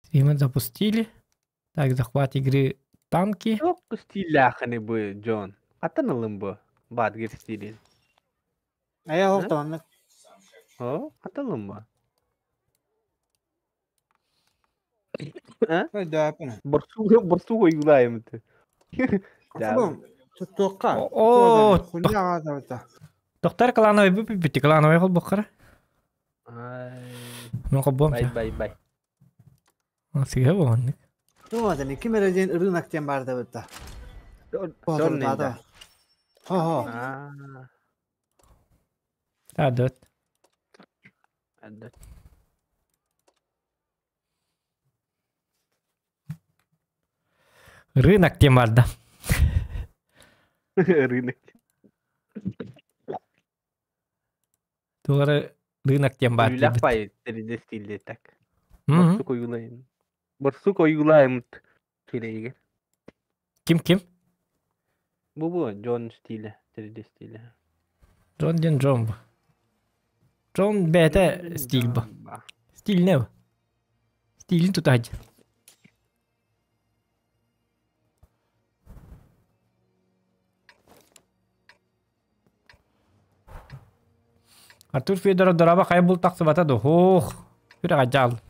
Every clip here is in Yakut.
Стримы запустили. Так, захват игры танки. Туох стиллээххиний бу Джон? Хантан ыллыҥ бу Бадгер стилин? Айа ол тааннык. О, хантан ыллыҥ бу? Өйдөөпүн. Борсуга борсуга ойуулаайымыт. Особо туттуохха. О, Хуйня аҕаатабыта. Доктор Клановый бүппүт Клановый холбоххара. Ай, Мен холбуом. бай бай бай. Сыыһа буоланнык. Туоматан ким эрэ диэн ырыынак диэн баардабыта. Чорный Хо-хо. да. Адыт. Адыт. Рынок диэн барда. Рынок. Тугары рынок диэн баар Үлэх диэбит. бай 3D стилде так. Мгм. Борсук ойуулайым. Борсук ойуулайымыт кирэйигэр. Ким ким? Бу бу Джон стиле, 3D стиле. Джон диэн Джон бу. Джон бэйэтэ стиль бу. Стиль не бу. Стилин тутаһдьы. Артур Федоров дороба хайа бул тахсыбата ду. Хух. Күрэҕэ дьаал.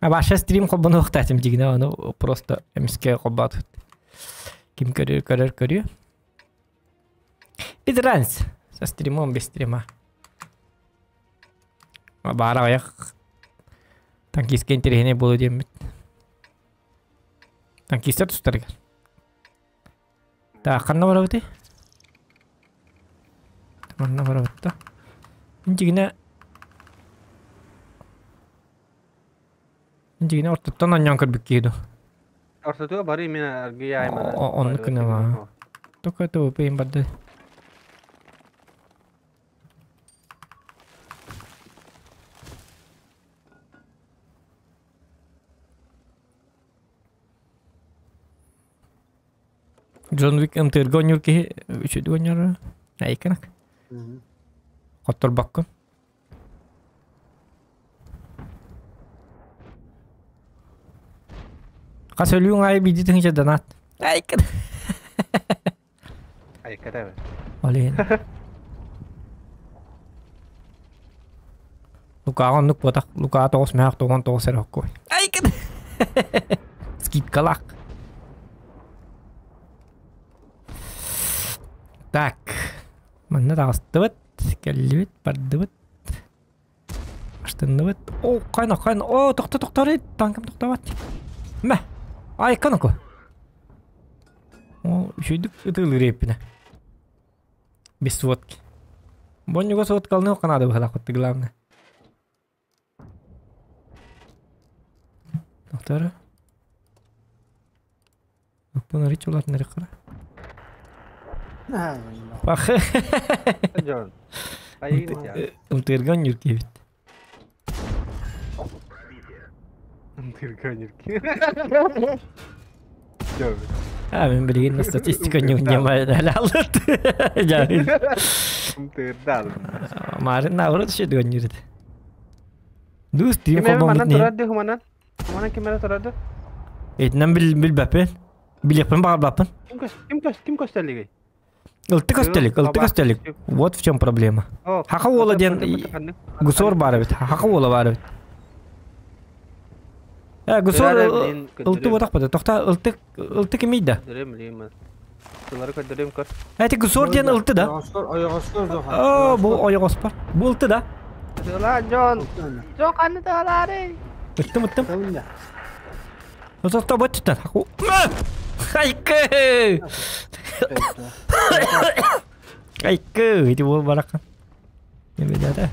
А ваша стрим холбонуохтаатым дигинэ ону просто эмискэ холбоотут. Ким көрөр көрөр көрүө. Без разницы. Со стримом без стрима. Баара аҕыйах танкистка интэриэһинэй буолуо диэммит. Танкистар тустарыгар. Так, ханна барабытый? Манна барабыт да. Интигинэ Интигинэ ортоттон анньан көрбүт киһи ду. Ортотуга бары именно аргыйа аймана. Оннук гына Только это упейм барды. Джон Уик МТРга оонньуур киһи үчүгэй оонньуур айыкканак. Хотторбоккун. Хас өлүүҥ аайы биирдии тыһыынча донат. Айыккан. Айыкката Ол иһин. Лукаҕа оннук буотах Лукаҕа тоҕус мөһөөх тоҕон тоҕус эрэ хоккуой. Айыккан. Скидкалаах. Так, манна таҕыстыбыт, кэллибит, бардыбыт. Аштынныбыт. О, хайна, хайна, о, тохто, тохторы, танкам тохтобат. Мэ, айкан оку. О, үчүйдүк ытыылыыр эппинэ. Без сводки. Бонньуга сводкалны канада быһалаах главное. Доктор. Укпун арыч улаатыннарык кара. Пах. Дьон. Айыгын Ымтыырган ньүркиэбит. Ымтыырган ньүрки. А, мен билигин статистика не алыт. Ымтыырдаал. Марын наоборот еще дыган Ду стрим Ким холбоммут манан не. турар дии манан? Манан ким эрэ турар дуу? Этинэн бил билбэппин. Билиэхпин баҕарбаппын. Ким көс ким көс ким көстөлүгүй? Ылтык өстөлүк, ылтык өстөлүк. Вот в чем проблема. Хаха уола диэн гусор баар эбит. Хаха уола баар эбит. Э, гусор ылты ботах бата. Тохта ылтык ылты кимий да? Көрдөрөм билим. Сылары көрдөрөм көр. Эти гусор диэн ылты да? Ойоҕоскор О, бу ойоҕоспор. Бу ылты да? Тыла Джон. Джон ханны тыалаары? Ыттым ыттым. Тохта бот түттэн. Хайкы! Хайкы! Ити буол баракка. Эбедата.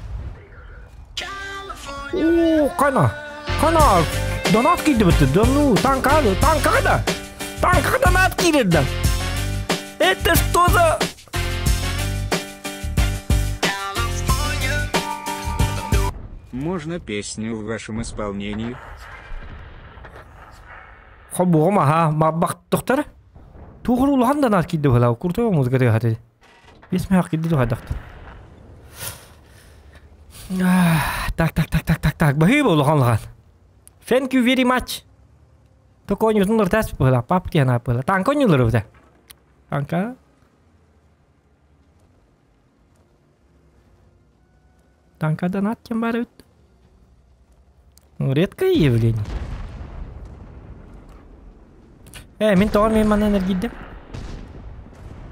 О, кана! Кана! Донат киирдибит. Да ну, танка, танка да! Танка донат киирдэ. Это что за... Можно песню в вашем исполнении? Холбугум аха, маббах тохтар. Тугур улахан донат киирдэ була. Куртой музыка тыгахаты. Бес мэх киирдэ тухадахт. Так, так, так, так, так, так. Баһыыба улахан улахан. Thank you very much. Только оонньуутун ыртаас быһыылаах, пап диэн ааппыла. Танка оонньуулар эбитэ. Танка. Танка донат диэн баар эбит. Ну, редкое явление. Э, мин тоҕо мин манан эргийдим?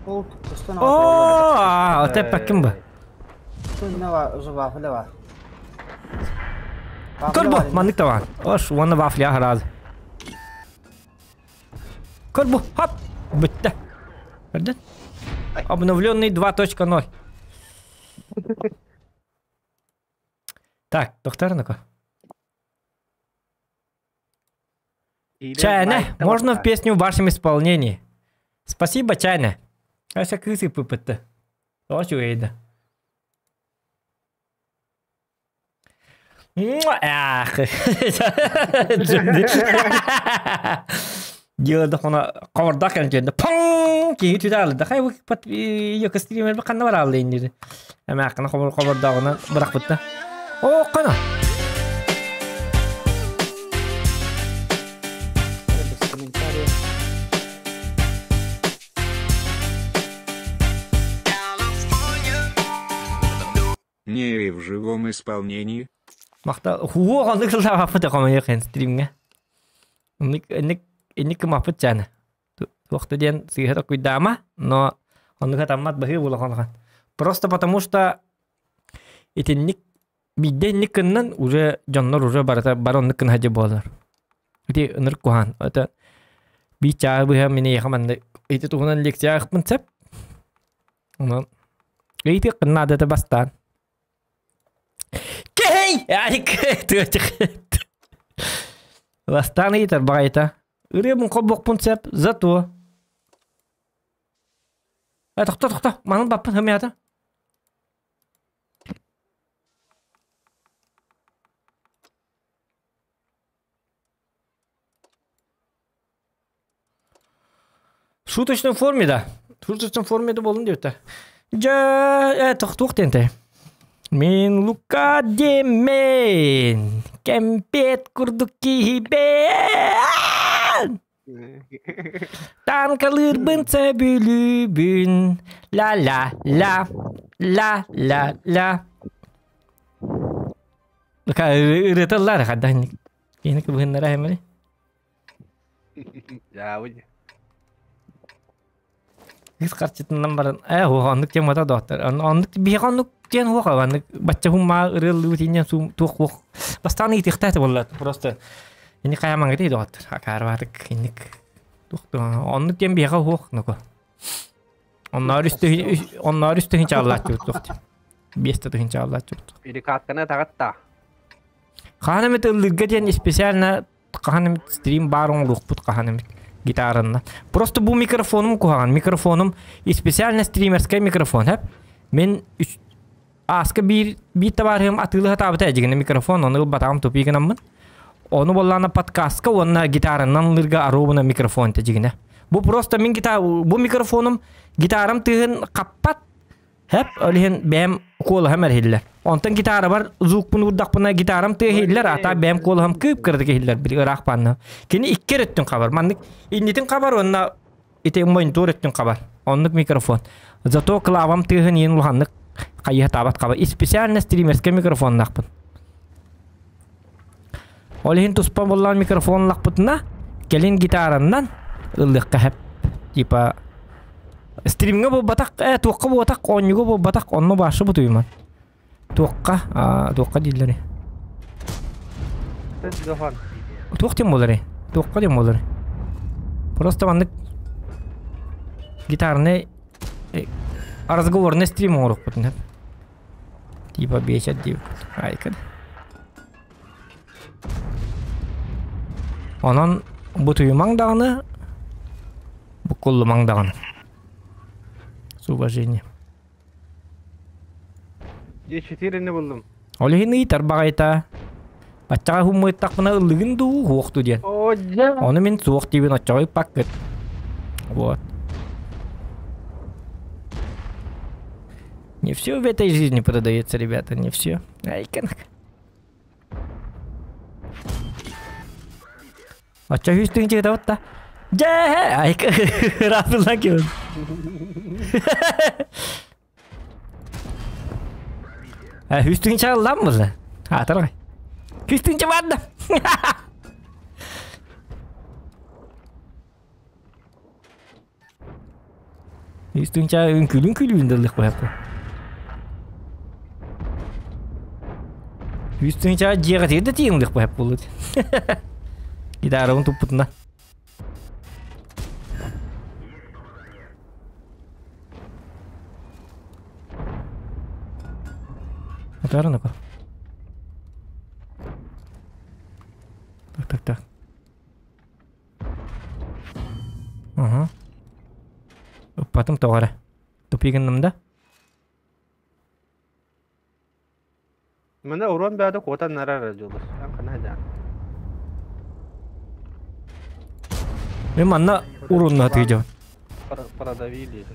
Ол көстөн О, тэппэккин бу. Вафля бар. Көр бу, маннык да баар. Ош, уонна вафля сразу. Көр бу, хоп, бүттэ. Көрдүн? Обновленный 2.0. Так, доктор, ну-ка. Чайна, можно в песню в вашем исполнении? Спасибо, Чайна. Ася кысы пыпытты. Очень үчүгэй Ах. Дьыалда хона ховордах кэлэн паң киһи түтэ алды. Хай пат йөкө стример ханна бар алды инди. Эме акына хобор ховордагына быракпытта. О, кана. Не в живом исполнении. Махта хуо оннук сыллаабаппыт хомойуох стримҥэ. Инник инник инник кымаппыт чаана. Туохта диэн сыыһа токуйдаама, но оннук таммат баһыы улахан. Просто потому что итинник биирдэ инник гыннан уже дьоннор уже барыта бары оннук гына сылдьар буолар. Ити ынырык куһаан. Это биир чааһы быһа мин эйиэхэ манна ити туһунан лекция аахпын сөп. Онон ыйытыаххын наада этэ бастаан. Кэй! Бастаан ыйытар баҕайыта. Ырыабын холбуохпун сөп, зато. Э, тохто, тохто, манан баппын хымята. В шуточной форме, да. В шуточной форме да буолун диэбитэ. Дьэ, э, тохтуох диэнтэй. Мин Лука диэммин, кэмпиэт курдук киһибин. Танкалыырбын сөбүлүүбүн, ла-ла-ла, ла-ла-ла. Ырыата ыллаары хадда киһини кыбыһыннара эмили. Дьаабы. Кыыс харчытынан баран ээ уох оннук темата доктор оннук биһиэхэ оннук диэн уох оннук бачча хуммаа ырыаллыбыт инньэн суум туох уох бастаан ыйытыахтаа этэ буолла просто инник хайаамаҥҥытый доҕоттор акаарбаатык инник туох оннук диэн биһиэхэ уох нуку онноор үс онноор үс тыһыынча аллааччыбыт туох биэс да тыһыынча аллааччыбыт Перекатканы таҕатта. Хаһан эмит ыллыырга диэн специально хаһан эмит стрим баар оҥоруохпут хаһан эмит гитаранна. Просто бу микрофонум куһаҕан. Микрофонум специально стримерскай микрофон хэп. Мин ааска биир биир табаарыһым атыылаһа таабыта эдьигинэ микрофон ону ылбатаҕым тупик гынаммын. Ону буоллаана подкастка уонна гитараннан ыллыырга аруобуна микрофон тэдьигинэ. Бу просто мин гитар бу микрофонум гитарам тыаһын хаппат Хэп, ол иһин бэйэм куолаһым эрһиллэр. Онтон гитарабар звукпун уурдахпына гитарам тыаһа ата бэйэм куолаһым кыып-кыратык иһиллэр били ыраах баанна. Кини икки өрүттүн хабар. Маннык иннитин хабар уонна ити монитор өттүн хабар. Оннук микрофон. Зато клавам тыаһын иин улаханнык хайыһа таабат хабар. Специально стримерскэй микрофоннаахпын. Ол иһин туспа буоллаан микрофон лахпытына кэлин гитараннан ыллыахха хэп. Типа Стримҥэ буолбатах, э, туохха буолбатах, оонньууга буолбатах, онно башы бутуйман. Туохха, туохха дииллэри. Туох диэн буоларый? Туохха диэн буоларый? Просто маннык гитарный разговорный стрим оҥоруохпутун Типа бесят диэбит. Айкын. Онон бутуйумаҥ даҕаны, буккуллумаҥ даҕаны. С уважением. Е4-ни буллум. Ол иһин ыйытар баҕайыта. Баччаҕа хуммуйаттахпына ыллыгын дуу, хуохту диэн. Ону мин суох диибин оччоҕо ыппаккыт. Вот. Не все в этой жизни продается, ребята, не все. Айканак. Оччо үс тыһыынча ыытабыт да. Дьэ, айка ыраапыллан кэлин. Үс тыһыынча ыллам буолла. Аатар Үс тыһыынча баар да. Үс тыһыынча үҥкүүлүүн күлүүн да ыллых быһаппы. Үс тыһыынча дьиэҕэ да тиийэн ыллых быһап буоллут. Гитарабын туппутуна. Атаарын ака. Так, так, так. Ага. Ыппатым тоҕо эрэ. Тупи гынным да? Маны урон бэйэтэ куотан нарар дьулус. Эн хана дьаан. Мен манна урунна тыйдьабын. Продавили.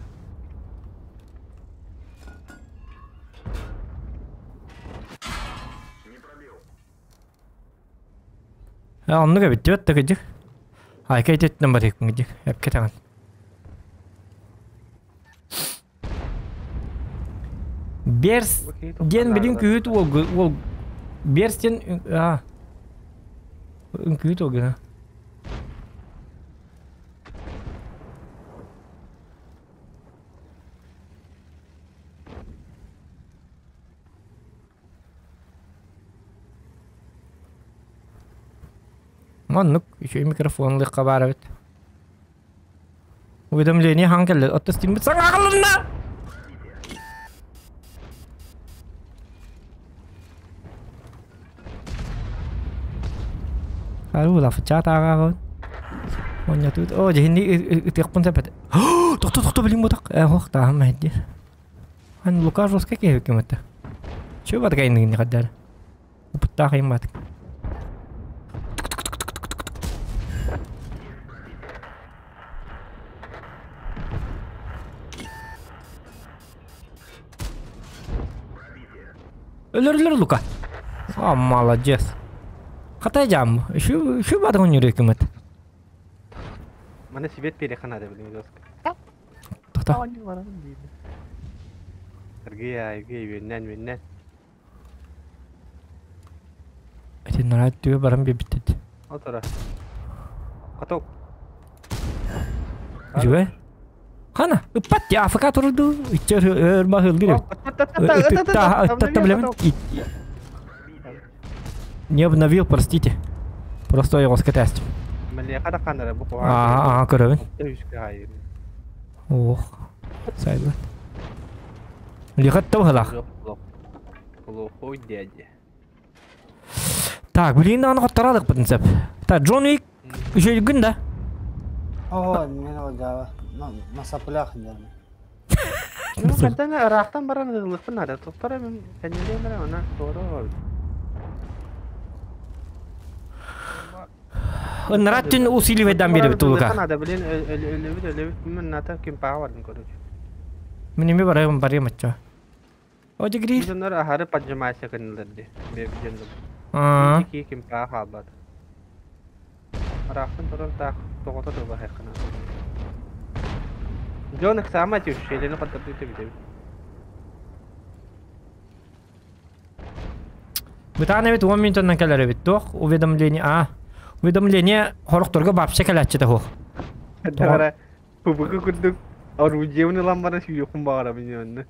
Оннук эбит диэбэт да кыдьык. Айка ититтэн барыыкпын кыдьык. Эпкэ таҕын. Берс диэн билин күһүт уол уол Берс диэн аа үҥкүүт уол гына. Маннык үчүгэй микрофон ылыахха баар эбит. Уведомление хаҥ кэллэ. Отто стиммит саҥа аҕалынна! Аруу лафчаат ааҕааҕын. Онньатыыт. Оо, дьиһинни ытыахпын сөп этэ. Тохто, тохто, билин бутах. Э, ох, тааһым мэһэдди. Ан Лука жестко киһи кимэтэ. Чү батгайныгын хаддар. Опыттаах ыймат. Өлөр-өлөр Лука. А, молодец. Хатай жам. Şu şu батгын жүрекімет. Маны свет переханады билин жестко. Тоқта. Сергей, Евгей, үөннэн, үөннэн. Эти нарад түбэ баран биэрбиттэр. Отора. Каток. Үчүгэй. Хана, ыппат дии, АФК турду. Иччэ өр маһылгыр эбит. Ытта билэмин. Не обновил, простите. Просто ойоҕоско тээстим. Мэлиэхэ да ханара бу Ага, ага, көрөбүн. Ох, сайбат. Лихат быһылаах. Плохой дядя. Так, блин, аны хотторалыкпытын сөп. Так, Джон Уик үчүгүн да? Оо, мен ол дьаба. На соплях дьаба. Ну, хантан ыраахтан баран ылыахпын наада. Туттара мен кэннилиэн баран она туора Ыннарат түн усиливайдан беребит тулука. Наада, блин, өлөбүт, өлөбүт, мен ната ким паа бардым, короче. Мен эми барайым, барыйм ачча. О, дегри. Дьоннор аһары поджимайся гыннылар ди. Бэб дьоннор. Ики ким паа хаалбат. Ыраахтан туран таах тоҕото тылба хайхана. Дьон ыксаама түшелени каттарды битэбит. Бытаан эбит 10 минутанан кэлэр эбит. Туох уведомление? А, уведомление хорохторго вообще кэлээччи хуох. Дара пубуку курдук орудиевны ламбара сүйөкүн баара билиэнне.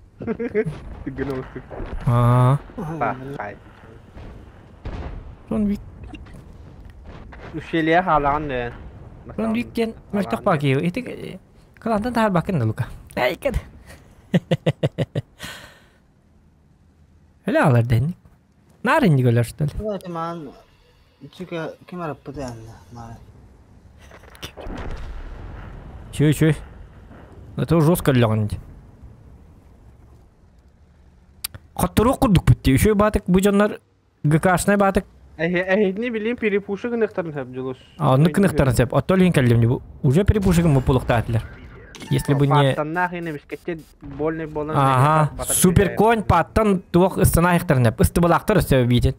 Түгэн олустук. Аа. Ба, хай. Джон Уик. Ущелье хаалаан да. Джон Уик диэн мөлтөх баки. Ити кылантан тахар бакын да Лука. Айкад. Öyle alır dendik. Narinci göler что ли? Это ман Çünkü ким араппыт яна. Чё, чё? Это жестко лягнуть. Хоттору курдук битти. Еще батык бу дьоннор ГКшный батык. Эһитини билим перепуши гыныктарын хөп дьулус. А, ну кыныктарын сеп. Оттол хин кэллим. Уже перепуши мы пулуктаатылар. Если бы не... Паттаннаах ини бискетте больный болан. Ага. Супер конь паттан туох ыстана хектарнеп. Ыстыбалактар өстө битет.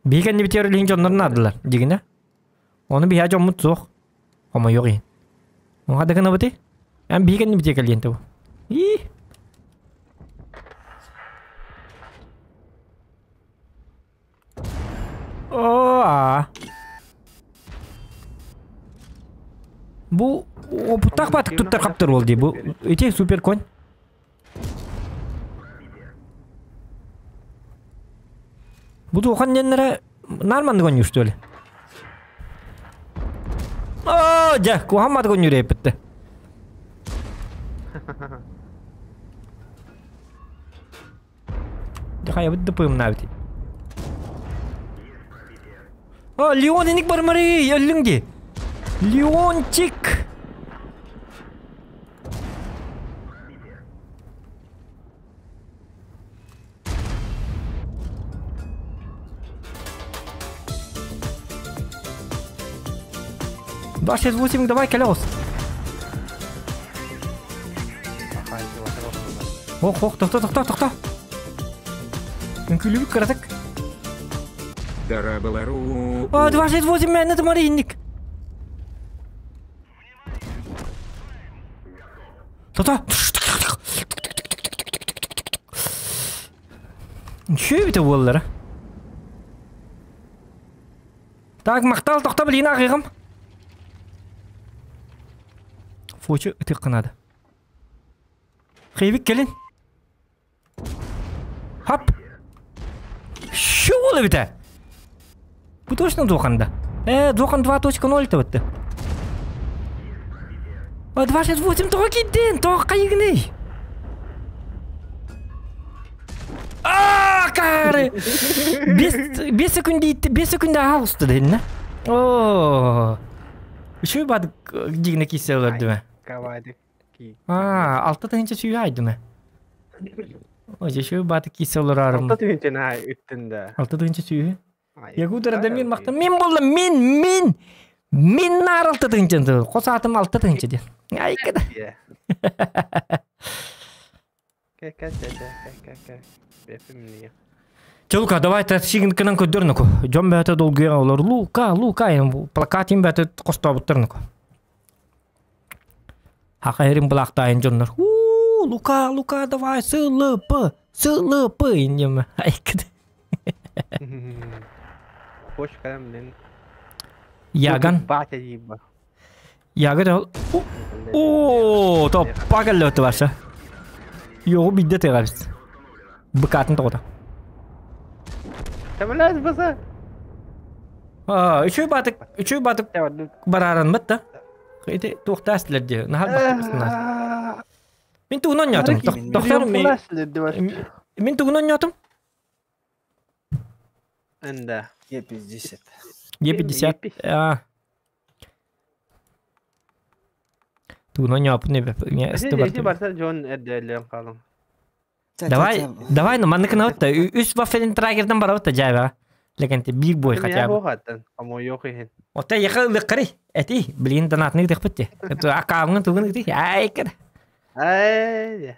Биген не битер лин дьоннор надылар. Дигине. Оны биһа дьоммут суох. Хомойуох иһин. Оҥа да гынабытый? Эн биһи кэннибитигэр кэлиэн табы. Ии. О-а. Бу опыттаах баатык туттар хаптар уол дии. Бу ити супер конь. Бу туохан диэннэрэ наар маннык оонньуур что ли? Оо, дьэ, куһаҕан маатык оонньуур эппиттэ. Дьэ, хайабыт да пымнаабыт. О, Леон иник бармары, өллүҥ дии. Леончик! 268, давай колес. Ох, ох, тохто, тохто, тохто. Үҥкүүлүүбүт кыратык. Дарабалару. О, 268 мээнэ тымары инник. Тото. Үчүгэй эбитэ буоллара. Так, махтал тохто билигин аҕыйҕым. Фочу ытыахха наада. Хейбик кэлин. Хап! Що буолла эбитэ? Бу точно Духан да? Духан 2.0 табытты. 2.68 тоҕо киирдин? Тоҕо хайыгыный? Аа, каары! 5 секунда 5 секунда аҕа дэннэ. Оо. Үчүгэй баадык дигинэ киирсэ олордума. Кавадик. Аа, 6 тыһыынча сүүһэ айдыма. Ой, бааты киирсэ олорорум. 6 тыһыынча наһаа үттүн да. 6 тыһыынча сүүһэ. Ягудара да мин махта мин буолла мин мин мин наар 6 тыһыынча хос аатым 6 тыһыынча диэн. Айка да. Кэ кэ кэ кэ кэ кэ. Бэпим. Чэ, Лука, давай сигин кынан көрдөрнөкө. Дьон бэйэтэ долгуйа олор. Лука, Лука, плакатин бэйэтэ хостообуттарнөкө. Хака эрин былаактаайын дьоннор. У, Лука, Лука, давай, сылып, сылып, иннем. Айка. Хош калам блин. Яган. Батя диба. Яган. О, топ, пагаллы барса. Йоҕу бидде тыгабыз. Быкатын тоҕото. Тамалас баса. А, үчүгэй баатык барааран да. Ити туохтаас дии. Наһаа бахтыбыстынар. Мин тугунан ньотум. Тохтор мин тугунан ньотум? Ында. Е50. Е50. А. Тугунан ньопун не Эти барса Джон эрделен қалың. Давай, давай, ну маннык на үс вафелин трагерден барабыт та жайба. Лекенте биг бой хотя бы. Амо yok иһин. Ота яха лыккары. Эти, блин, донатны дехпетте. Это аккаунтын тугун ити. Ай, кер. Ай.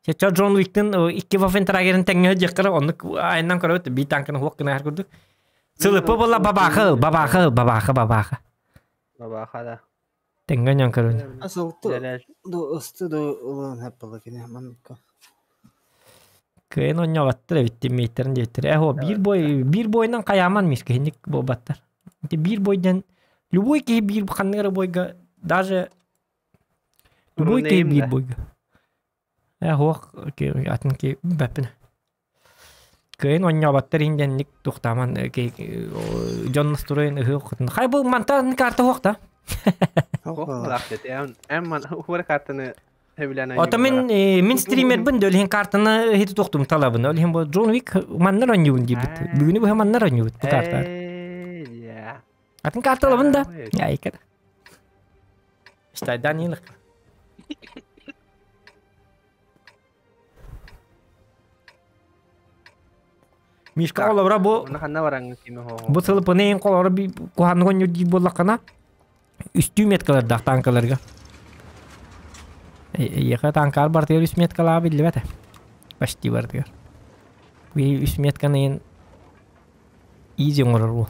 Ча Джон Уиктен икки вафен трагерин теңге жеккара, онны айынан көрөт, би танкын хуак кына көрдүк. Сылыпы була бабахы, бабахы, бабахы, бабахы. Бабаха да. Теңге нян көрөт. Асыл ду ысты ду улан хаппала кине манка. Кыйын онньоҕоттор эбит тиммииттерин диэттэр. Эхо, биир бой, биир бойынан хайааман миске хинник буолбаттар. Ити биир бойдан любой киһи биир ханныгара бойга даже любой киһи биир бойга. Эхо, атын ки бэппин. Кыйын онньоҕоттор инденник тухтааман дьон настроен ыһыы хотун. Хай бу мантан карта хуохта. Эмман хура картаны Ото мин стримербин дөлһин картаны хити тохтум талабын. Олхин бу Джон Уик маннар онньубун диибит. Бүгүнү бу маннар онньубут бу карта. Атын карталабын да. Айка. Стай Данилых. Мишка олабра бу бу сылыпыны колора би куханныгон юрди боллакана үстүү меткалардаах танкаларга. Еха танкар бартыгар үс меткалаа биллибете. Почти бартыгар. Бу үс метканы изи оҥорор бу.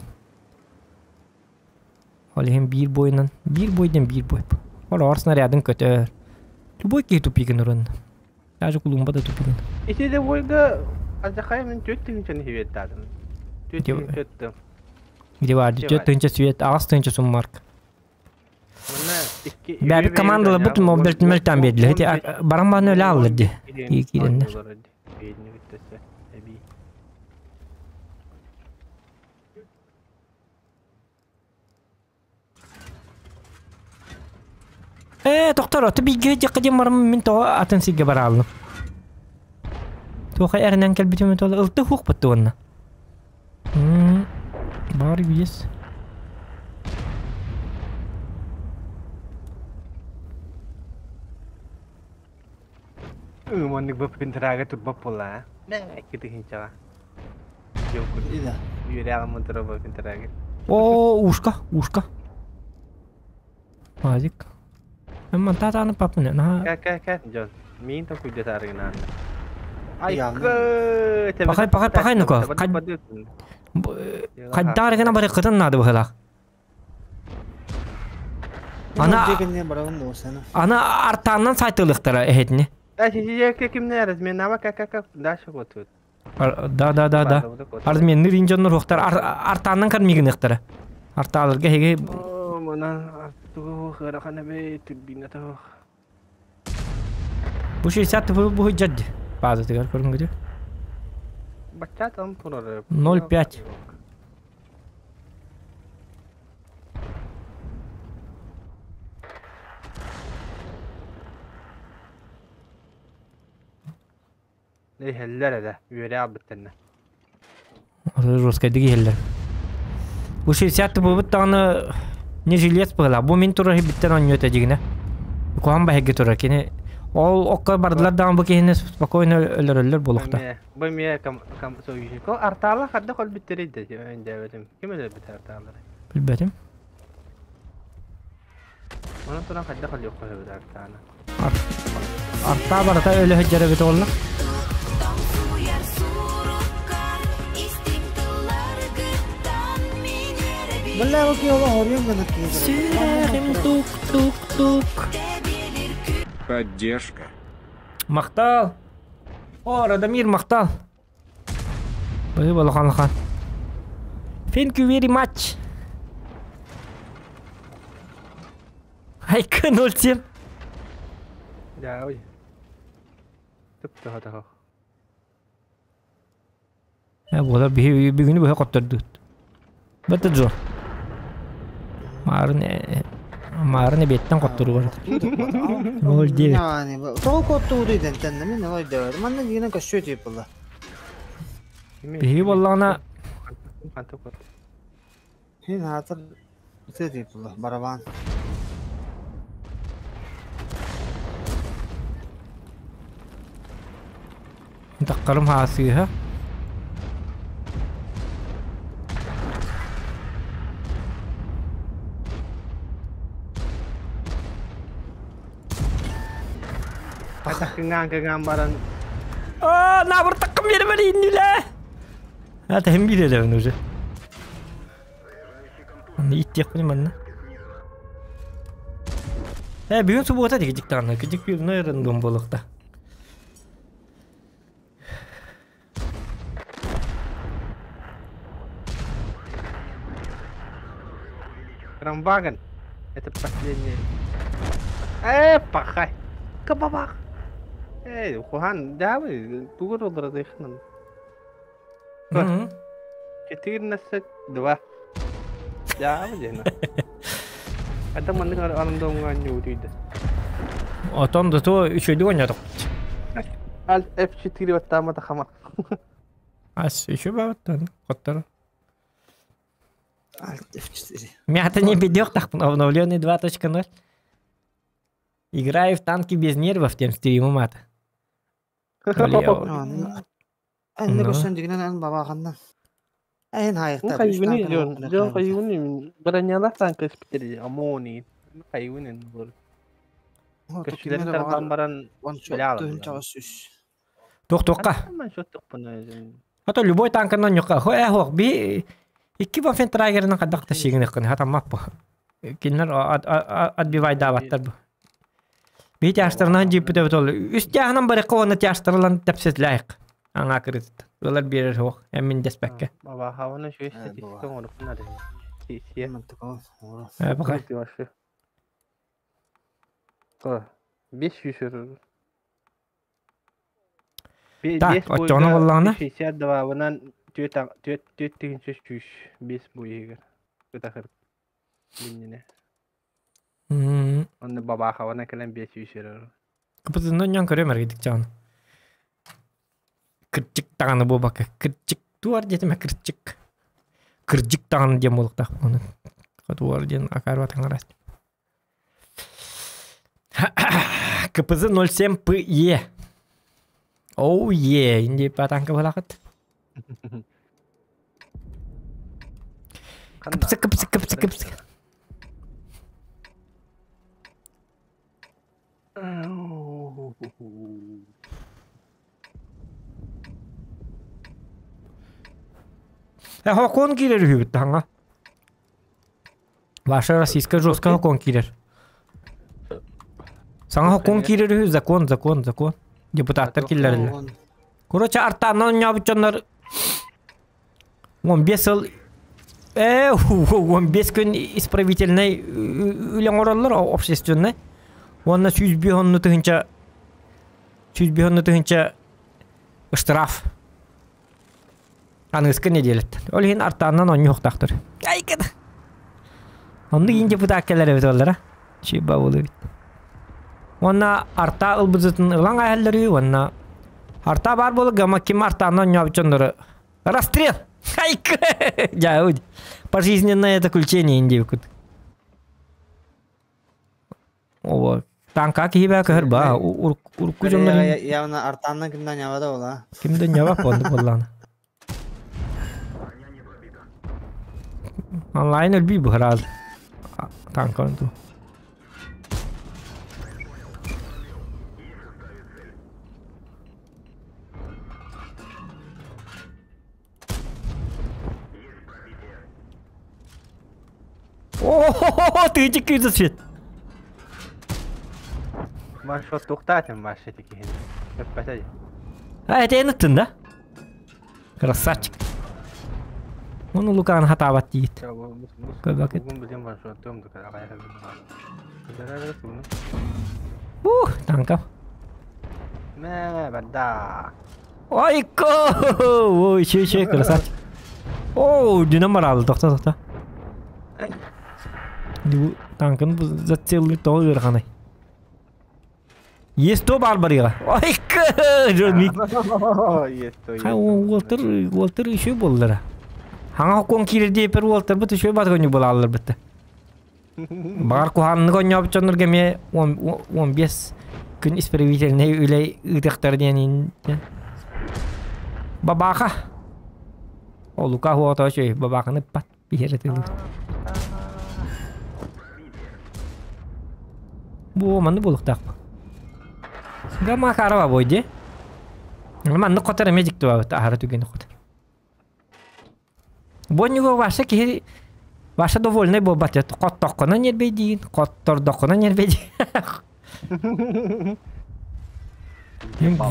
Ол иһин биир бойунан, биир бойдан биир бой. Олоор снарядын көтөр. Любой киһи тупигын уран. Даже кулумба да тупигын. Ити де бойга Ажахай мен 4 тыһыынчаны хибеттаатым. 4 тыһыынча. Где бар? 4 тыһыынча свет, 8 тыһыынча суммарк. Бәбит командалар бут мөлтән бердилер. Эти баран баны өлө аллар ди. Кииреннер. Э, доктор, аты биге жакка дем барым мин тоҕо атын сирге бараалым. Туоха эринэн кэлбитим тола ылты хуох бутты уонна. Бар биес. Маннык баппинтарага турбап буолла. Китихинчаҕа. Үөрээҕим турар баппинтарага. О, ушка, ушка. Мазик. Мен татаны папыны. На. Кэ кэ кэ, Джон. Миин то күйдө таарыгына. Ай, Пахай, пахай, пахай, ну-ка. Хайдаарыгына бары кытын нады быһылах. Ана ана артааннан сайтылыктара эһетини. Да, да, да, да. Арменнир инжоннор хуктар артааннан кармигыныктара. Артааларга хеге Бу 60 бу жадди. База тигер көрүнгүдү. 0,5. Иһэллэр эрэ, үөрэ албыттарна. Русскай диги. Бу 60 бу даҕаны не жилец была. Бу мин турар биттен онньута дигине. Кухан баһеге турар кини. Ол окка бардылар даҕаны бу киһини спокойно өлөрөллөр булукта. Бу мие кам кам союзник. Ко артаала хадда кол биттерейде дебетим. Ким эле бит артаалар? Билбетим. Онон туран хадда кол yok бит артаана. Арта барата өлө хеджере бит олла. Сүрәхим тук тук тук. Поддержка. Мактал. О, Радомир мактал. Ой, балахан лахан. Thank you very much. Айка 07. Да, ой. Туп таха таха. Була бүгүнү быһа коттордут. Бата жо. Марын марын беттен коттору бар. 09. Тоҕо коттууду дентен мен олай дэвэр. Манна дигинен көссүө тип була. Биһи боллаҕына Хин хаатыр тип була барабан. Таккарым хаасыыха. Кыңаан кыңаан баран. Аа, набыр таккым бермели инниле. Это хим биле уже. Аны иттек манна. Э, бүгүн суббота дигик тагына, кижик бир рандом болукта. Крамваген. Это последний. Пахай. Кабабах. Эй, Хуан, да вы, тугур олдырдыхнан. 14-2. Да, вы Это маннык арандоңга ньютүйдө. Отон да то үчөйдү ойнадык. Alt F4 баттаама тахама. Ас еще бабаттан коттор. Alt F4. Мята не бедёх так обновленный 2.0. Играю в танки без нервов тем стримом ата. Энне көссөн дигинен эн бабаханна. Эн хайыкта. Хайвыны жон, жон хайвыны броняла танк испитери амони. Хайвыны бур. Көчүлөр тарбан баран Тох тохка. А то любой танкынан юка. Хо э хо би икки бафен трагернан кадакта шигин кын хата маппа. Кинилэр отбивайдаабаттар бу. Биһи тяжтарынан дьииппит эбит ол. Үс тяһынан барыахха уонна тяжтарылан тэпсэтилээйик. Аңаа кырыытыттан. Ылар биэрэр суох. Эммин дэспэккэ. Бабахабына үчүгэй статистика оҥорукпун ары. Сиэ. Э, пока. 500 өрөр. Так, оччоҕуна буоллаҕына 62-бынан 4 305 буйыгар. Ытахыр. Миннine. Онно бабахабана кэлэн 500 өрөр. Кыпытынан ньон көрөм эргитик чаҕын. Кырдьык даҕаны буолбакка, кырдьык туар диэтим кырдьык. Кырдьык даҕаны диэн буолуохтаах буолан. Туар диэн акаарбатаҥ араас. КПЗ 07 ПЕ. Оу е, инди патанка балакыт. Кыпсы кыпсы кыпсы кыпсы. Э, хокон киирэр үһүбүт таҥа. Ваша российская жестко хокон киирэр. Саҥа хокон киирэр үһү закон, закон, закон. Депутаттар киллэрэллэр. Короче, артааннан оонньообут дьоннор 15 сыл 15 күн исправительнай үлэ оҥороллор общественнай. Уонна 105 тыһыынча 105 тыһыынча штраф. Аныгыскы нэдиэлэттэн. Ол иһин артааннан оонньуохтаахтар. Айкын! Оннук иин депутат кэлэр эбит оллара. Чиба буолу эбит. Уонна артаа ылбытытын ылан аһаллары уонна артаа баар буолу гама ким артааннан оонньообут дьоннору расстрел! Айкы! Дьаа, пожизненное заключение индиэбикут. Ова танка киһи баа көһөр баа урукку дьоннор Явно артанна кимден явада ола. Кимден ява понду боллаана. Онлайн өлбүй быһыраал танка ту. О, ты күйді свет. Маршрут туктатым вообще таки. А, это я да? Красавчик. Оны Луканы хатаабат диит. Көбөкет. Ух, танка. Мэ, бада. Ойко! Ой, чей, чей, красавчик. О, динам баралы, тохта, тохта. Бу танкын зацелый тоҕо ыараханай. Есть то бар барыга. Ойко! Жон Уолтер, Уолтер еще боллара. Хаҥа кон киирэр диэпер Уолтер бут еще бар көнү булааллар бытта. Бар куһааннык оонньообут дьоннорго эмиэ 15 күн исправительнай үлэ ыытыахтара диэн Бабаха. О, Лука хуото үчүгэй бабаханы пат биһиэрэ тыылыыр. Бу манны буолуохтаах. Гама Карова бой дии. Маннык хотор эмиэ дьиктибабыт аһара түгэни хотор. Бонньуга Ваша киһи Ваша довольнай буолбат хоттоххуна ньиэрбэйдиигин, хоттордоххуна ньиэрбэйдиигин.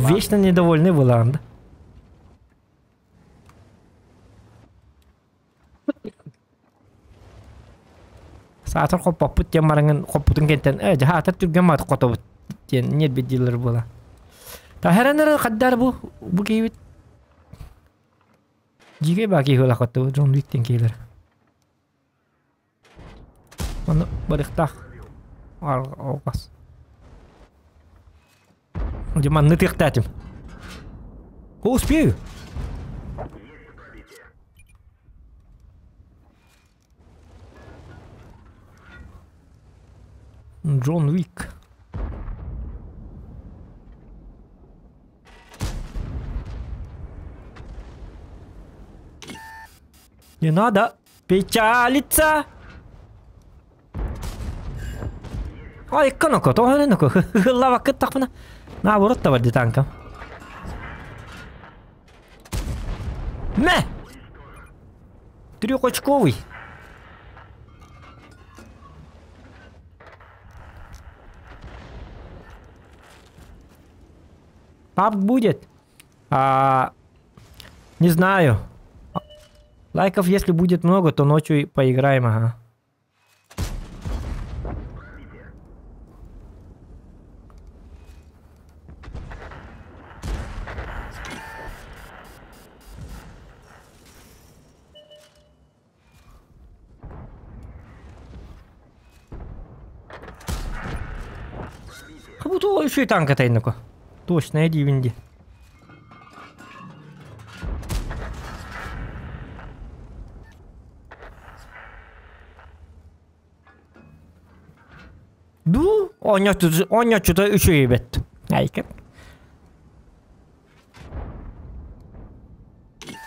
Вечно недовольный буолаҕын да. Саатар хоппоппут диэн бараҥын хоппутун кэнтэн ээ дьаһаатар түргэн маат хотобут диэн ньиэрбэйдииллэр буола. Таһаран эрэ хаддар бу бу киһибит Дьиикэй баа киһи ылахаттыбыт дьон бииттэн киһилэр. Ону барыхтаах алҕас. Дьэ манны тыахтаатым. Успею. Джон Уик. Не надо печалиться. Ой, коноко, тоҕо ноко, хыллабаккыт тахпына. Наоборот да бар танкам. Мэ! Трехочковый. Пабг будет? А, не знаю. Лайков, если будет много, то ночью поиграем, ага. Как будто еще и танк это инноко. Точно, иди винди. Ду, онньоччута үчүгэй эбит. Айка.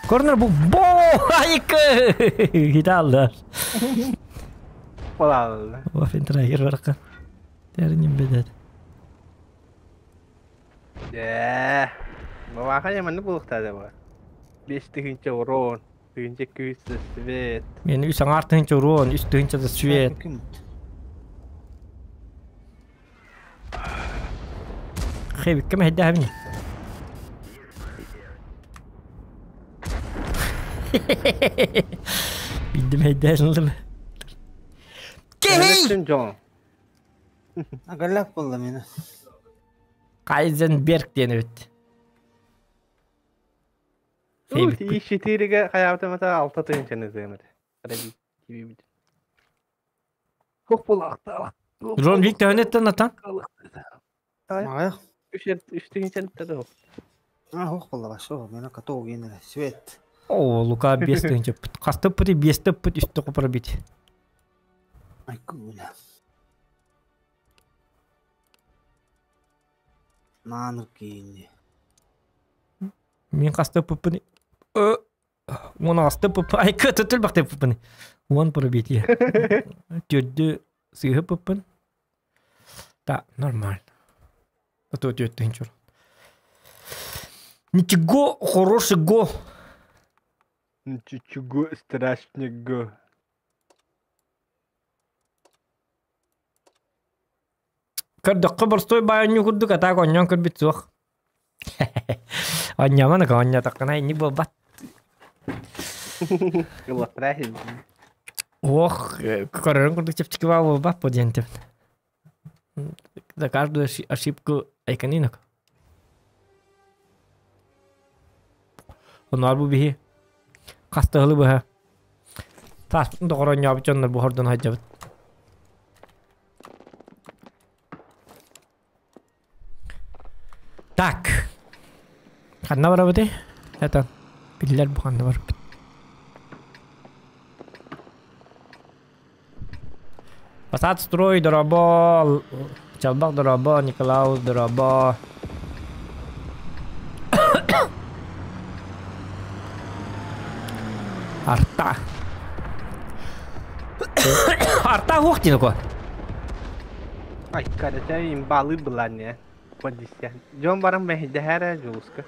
Корнер бу бо айка гиталлар. Балалла. Ваффентрагер баракка. Терним бедет. Дэ. Бабаха яманны булуктады ба. 5 тыгынча урон, тыгынча күүс свет. Мен үс аңар тыгынча урон, үс тыгынча да свет. Хей, кем хәдә хәбни? Бидем хәдә шулдым. Кей! Джон. Агаллак булды мени. Кайзенберг диэн эбит. И 4-ге хаябыта 6 тыгынчаны зымыр. Хох булакта. Джон Вик төһөнөттөн атан. Мага. 3 тыгынчаны да. А, хох булды башы. Мени катоо генер. Свет. О, Лука 5 тыгынча. Касты пыты 5 пыт үстө пробить. Ай, күлә. Наныр кийинди. Мен касты пыпыны. Оны асты пып. Ай, кы төтөл бакты пыпыны. Он пробить. Төдді сыйы пыпын. Да, нормально. А то төдді ничего. Ничего хорошего. Ничего страшного. Көрдөккө борстой баянню курдук, а так онньон көрбүт суох. Онньаман онньо таккана инник буолбат. Ох, көрөрүн курдук чэпчэки баа буолбат бу диэн За каждую ошибку айканинок. Онор бу биһи хастыһылы быһа. Тааспытын доҕор онньообут дьоннор бу хордон хайдьабыт. Так. Ханна барабыты? Это биллер бу ханна барбыт. Посад строй дорабо, Чалбак дорабо, Николаус дорабо. Арта. Арта хуохтинуко. Ай, карача им балы была не. Подися. Жон барам бэхдэхэрэ жууска.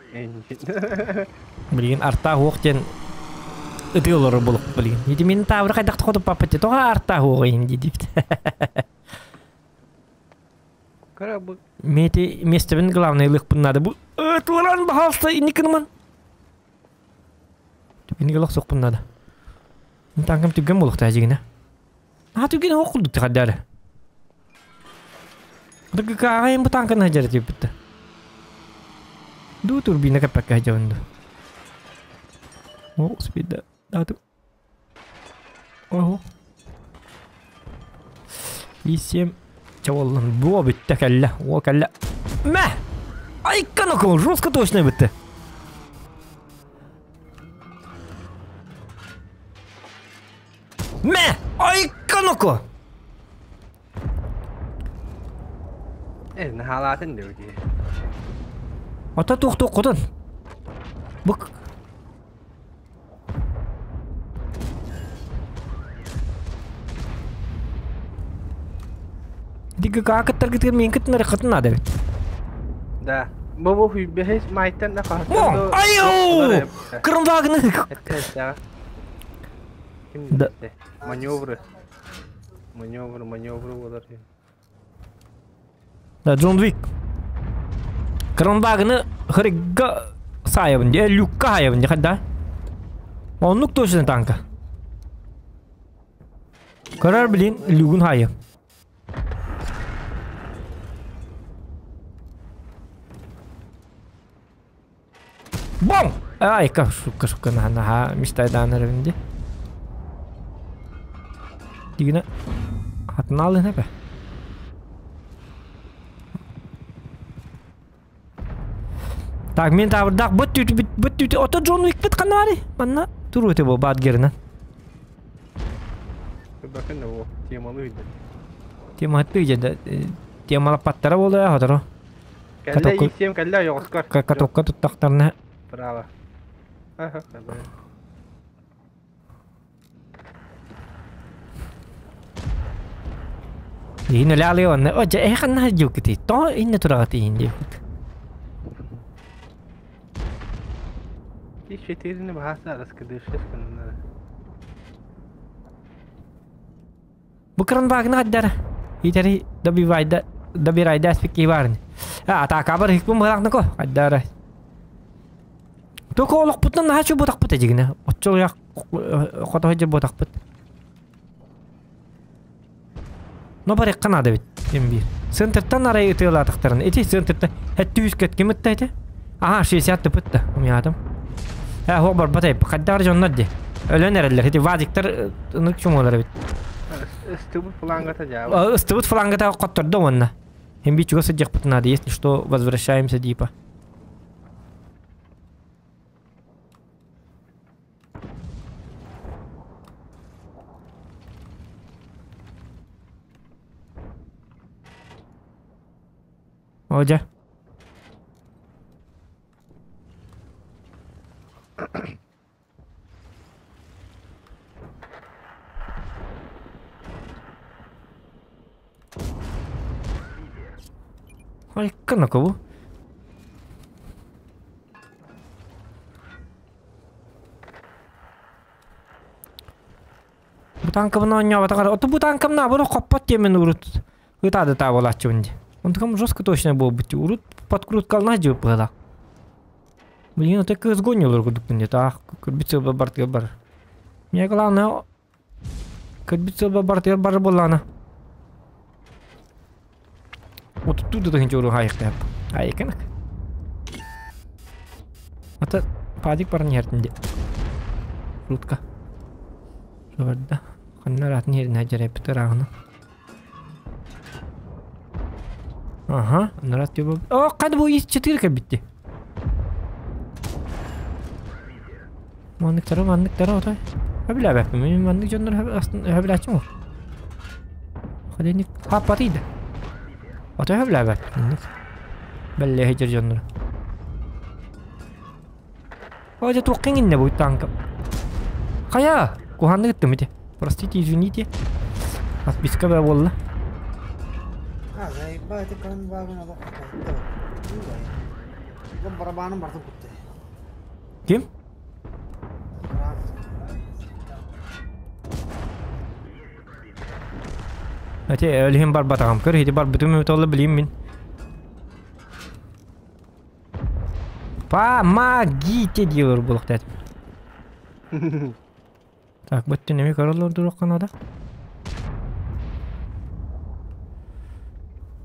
Билигин арта хуохтен ытыылары булук билигин. Ити мин таабыр хайдахты хотуп паппыт. Тоға арта хуоҕын дидипт. Мети местебин главный лых надо бу. Туларан бахалса иникинман. Түгін лох соқпын надо. Танкам түгін болуқ тәжігіне. А түгін оқылды тіғаддары. Кағайын бұ танкын хажар деп бітті. Ду турбина капакка хажавынды. О, спида. Дату. Ого. И 7. Чаваллан. Бу бітті кәлі. О, кәлі. Мә! Айкан оқыл, жестко точно бітті. Мә! Айкан оқыл! Халатын деуди. Ата тоқ қотын. Бұк. Дигі қақыттар кеткен мен кітін қытын ады бит. Да. Бу бехес майтан да О, айо! Кырымвагны. Да. Маневры. Маневры, маневры олар. Да, Джон Вик. Кранбагыны хырыгга саайабын дии, люкка хаайабын дии, хайда? Оннук точно танка. Көрөр билин люгун хаайы. Бом! Ай, сука, сука, наха, наха, мистайдаан эребин ди. Дигіне атын алын эбе. Так, мен табырдақ бұт түті, бұт түті, ото Джон Уик бит қанары. Манна тур өте бол бадгерінен. Bakın o темалы үйді. Тема атпы жеді. Темалы паттара болды, хоторо. Кәллә иксем кәллә yoğuskar. Катокка туттақтарына. Браво. Аха. Иин эле алый онна. О, жа, эханна жукити. То инне турагати инди. Четыре бахаса раскидышешь канна. Бу кран багна аддар. Итери добивайда добирайда спики барни. А, та кабар хикпум баракнако аддар. Токо олох путнан нахачу ботак пут эжигине. Отчол як кото хожо ботак пут. Но барек канада бит. Эм бир. Центртан арай ытыалаатахтарын. Эти центртан хәттүүс кэт кимытта эти? Ага, 60 тыпытта. Умятым. Ә, хо бар батай. Каддар жоннар ди. Өлөн эреллер. Эти вазиктар ынык чумолар бит. Ыстыбыт флангата жаба. Ыстыбыт флангата котторду онна. Hem bir чуга сыдьяк надо, если что, возвращаемся типа. Оджа. Ай, кого? Бутанкамна оññообатаҕар, оту бутанкамна бу хоппот темен урут. Ытады та болаччыбын ди. Он таком жестко точно был быть. Урут подкруткална деп было. Блин, это как сгонил курдук мне. Так, кырбицы бартыгар бар. Мне главное, кырбицы бартыгар бар болана. Вот тут это ничего хайх деп. Айканак. Ата падик бар нертинде. Рутка. Шоварда. Ханнар атын жерин хажарай битер Ага, нарат деп. О, кады бу 4 кабитти. Маннык тара, маннык тара отой. Хабила бәп. Мен маннык жоннор хабилачым. Хаденик хапатыйды. Отой хабила бәп. Белле хежер жоннор. Ожа туққин инне бу танка. Кая? Куханны гыттым ите. Простите, извините. Отписка бә болла. А, заебать, кран багын алып кайтты. Барабаным барды кутты. Ким? Ате өлүһүн бар батагам көр, хити бар бүтүм толы билим мин. Помогите диyor булык дәдим. Так, бүттүн эми көрөлөр дурук канада.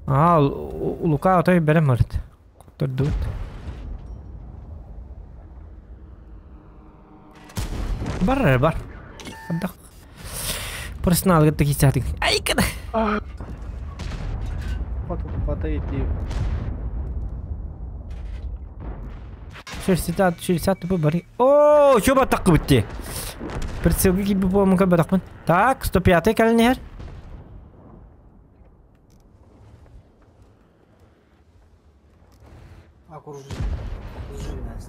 А, Лука отой берем март. Турдут. Бар бар. Андак. Персонал гытты кисатык. Ай када. Хватай идти. 60 60 тупо бари. О, чё батак битти. Прицелги кип бу мука батакмын. Так, 105 калнер.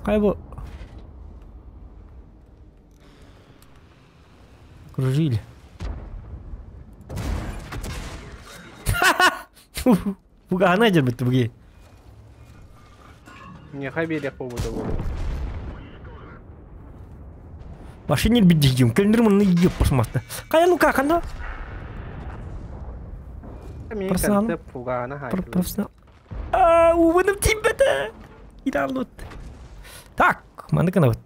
Кай бу? Окружили. Буга жер битти буги. Не хабили по поводу. Машине биддигим. Календер муну еп пошмаста. Кая Лука канда? Профессионал. Уубуным тиийбэтэ. Идеаллут. Так, маннык гынабыт.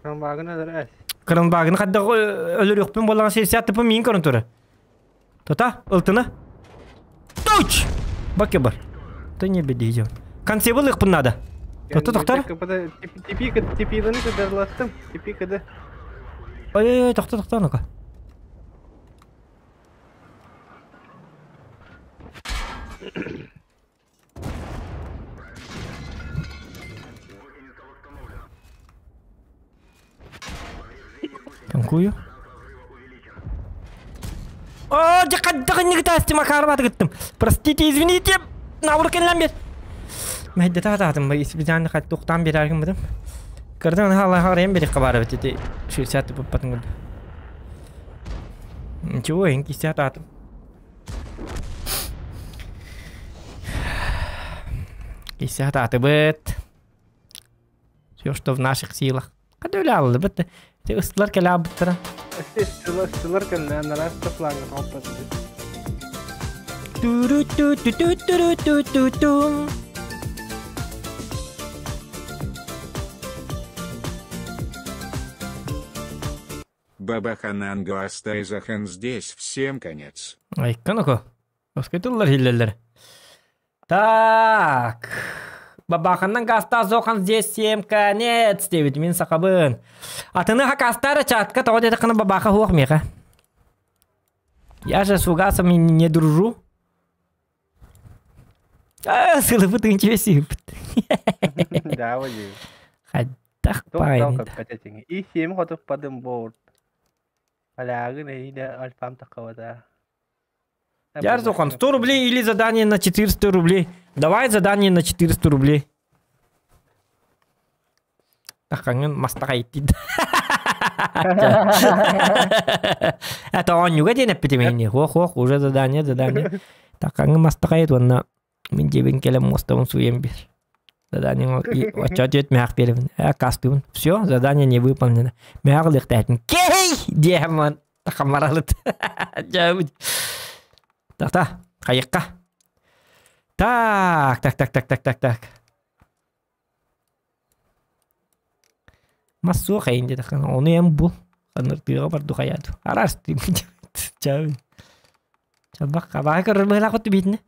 Кырамбаагын өлөр Кырамбаагын хайдах өлөрүөхпүн буоллаҕа сирсэ аттыппын миин көрөн турар. Тута, ылтына. Туч! Баке бар. Ты не беди Консервы ылыахпын надо. Тотто тохтор. Типи типиланы кыдарлаттым. Типи кыды. Ой, ой, тохто, тохто, ну-ка. Танкую. О, дьакаддагыннигытаасти макарбаты гыттым. Простите, извините. Набор кэллэн бер. Мәйдете атаатым, специально хат тухтан берәргин бутым. Кырдан хала харайын бери хабары бит ити 60 туппатын гырды. Ничего, ин кисә атаатым. Кисә атаатыбыт. Все, что в наших силах. Кадөле алды бит. Ыстылар кэлэ абыттара. Ыстылар кэллэ, анараа плаҥҥа хоппат. Ту-ру-ту-ту-ту-ту-ту-ту-ту. Бабаханан Астайзахан здесь всем конец. Айкка ну-ка. Оскайтыллар хиллеллер. Так. Бабаханнан гаста зохан здесь всем конец диэбит мин сахабын. Атыны хакастара чатка тоҕо диэтэххинэ бабаха хуох миэхэ. Я же с фугасом не дружу. А, сылыбыт инчебесиппит. Да, вот. Хайдах баайын. И семь хотук падым борт. Алягын эйде альфам такавада. Ярзухан, 100 рублей или задание на 400 рублей. Давай задание на 400 рублей. Тахаңын мастаға иттид. Это оонньууга диэн эппитим эйни. Хуох-хуох, уже задание, задание. Тахаңын мастаға ит, онна мин дебин келем мостабын суем бир. Задание отчет өт мях беребин. Э, кастыбын. Все, задание не выполнено. Мях лыктайтын. Кей! Демон. Тахамаралыт. Тахта, хайыққа. Так, так, так, так, так, так, так. Мас суох эйин диэтэххинэ, ону эн бул. Ханныртыыга барду хайаату. Араас Чабах хабаа көрөр быһылаах оту биитинэ.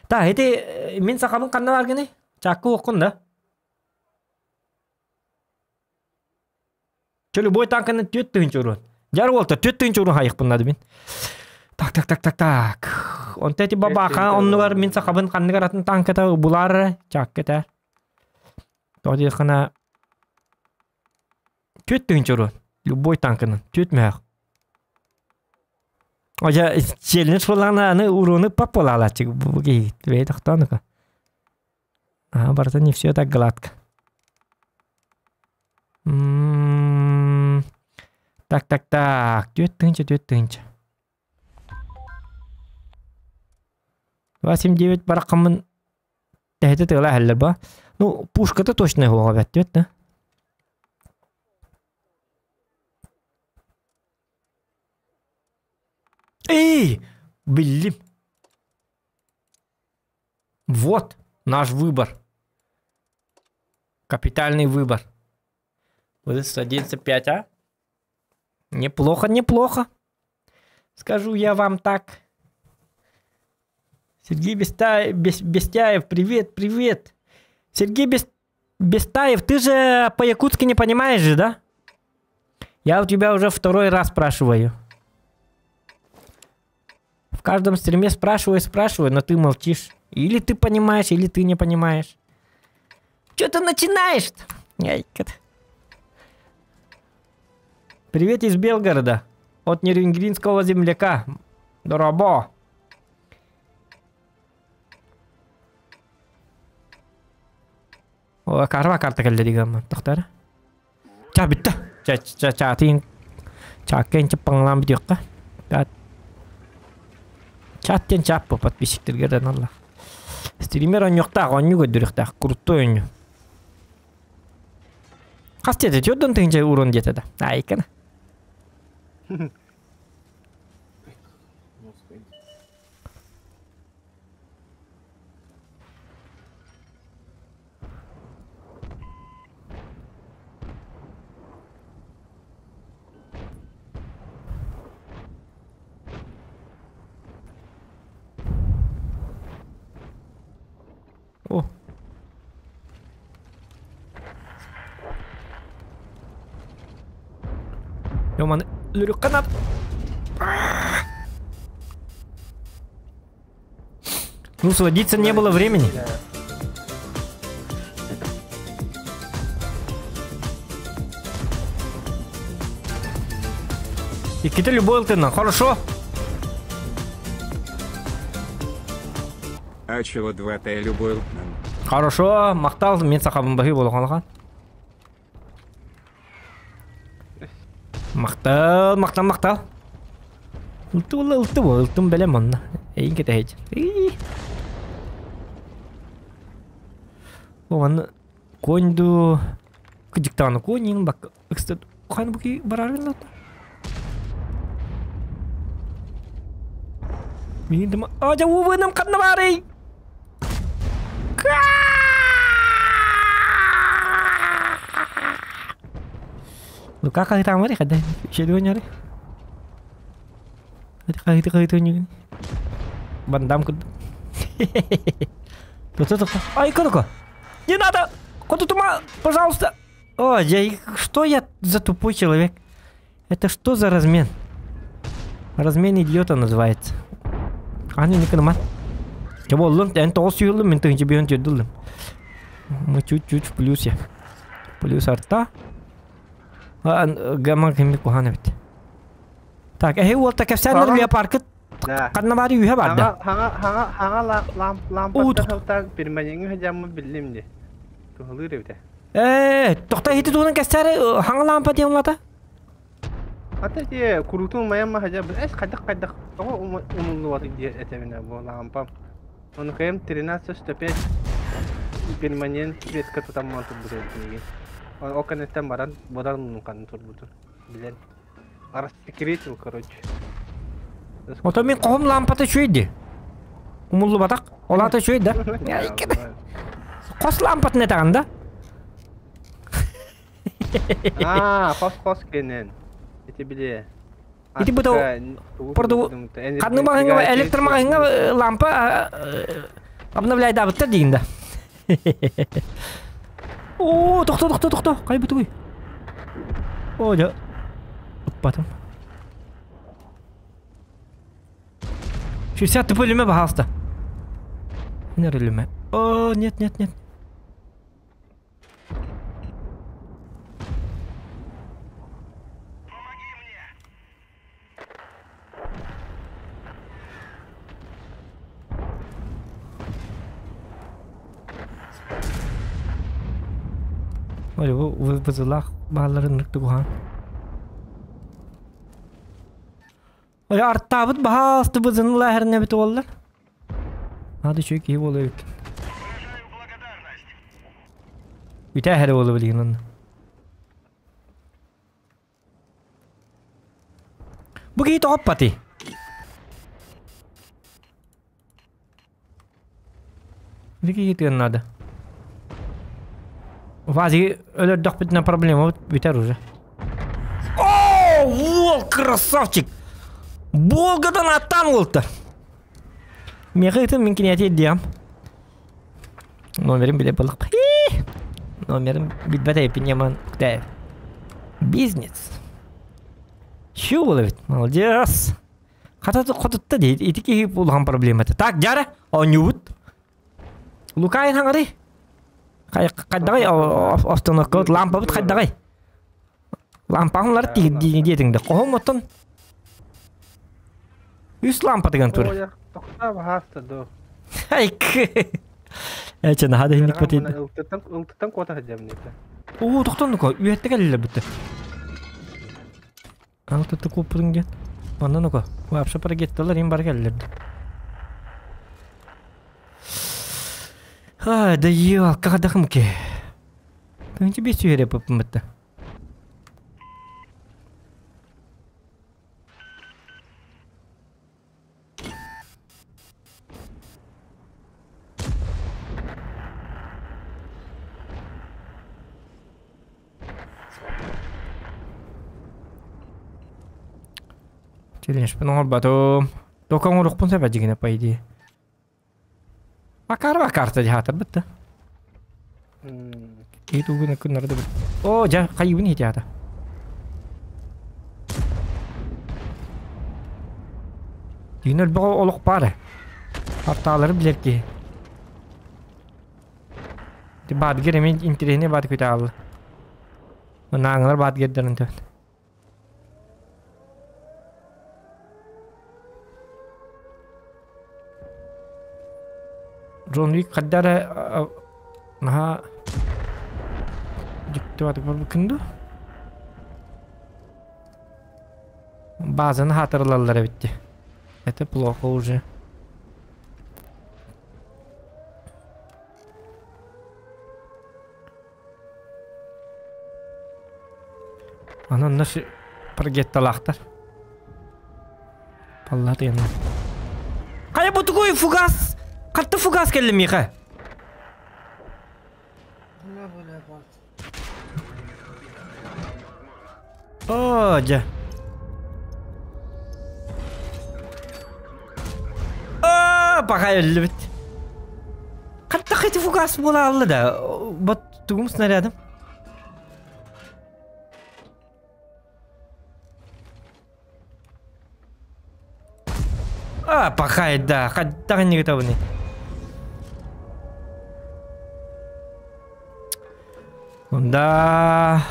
Та, ити мин сахабын ханна бааргыный? Чаакка уоххун да? Чө любой танканы түөрт тыһыынча уруон. Дьар уолта түөрт тыһыынча уруон хайыхпын наада мин. Так, так, так, так, так. Онто ити бабааха оннугар мин сахабын ханныгар атын танката булаар чаакка этээр. Тоҕо диэххинэ түөрт тыһыынча уруон. Любой танканан түөрт мөһөөх. Ожа челлендж буоллаҕына аны уруону пап буолаалааччы бу киһи бэйэ тохтоонука. А барыта не все так гладко. Так, так, так. Түөрт тыһыынча, түөрт тыһыынча. 279 бараххаммын тэһитэ тыала иһэллэр ба. Ну, пушката точно суоҕа эбээт түөрт да. Эй, биллим. Вот наш выбор. Капитальный выбор. Вот 111,5, а? Неплохо, неплохо. Скажу я вам так. Сергей Бестаев, Бестяев, привет, привет. Сергей Бестаев, ты же по-якутски не понимаешь же, да? Я у тебя уже второй раз спрашиваю. В каждом стриме спрашиваю, спрашиваю, но ты молчишь. Или ты понимаешь, или ты не понимаешь. Че ты начинаешь-то? Привет из Белгорода. От нерюнгринского земляка. Дорабо. О, карва карта кэллэ дигаммын. Тохтар. Ча бүтті. Ча ча ча тиин чаакка инче паҥалаан бүтүөххэ. Чат диэн чаап бу подписчиктэргэ эрэн Стример оонньуохтаах, оонньуу көрдөрүөхтээх, крутой оонньуу. Хас диэтэ, түөрт тыһыынча урон диэтэ да. Айкана. Йоман лүрүкканат. Ну, сводиться не было времени. Икките любой ылтынна. Хорошо. А чего 2Т любой ылтынан? Хорошо, мактал, мен сақабын бахи болған. Мактал, мактал, мактал. Ылты була, ылты бу, ылтым белем онна. Эйин кетехич. Оған коньду кыдьыктааны конин бак ыкста хан буки барарын лата. Мин дым ажа увыным канна барый. Лука кахитамари хада шедуняри. Хати хати Бандам куд. Тут Ай, куда? Не надо! Куда тума? Пожалуйста! О, я... Что я за тупой человек? Это что за размен? Размен идиота называется. А, не, не понимаю. Я был, я не сюлым, мен тынчы бьен тюдулым. Мы чуть-чуть в плюсе. Плюс арта. А, гамма кеми кухана бит. Так, эй, вот так кепсәнер леопаркы Канна бары үйе барды. Хаңа хаңа лампа тахтан перманеңи хажамы билим де. Тухылыр эбите. Тохта хити туунан кәсәре хаңа лампа диэн лата. Ата те курутун маямма хажа эс кайдак кайдак того умуллуат ди этемине бу лампа. Оны кем 13.105 перманент ветка тутамман турбут эбитиги. Оканеттен баран бодан нукан турбутур. Билен. Рассекретил, короче. Ото мен кохом лампата чуйди. Умуллу батак. Олата чуйди. Кос лампат не таганда? А, кос кос кенен. Ити биле. Ити бу порду кадны магыңга электр магыңга лампа обновляй да бытта дигинде. О, тохто тохто тохто. Кай бутуй. О, да. Потом. 60 тупой люме, пожалуйста. Не люме. О, нет, нет, нет. Помоги мне. Ой, вы вызылах балларын ныктыгухан. Ой, арттабыт бахасты бызынла херне бит оллар. Надо чөй киһи болу эбит. Үтә хәре болу билген. Бу киһи тоқпати. Бу киһи тыгын надо. Вази өлөрдөх битнә проблема битер уже. О, вол, красавчик! Болгадан аттан олты. Меха мен кинәте диям. Номерим биле балык. Номерим билбәтә пинеман күтә. Бизнес. Чё было ведь? Молодец. Хата хотутта дейт. Итики булган проблема. Так, жара, онюбут. Лукай хаңары. Кайдагай остановка лампа бут кайдагай. Лампаңлар тиги диетиңде. Кохом оттон. Үс лампа деген тур. Тохта бахаста до. Ай. Эче нахада хинник бат. Ылтыттан кота хажамнета. О, токтон ко. Үйәтте келле битте. Алтытты купудың ден. Ондан око. Вообще пара кеттелер, им бар келлер. А, да ё, кадахым ке. Тынчы бес үйере пыпым бітті. Челлендж пен оңор Токон урукпун себе жигине по идее. Акар карта жахатар бітті. Ит угуна күннәрдә бит. О, жа кайыбын хитята. Дьиҥэр бөҕө олох баар ээ. Артаалары билэр киһи. Ити баатгыр эмиэ интэриэһинэй баат күтэ Нааҥылар баатгырдарын төт. Джон Уик хайда эрэ наһаа дьикти баатык барбыккын дуу? Базаны хаатырылаллар эбит дии. Это плохо уже. Аны онно прогетталаахтар. Паллаа тыйанна. Хайа бу тугуй фугас? Хатты фугас кэллэ миэхэ. Оо, дьэ. Аа, пока өллүбүт. Хаттах ити фугас буола алла да. Вот тугум снарядым. А, пахай да, хаттах не готовы. Да.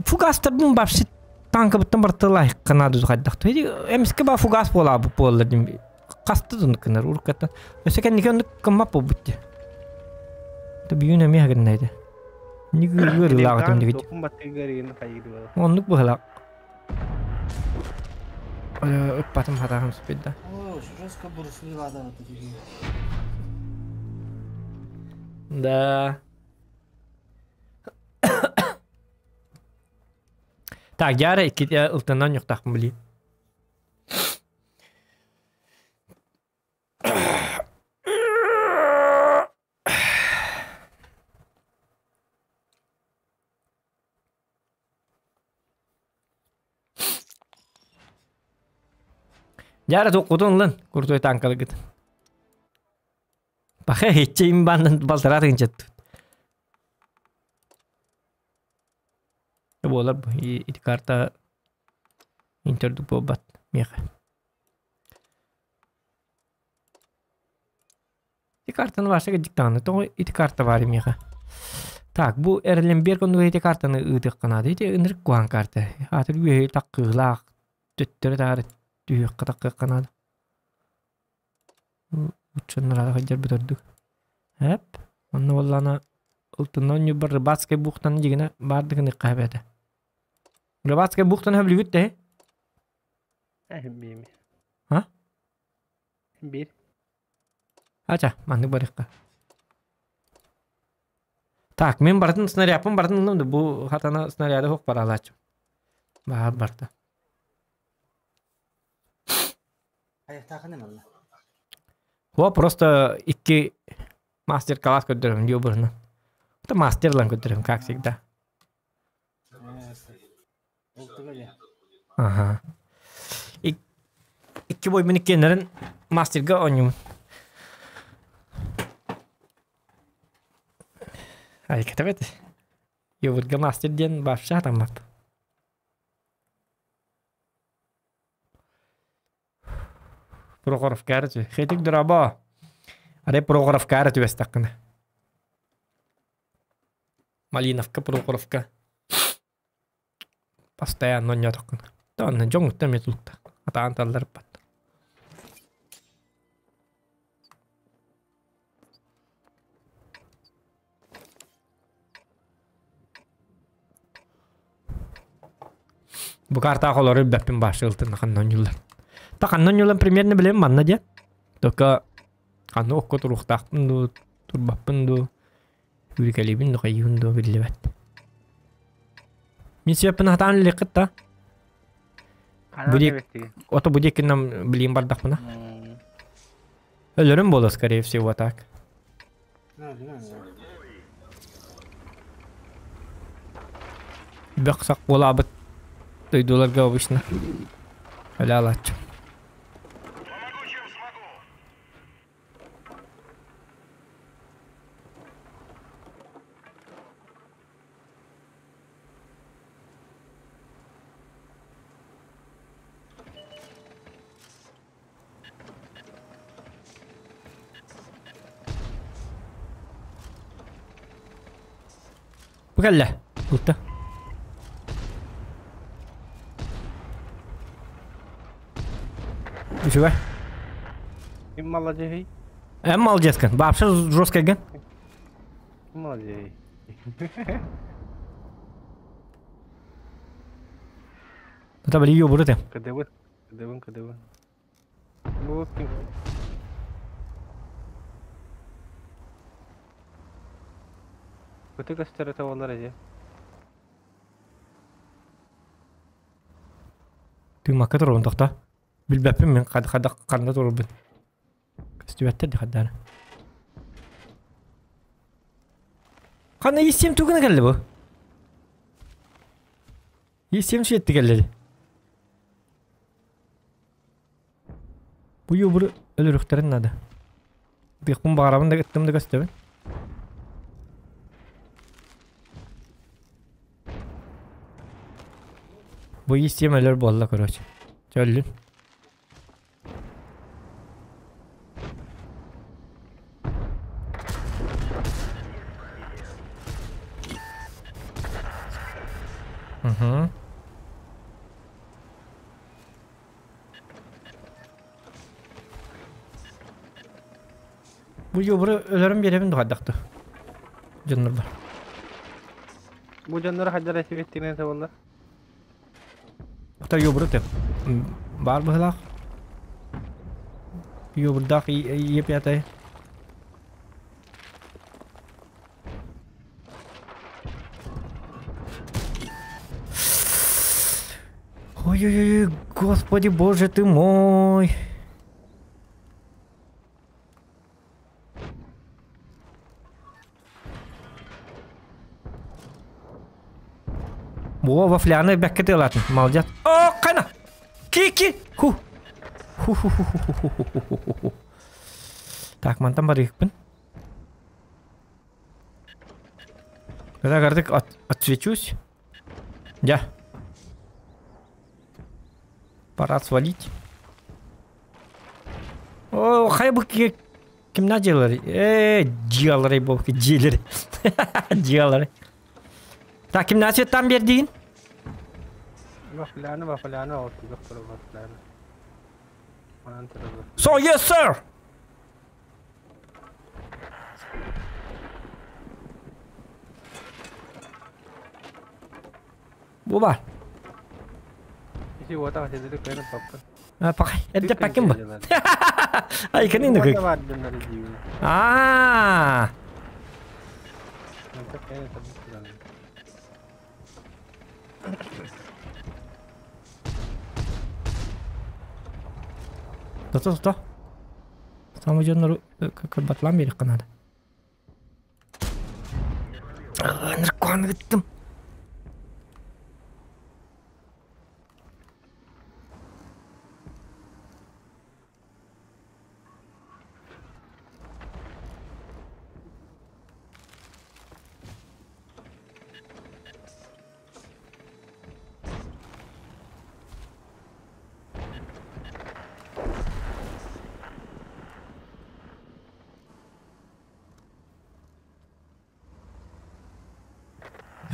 Фугастарбын вообще танкабыттан бартылай канаду хайдах. Эмиске ба фугас буола буолла дим. Хаста да оннук гынар уруккаттан. Өссө кэнники оннук гыммат буолбут дии. Бүгүн эмиэ гыннайды. Ыарыылааҕытым дигит. Оннук быһалаах. Ыппатым хатаһым спидда. Да. Так, дьаара иккитэ ылтанан ньухтахпын билии. Дьаара туоххутун ылын, курдуй тааҥкаларгыт. Пахе иччи имбааннан балтараа тыынчаттыт. Буолар бу ити карта интердук буолбат миэхэ. Ити картаны Ваша дьиктаҕына тоҕо ити карта баар миэхэ. Так, бу Эрленберг оннугар ити картаны ыытыахха наада. Ити ынырык куһаҕан карта. Аатыр үөһэ таккыылаах төттөрү-таары түһүөххэ таккыахха наада. Уччаннар сылдьарбыт ордук. Эп, онно буоллаҕына ылтынна оонньуурбар Рыбацкай бухтаны дьигинэ баардык ыныахха сөп этэ. Рыбацкай бухтаны сөбүлүүгүт да Биир. А? Биир. Ача, маннык барыахха. Так, мин барытын снарядпын барытын ыллым да бу хатана снаряды суох бараалааччым. Баар барда. Во просто икки мастер-класс көрдөрөм дио быһынан. Это мастерлан көрдөрөм, как всегда. Ага. Икки бойбун иккиэннэрин мастерга оонньуубун. Айкатабет. Йовырга мастер диэн вообще атаммат. Прохоровка эрэ Хетик дорообо. Арай Прохоровка эрэ түбэстэххинэ. Малиновка, Прохоровка. Постоянно онньоотоххуна. Онно дьоҥҥуттан эмиэ тулуктаах. Атаан талларбат. Бу картаах олору билбэппин башы ылтын ханна онньуулар. Та ханна онньуулан примерно билэм манна диэн. Только ханна окко туруохтаахпын дуу, турбаппын дуу, үүрүкэлиибин дуу, хайыыбын дуу биллибэт. Мин сүөппүн хатаан илиэххит да. Бу ото бу диэкинэн билиим бардахпына. Өлөрүм буолуо скорее всего так. Бөх-сах буолаабыт дойдуларга обычно өлө алааччым. Бу кэллэ. Ылта. Үчүгэй. Ким маладьыһый? Эн молодецкын. Вообще жесткайгын. Ким маладьыһый? Это били ёбуру ты. Кыдыбын, кыдыбын, кыдыбын. Бу ким? Көтө көстөр этэ буоллар эдьэ. Тыымакка турабын тохто. Билбэппин мин хада ханна турарбын. Көстүбэттэр да хаддаары. Ханна истиэм тугуна кэллэ бу? Истиэм сиэтти кэллэ. Бу юбуру өлөрүхтэрин надо. Тыахпын баҕарабын да ыттым да көстөбүн. Бу истиэм өлөр буолла короче. Чөллүн. Угу. Бу юбуру өлөрүм биэрэбин дуһайдахты. Дьоннор бар. Бу дьоннор хайдар этибиттигинэ табыллар. Ата юбуру теп. Бар быһылаах. Юбурдаах Е5. Ой-ой-ой, господи боже ты мой. Во, вафляны бэккэ тыалатын. Молодец. О, кана! Ки-ки! Ху! Ху-ху-ху-ху-ху-ху-ху-ху. Так, мантан барыыкпын. Когда гардык от, отсвечусь. Я. Пора свалить. О, хай бы кимна делали? Делали, бог, делали. Делали. Так, кимна там бердин? Вафляны, вафляны, вафляны. So, yes, sir! Бу бар. Пакай, это пакем ба. Ай, кani ныкык. А. Тото, тото. Самый дьоннору кырбатлаан биэриэххэ наада. Наркоан ыттым.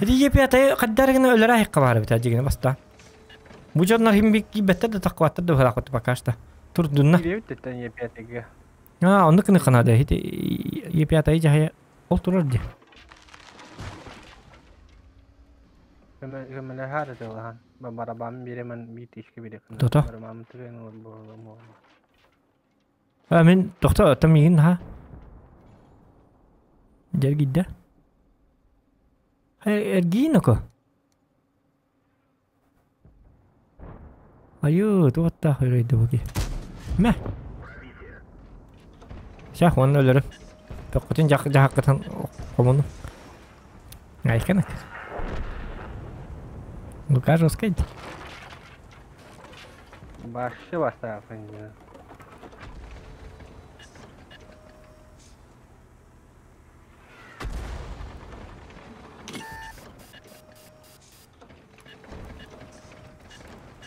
Ити епятай хаддар гына өлөрө айыкка баар эбит дьигинэ баста. Бу дьоннор хим киирбэттэр да таххыбаттар да быһалаах пока что. Турдунна. Киирэбит Е5-ге. А, оннук гына ханада ити Е5 жаһайа ол турар дии. Көмөлөһөр этилахан. Барабан биремен бит ишке бире. Тото. Барабан түген ол боло. А мин тохто там миигин ха. Дергидде. Эргиин око. Айыы, туоттаах өрөйдө буки. Мэ. Сах онно өлөрүм. Токкутун жак жахаккытан хомуну. Айканак. Лука жесткий. Башы бастаахын.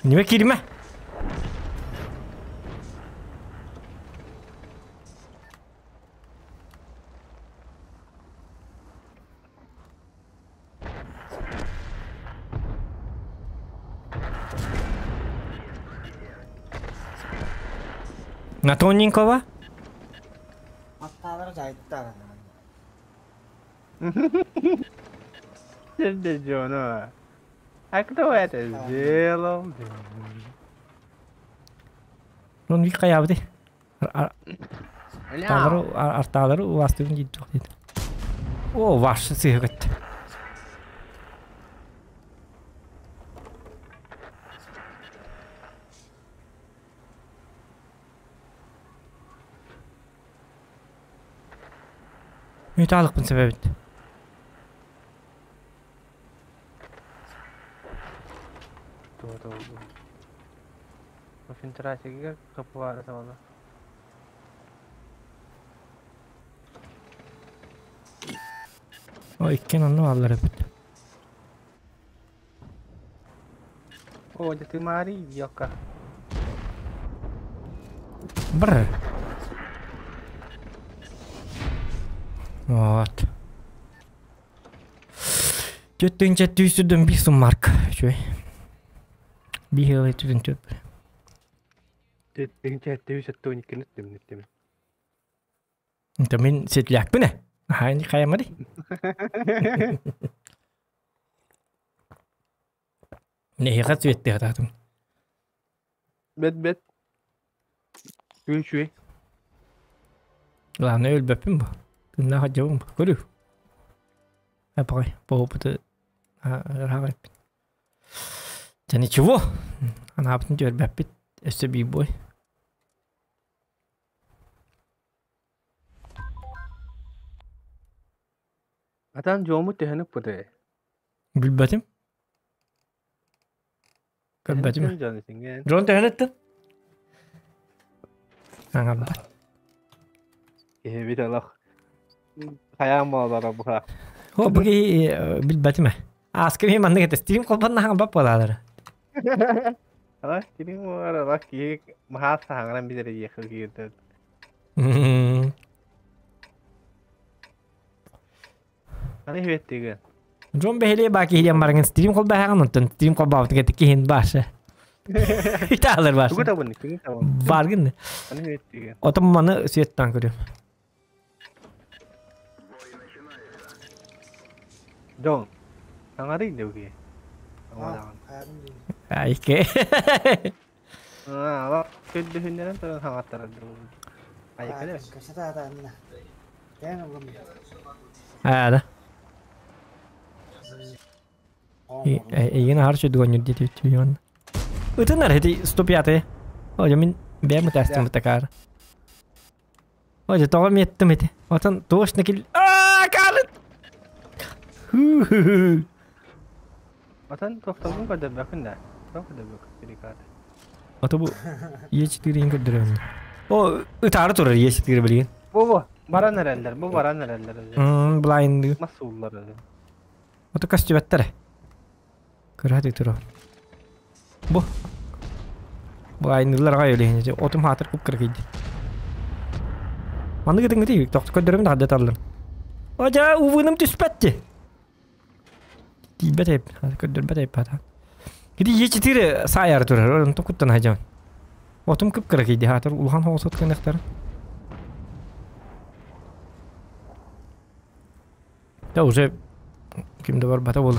Неме киирмэ. На тоненького? Аттаалара дьайдыттар. Сирде дьоно. А кто это сделал? Рон ви хайабыты. Артаалары артаалары уастыгын диит туох диит. О, ваш сыһыгыт. Мүталықпын себебит. Концентрациягар капуара сабана. О, иккен онну аллар эбит. О, да ты Мари, ёлка. Бр. Вот. Түттүнчэ түйсүдүн бир сум марк. Үчүгэй. Биһиэлэй түтүн төп. Түттүнчэ түйсүттүн иккини түмнүттүм. Инта мин сетлякпын э. Хаани хайамады. Нэһиэхэ сүөттэ хатаатым. Бет бет. Үчүгэй. Главное өлбөппүн бу. Тынна хадьабын бу. Көрү. Апай, по опыту ыраах Дьэ ничего. Анаабытын түөрбэппит. Өссө биир бой. Атан дьуомут төһөнүк бутэ. Билбэтим. Көрбөтүм. Дьон төһөнүттэн? Аңарбат. Киһибит олох хайаан буолара буха. О, бу киһи билбэтим. Ааска мин маннык этэ стрим холбонно хаҥарбат буолаалара. Ала стрим буолар ала киһи маһаас хаҥаран билэр диэхэ киирдэ. Аны хибеттиген. Дьон бэһилиэ баа киһи диэн бараҥын стрим холбоһаҕын онтон стрим холбообутуҥ эти киһин бааша. Итаалар бааша. Тугу табын, тугу табын. Баргын. Аны хибеттиген. Отон маны светтан көрүм. Дьон, саҥарый дэгии. Айке. Көрдөһүннэрэн туран хаҥаттарар Айкале. Аа да. Эйигин аһар чөдүгөннүр диэти бүтүөн. Ытынар эти 105. Ой, мин бэйэм ытаастым бутакаар. Ой, тоҕо миэттим ити. Отон точно кил... Аа, каалыт! Ху-ху-ху. Отон тохтобун көрдөрбөкүн да. Тоҕо көрдөрбөкүн перекат. Ото бу Е4 ин көрдөрөм. О, ытаары турар Е4 билигин. Бу бу баран эрэллэр, бу баран эрэллэр. Блайнды. Мас ууллар. Ото көстүбэттэр. Кыраһа турар. Бу. Блайндылар аҕай өлүһүн. Отум хаатыр куп кыркыйды. Маннык ытыҥҥытый, тохто көрдөрөм да хаддаталлар. Ожа увыным түспэтти. Тиийбэт эп, көрдөрбөт эп хата. Кити Е4 саайар турар, онтон куттан хажан. Отум кып-кыра кийди хаатыр, улахан хоҕосот кынахтар. Да уже ким да бар бата болу.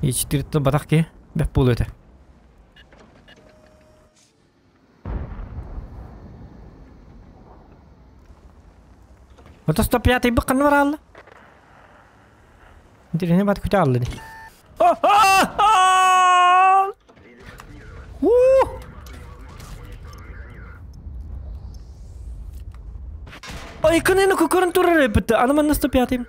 Е4 батах ки, бэп болу это. Ото 105 бу ханна бараалла? Интирине бат күтэ алла ди. Ой, кынын кукурун турар эпит. Аны манна 105.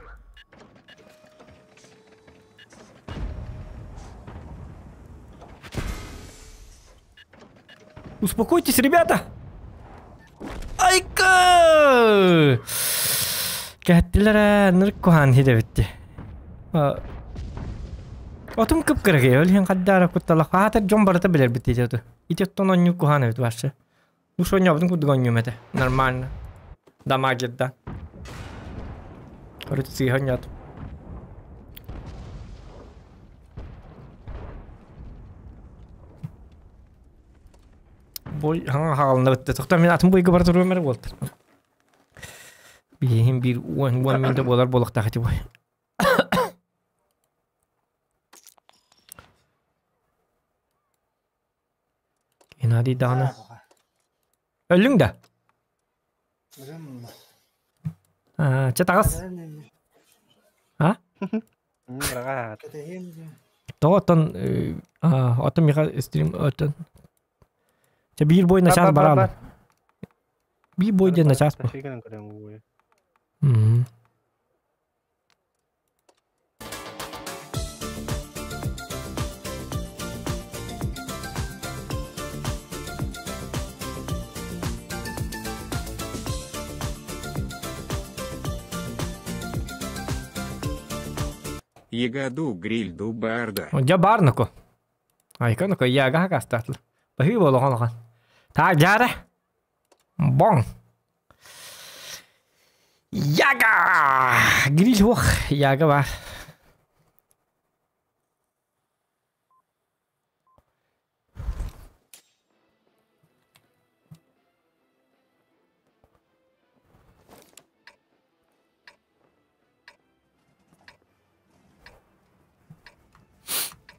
Успокойтесь, ребята! Айка! Кэттилэр нырк куһаан хидэбитти. Отум кып-кыракый, ол иһин хаддаара кутталах. Аатар дьон барыта билэрбит диэтэ оту. Ити оттон онньуу куһаан эбит вообще. Уж онньообутун курдук онньуум этэ. Нормально. Дамагерда. Короче, сыыһа онньоотум. Бой хаҥа хаалына бытта. Тоқтар мен атын бойга бара туруом эрэ буолтар. Биһиһин биир 10 минута буолар буолуохтаах ити бой. Геннадий даҕаны. Өллүҥ да? Чэ таҕыс. А? Тоҕо оттон оттон миэхэ стрим оттон Чэ биир бой начаас бараалы. Биир бой диэн начаас бу. Ягоду грильду барда. Дьэ баар ноко. Айка ноко яга хакастаатыл. Баһыы болоҕон охан. Так дьаара. Боҥ. Яга! Гриль уох, яга бар.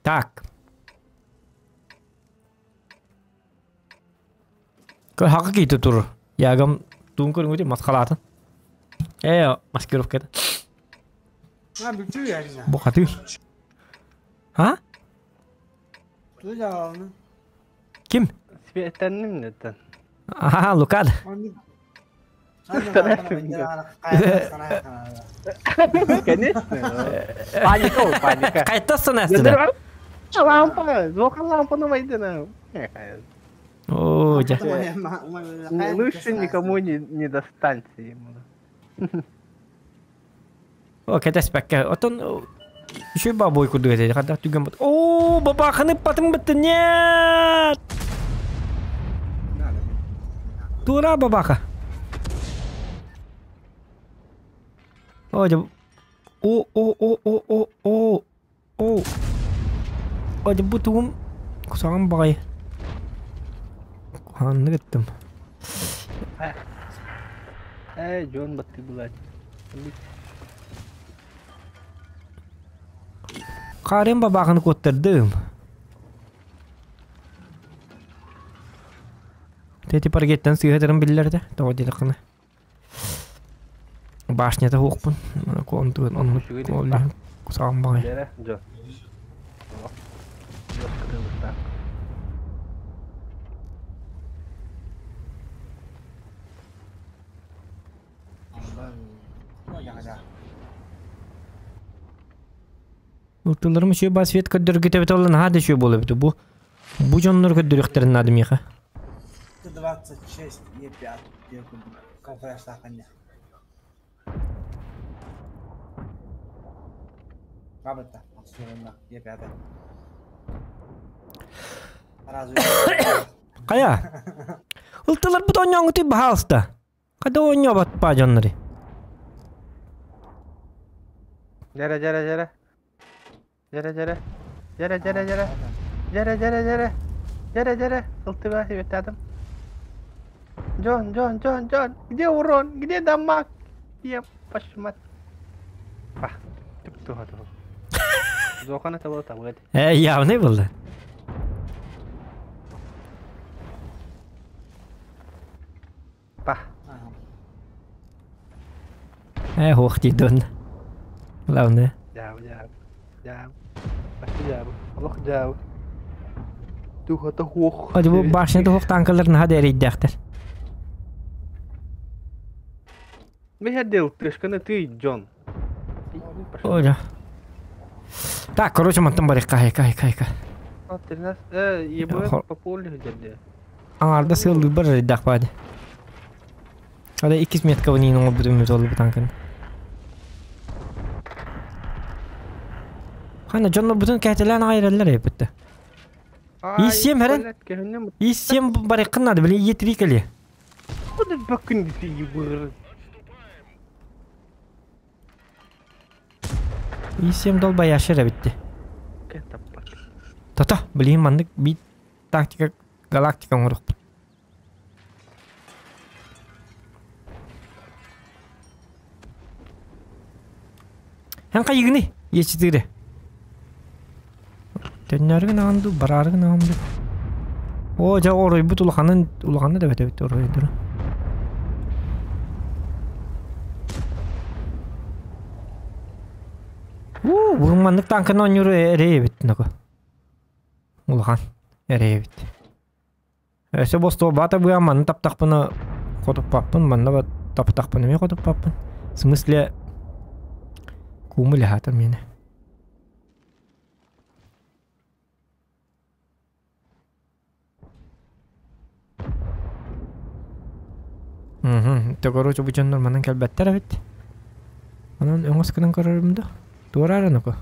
Так. Хакы кийти тур. Ягам туун көрүҥүтү масхалаатын. Э, маскировката. Бу хатыы. А? Ким? Светенним неттен. Аха, Лукад. Конечно. Паника, паника. Қайта сынасты. Лампа, звук лампа на майдана. О, дьэ. Лучше никому не достанься ему. О, кэтэспэккэ. Оттон үчүгэй бабой курдук этэ. Хардах түгэн бат. О, бабаханы патын бытты. Нет! Тура бабаха. О, дьэ. О, о, о, о, о, о, о. О, дьэ бу тугум кусаҕан баҕайы. Куһаҕаннык ыттым. Эй, Джон батты булать. Хаарыан бабааҕын куоттардым. Тети паргеттан сыыһатарын биллэрдэ. Тоҕо диэтэххинэ. Башнята хуохпун. Онтугун оннук кусаҕан баҕайы. Дьэрэ, Джон. Ылтыларым үчүгэй баа свет көрдөргүтэ эбит ол наһаа да үчүгэй буолар эбит бу бу дьоннор көрдөрүөхтэрин наада миэхэ. 26 Е5 конференция Бабытта, Е5. Хайа? Ылтыларбыт оонньооҥҥутуй баһаалыста. Хайда оонньообот баа дьоннори. Дьэрэ, дьэрэ, дьэрэ. Дьэрэ, дьэрэ. Дьэрэ, дьэрэ, дьэрэ. Дьэрэ, дьэрэ, дьэрэ. Дьэрэ, дьэрэ. Ылтыга сибеттаатым. Джон, Джон, Джон, Джон. Где урон? Где дамаг? Я пошмат. Па. Туха, туха. Зохана того табыт. Э, явный был. Па. Э, хуох дии Главное. Дьаабы, дьаабы. Дьаабы. Бачча дьаабы. Олох дьаабы. Туһата хуох. Hadi bu башня туох танкалар наһаа да эрэйдээхтэр. Мехадил, тышканы ты, Джон. Оля. Так, короче, мантан барыхха, хайка, хайка, хайка. 13, ебы по полю дерде. Аңарда сыаллыырбар эрэйдээх баады. Ада иккис метка ниин оҥорбутум үмүт танкын. Хана дьоннорбутун кээтэлээн аҕай эрэллэр эбитте. Иссиэм хэрэн. Иссиэм барыххын наада, били иетири кэлиэ. Куда бакын ебыр. Иссиэм долбаяшыр эбитте. Тото, билигин маннык биир тактика галактика оҥоруохпут. Эн хайыгыный? Е4. Төннөрү гынаҕын дуу, бараары гынаҕын дуу? Оо, дьэ оройбут улаханын, улахана да бэтэбит оройдору. Уу, бу маннык танканы оонньуур эрэй эбит ноко. Улахан эрэй эбит. Өссө бостуолбаата быа манна таптахпына хотуппаппын, манна таптахпына эмиэ хотуппаппын. В смысле кууму лэһаатар миэнэ. Мм, короче, бу дьоннор манан кэлбэттэр эбит. Онон өҥөс гынан көрөрүм да. Туораары ноко.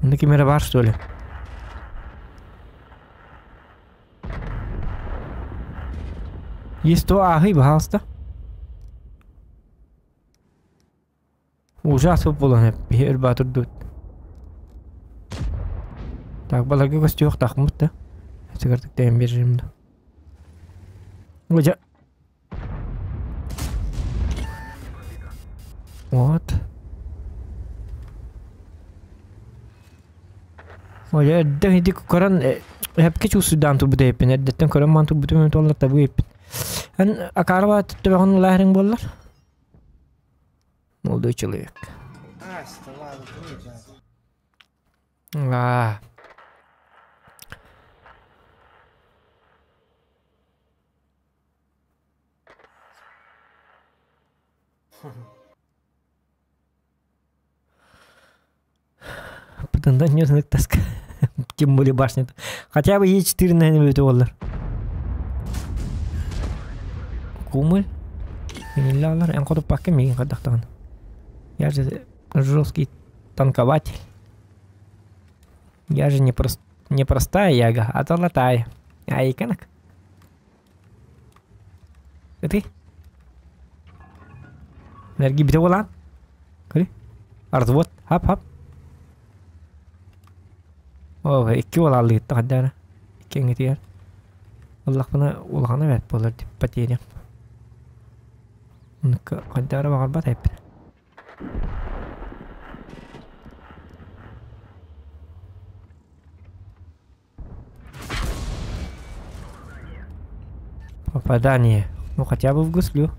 Онно ким эрэ баар что ли? Есть то ааһый, пожалуйста. Ужас буолан биһи өр баатырдыбыт. Так, баларга көстүөхтаахпыт да. Сыгартык тэйэн биэрэрим да. Дьэ. Вот. Ой, эрдэ ити көрөн эпке чуусуйдаан турбут эппин эрдэттэн көрөн маан турбутум туоллар табыы эппин. Эн акаарба төбөҕүн улааһырыҥ буоллар? Молодой человек. А. Потом не таска. Тем более башня. Хотя бы Е4, наверное, будет олар. Кумыль. Миллиалар. Эн хоту пакка миин хадахтаган. Я же жесткий танкователь. Я же не, прост, не простая яга, а золотая. Айканок. Ты? Энергия бите болан. Көрі. Артвот. Хап хап. О, икки ол аллыгытта хаддара. Икки эҥитигэр. Уллахпына улахана бэрт буолар дип потеря. Хаддара баҕарбат эппин. Попадание. Ну хотя бы в гуслю.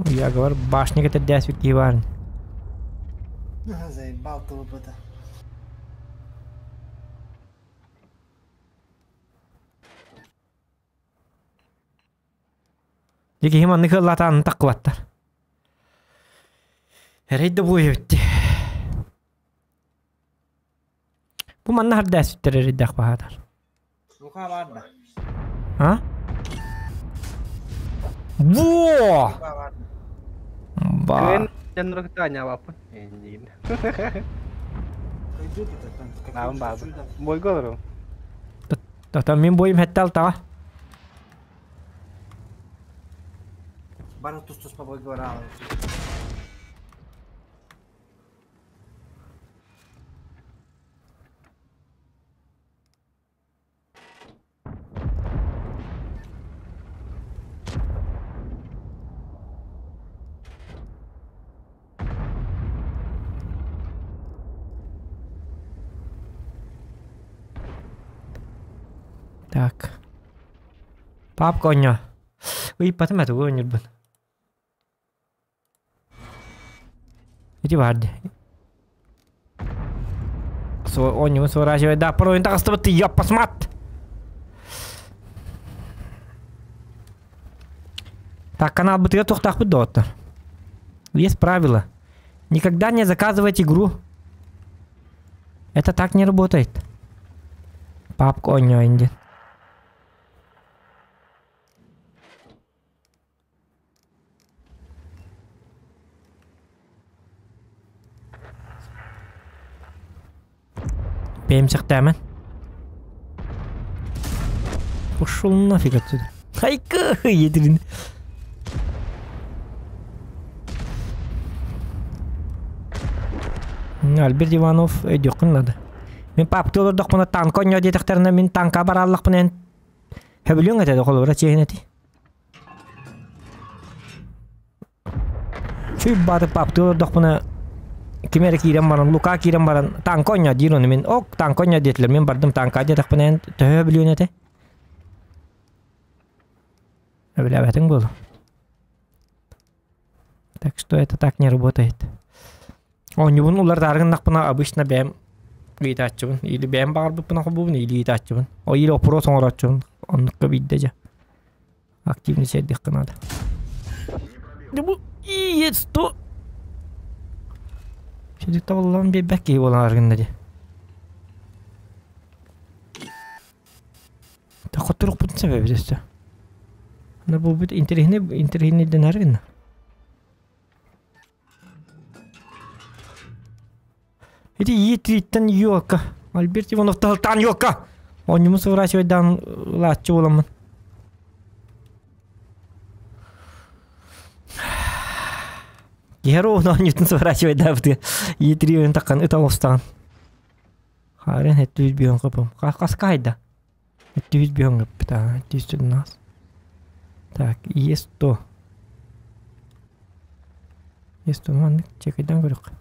Я говорю, башня это дясвит Иван. Заебал ты это. Дики хим анны кыллатаан таққыбаттар. Эрейді буй битти. Бу манна хардаас биттер эрейдэх баһаатар. Лука бар да. А? Во! Ба. Кыын дьоннору кытта анньаабаппын. Эннигин. Наабын баабын. Бойго олорум. Тата мин бойум хэтте алтаҕа. Бары тус-туспа бойго бараалар. Так. Папка оонньоо. Ыйыппатым ээ тугу оонньуурбун. Ити баар дии. Оонньугун сворачивай да паройун таҕыстыбыт ты ёппасмат! Так, каналбытыгар туохтаахпыт доҕоттор. Есть правило. Никогда не заказывать игру. Это так не работает. Папка оонньоойун диэн. Бэйэмсэхтээмэн. Пошел нафиг отсюда. Хайка, едрин. Альберт Иванов өйдүөххүн надо. Мин паапты олордохпуна танка оонньоо диэтэхтэринэ мин танка барааллахпына эн хөбүлүөҥ этэ холобура чиэһин эти. Чүй бааты паапты олордохпуна ким эрэ киирэн баран Лука киирэн баран танка оонньоо диир ону мин ок танка оонньоо диэтилэр мин бардым танка диэтэхпинэ эн төһө хөбүлүөн этэ? Өбүлээбэтиҥ буолуо. Так что это так не работает. Оонньуубун уларытаары гыннахпына обычно бэйэм ыйытааччыбын. Или бэйэм баҕарбыппын оҥорбуппун, или ыйытааччыбын. О, или опрос оҥорооччубун. Оннукка биирдэ дьэ. Активный сэрдиэххэ наада. Да бу иет сто. Сидик табыллан биэрбэт киһи буолан аргынна дии. Хотторукпутун сэбэбит өссө. Аны буолбут интэриэһинэй интэриэһинэйдэнэр гынна. Ити Е3-тэн елка. Альберт Иванов таһылтаан елка. Оонньуумун сворачивайдаан ылааччы буоламмын. Киһи оҕону оонньуутун сворачивайдаабытыгар Е3 ойон таххан ыта оҕустаҕын. Хаарыан хэттүүс биһон хапым. Хаска хайда? Хэттүүс биһон гыппыта. Хэттүүс нас. Так, Е100. Е100 маннык чекайдан көрүөх.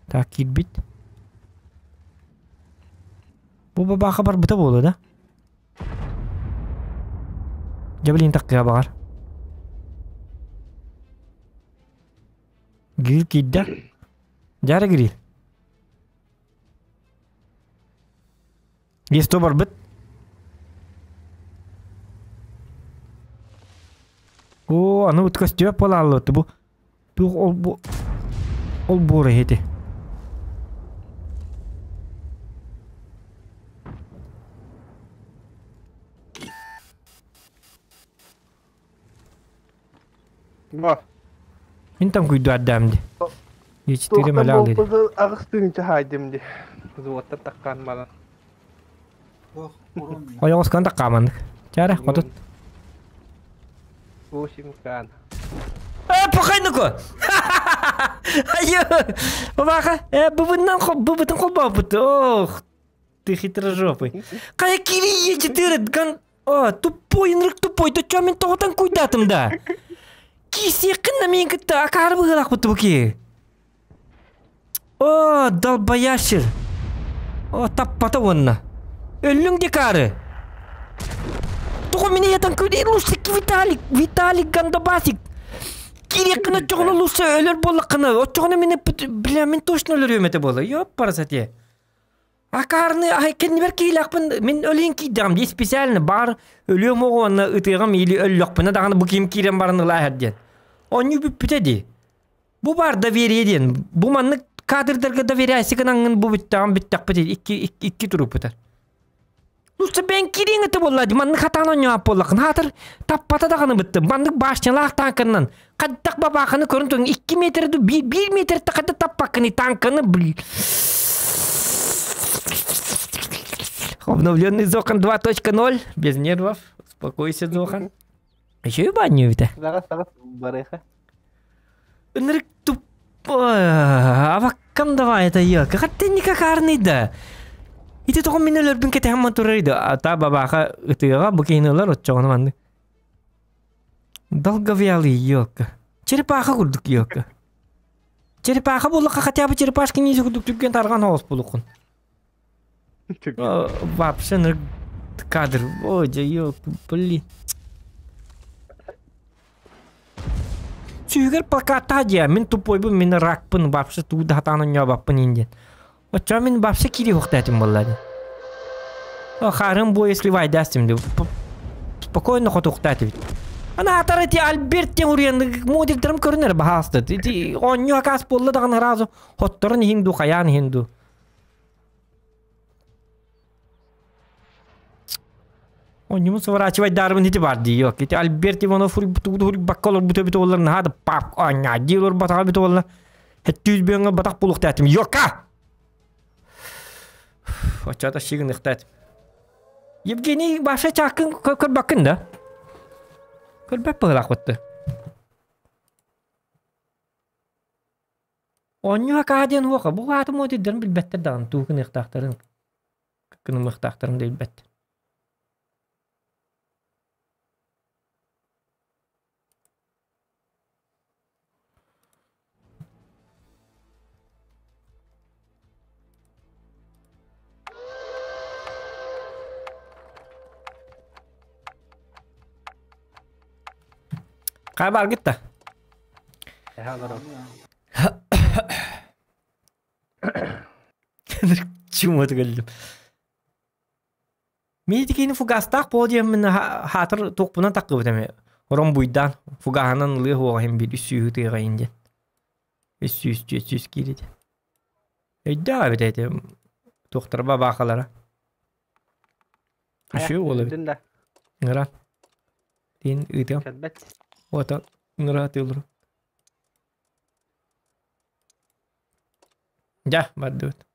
Так, киирбит. Бу бабаха барбыта буолуо да? Дьэ билин таккыа баҕар. Гриль киирдэ. Дьара гриль. Есто барбыт. Оо, аны ыт көстүбэт буолааллыбыт бу. Туох ол бу ол буора иһити. Ба. Мин там күйдү ди. Е4 Туохтан мэлэ алды. буолбутун аҕыс тыһыынча хаайдым ди. Взводтан таккаан баран. Туох урон Ойоҕоскан таккааманнык. Чара, хотут. Восемь кан. Э, пахайныку! Айы! Бабаха, э, быбыннан хоп, быбытын холбааппыт. Ох, ты хитрожопый. Кая кири Е4 ган... О, тупой, ынырык тупой, то чё мен тоҕотон куйдатым да? Кисиэххин да миин кытта акаары быһыылаахпыт бу ки. О, долбоящер. О, таппата уонна. Өллүҥ дикары. Тоҕо мин ийэтэн күдэ лучше Виталик, Виталик Гандабасик. Кириэххин оччоҕуна лучше өлөр буоллаххына, оччоҕуна мин бля, мин точно өлөрүөм этэ буола. Ёп, парасате. Акаарны ай кэннибэр киилээхпин мин өлүөн киирдэҕим дии специально баар өлүөм оҕуонна ытыаҕым или өллөхпүнэ даҕаны бу ким киирэн баран ылааһар диэн. Онньу бүппүтэ дии. Бу баар доверие диэн. Бу маннык кадрдарга доверяйся гынаҥҥын бу бүттэҕим бүттэхпит икки икки икки туруппутар. Лучше бэйэҥ киириэҥ этэ буолла дии маннык хатаан оонньообот буоллаххын хаатыр таппата даҕаны быттым маннык башнялаах танканнан хайдах бабааханы көрөн туран 2 метр ду 1 метрте хайдах таппаккыный танканы блин Обновленный Зохан 2.0 без нервов успокойся Зохан еще и баню это Саҕас саҕас барыха. Ынырык тупой аваккам давай это елка хотя никакарный да Ити тоҕо мин өлөрбүн кэтэһэн турар да ата бабаха ытыаҕа бу киһини ылар оччоҕуна маннык долговялый елка черепаха курдук елка черепаха буоллахха хотя бы черепашка ниндзя курдук түргэн тарҕан оҕус буолуоххун вообще ынырык кадр ой дьэ елка блин Сүүгэр плакаттаа дьиэ мин тупойбун мин ракпын вообще тугу да хатаан оонньообоппун иин диэн Оччоҕо мин вообще киириэхтээтим буолла дии. Хаарым бу если вайдастым ди. Спокойно хотуохтаатыбит. Ана атар ити Альберт диэн уруйан модельдерим көрүнэр баһаалыста. Ити оонньуу акаас буолла даҕаны сразу хотторон иһин дуу, хайаан иһин дуу. Онньумун сворачивайдаарбын ити бар дии. Yok. Ити Альберт Иванов хуруйбакка олорбут эбит олар наһаа да пап аня дии олорбатаҕа эбит олар. Хэттүүс бөҥө батах булуктаатым. Йока! Оччото сигыныктаат. Евгений баша чаакын көрбөккүн да? Көрбөт быһылаах бытты. Онньу акаа диэн уоха бу аатым отиддерин билбэттэр даҕаны туу гыныахтаахтарын гынымыахтаахтарын да билбэт. Хайа бааргыт да? Чумат кэллим. Миитикини фугастаах буол диэммин хаатыр туохпунан таккыбыт эми. Ромбуйдаан фугаһынан ылыа хуоҕа иһин биир үс сүүһү тыаҕайын диэн. Үс сүүс, түөрт сүүс киирити. Өйдөөх эбит эти туохтара бабаахалара. Үчүгэй уол эбит. Ыҥыра. Тиин ыытыам. Ота ыҥыра атыылырым. Дьэ, бардыбыт.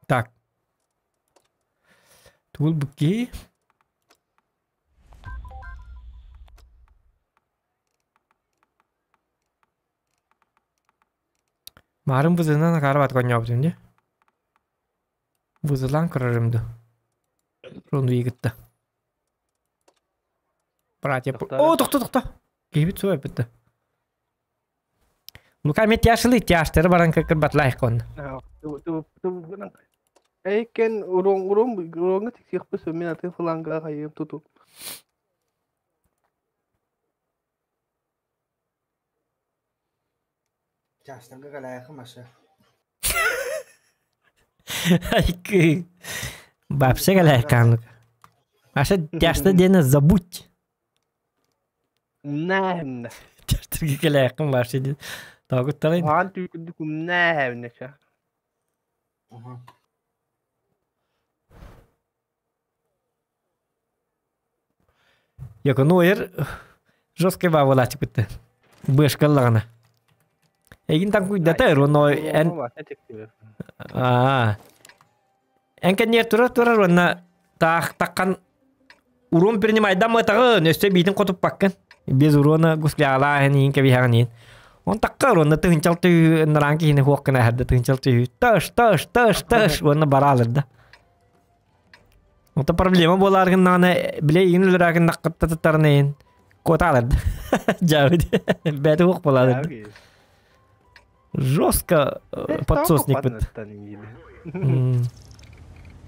Так. Тугул букки. Маарым бызынан акаарбат конньообутум дии. Бызылаан көрөрүм дуу. Рону ыйгытта. Братья... О, тохто, тохто! Киһибит суох эппит да. Лука эмиэ тяжелый тяжтары баран кырбатлаах конно. Эйкен урон урон уроҥҥа тиксиэхпит мин атын флангаҕа хайыым туту. Чаастарга кэлээхи Маша. Айкы. Вообще кэлээхкаанлык. Маша тяжта диэни забудь. Умнааһымна. Тяжтарга кэлээххин вообще диэн. Тоогуттарай. Хаан түүкүрдүк умнааһымна ча. Яко, ну ер жесткий баабылаачыппытты. Бышкаллаҕына. Эгин таҥкуйдата уонна эн аа эн кэнниэр турар турар уонна таах таххан урон принимайдаммытаҕын өссө биитин хотуппаккын без урона гусляалааһын иин кэбиһэҕин иин он такка уонна тыһынчал түһүү нараан киһини хуох гына эһэрдэ тыһынчал түһүү таш таш таш таш уонна бараалырда. Ота проблема буолаар гыннаҕына билэ игин өлөрөөгүн наххаттатыттарына иһин куотаалар дьаабыт бэйэтэ уох буолаалар жестко подсосникпыт.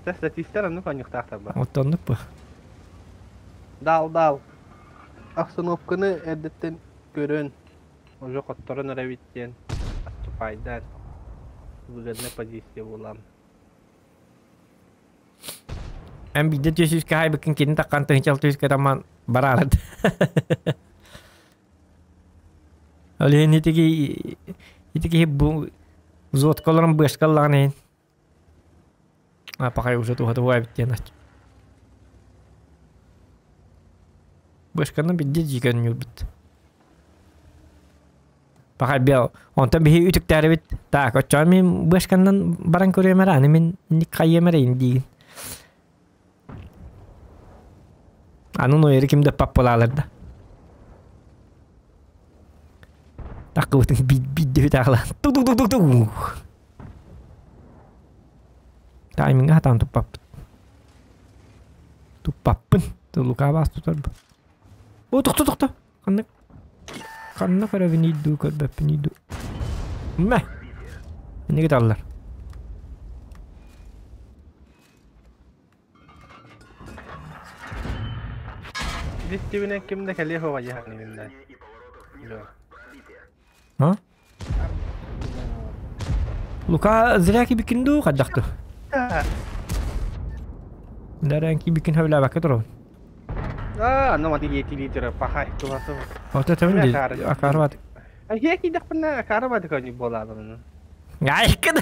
Статистар оннук онньуктаахтар ба. Оттоннук бу. Дал дал. Обстановканы эрдэттэн көрөн, уже хотторон эрэбит диэн отступайдаан выгодная позиция буолам. Эн биирдэ түөсүүскэ хаайбыккын кини таххан тыһыынча алта сүүскэ таман бараарыт. Ол иһин итиги ити киһи бу взводка олорон быашкаллаҕын иһин а пахай уже туһа туһа эбит диэн ач. Бышканы бидде дьиикэн ньуурбут. Пахай бел. Онтон биһи үтүктээрибит. Так, оччоҕо мин бышканнан баран көрүөм эрэ, аны мин инник хайыам эрэ диигин. Аны нойеры ким да паппалаалар да. Таккыбытын бидде үтаалаан. Тук-тук-тук-тук. Тайминга хатаан туппаппыт. Туппаппын. Лука баас тутар бу. О, тохто, тохто. Ханна ханна көрөбүнүй дуу, көрбөппүнүй дуу. Мэ. Инниги таллар. Диттибинэн ким да кэлиэ суоҕа дьаһаныгын А? Лука зря кибикин дуу хайдах дуу? Даран кибикин хөбүлээбэккэ туругун. Аа, аны мати литра пахай туһасы. Ото төбүн ди акарбат. Ахия кидахпына акарбат көни болалын. Айкын.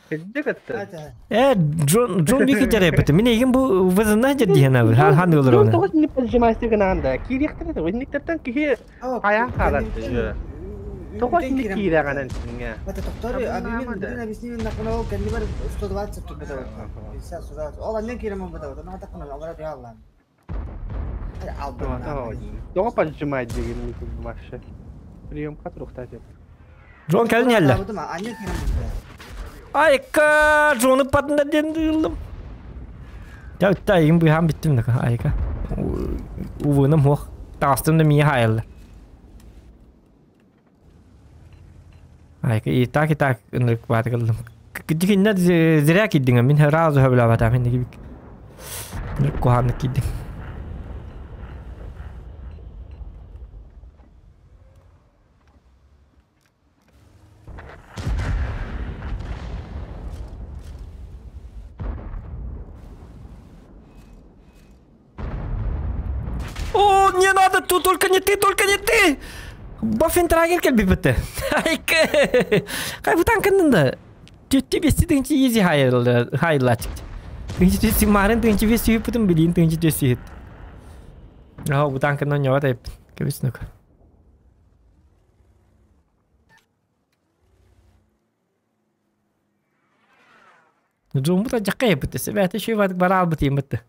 Кырдьык это. Э, Джон Джон Вики терапевт. Мин эгин бу вызына жер диэн абы. Хан олор Джон оны. тоҕус не поджимайсы гынаанда. Киириэхтэрэ да инниктэртэн киһи хайаан хаалар. Тоҕус не киирэҕинэн сиҥэ. Это тохтор, объявим, блин, объясним на ол кэннибэр 120 турбата. 50 120. Ол аннан киирэн барбата. Ону атаххына олора түһэ аллаан. Тоҕо поджимай дигин вообще. Прием катрухта деп. Джон кэлин иһэллэр. Аннан киирэн барбата. Айка, Джону патында диэн ыыллым. Я та игин быһаан биттим да айка. Увыным хуох. Таҕыстым да миэ хаайалла. Айка и так и так ынырык баатыгыллым. Дикиннэ зря киирдиҥ мин сразу сөбүлээбэтим инники ынырык куһааннык киирдиҥ. О, не надо, тут только не ты, только не ты! Баффин трагер кэлбиппит. Айка. Хай бу танканнын да. Түттү бести тыынчы изи хайыллачык. Тыынчы төсси марын тыынчы бести үппүтүн билин тыынчы төсси хит. Аха бу танканнан ньоҕа тайып. Кэбис нук. Джумбута жакка еппит. Себәте шүй бадык бара албыт ембитти.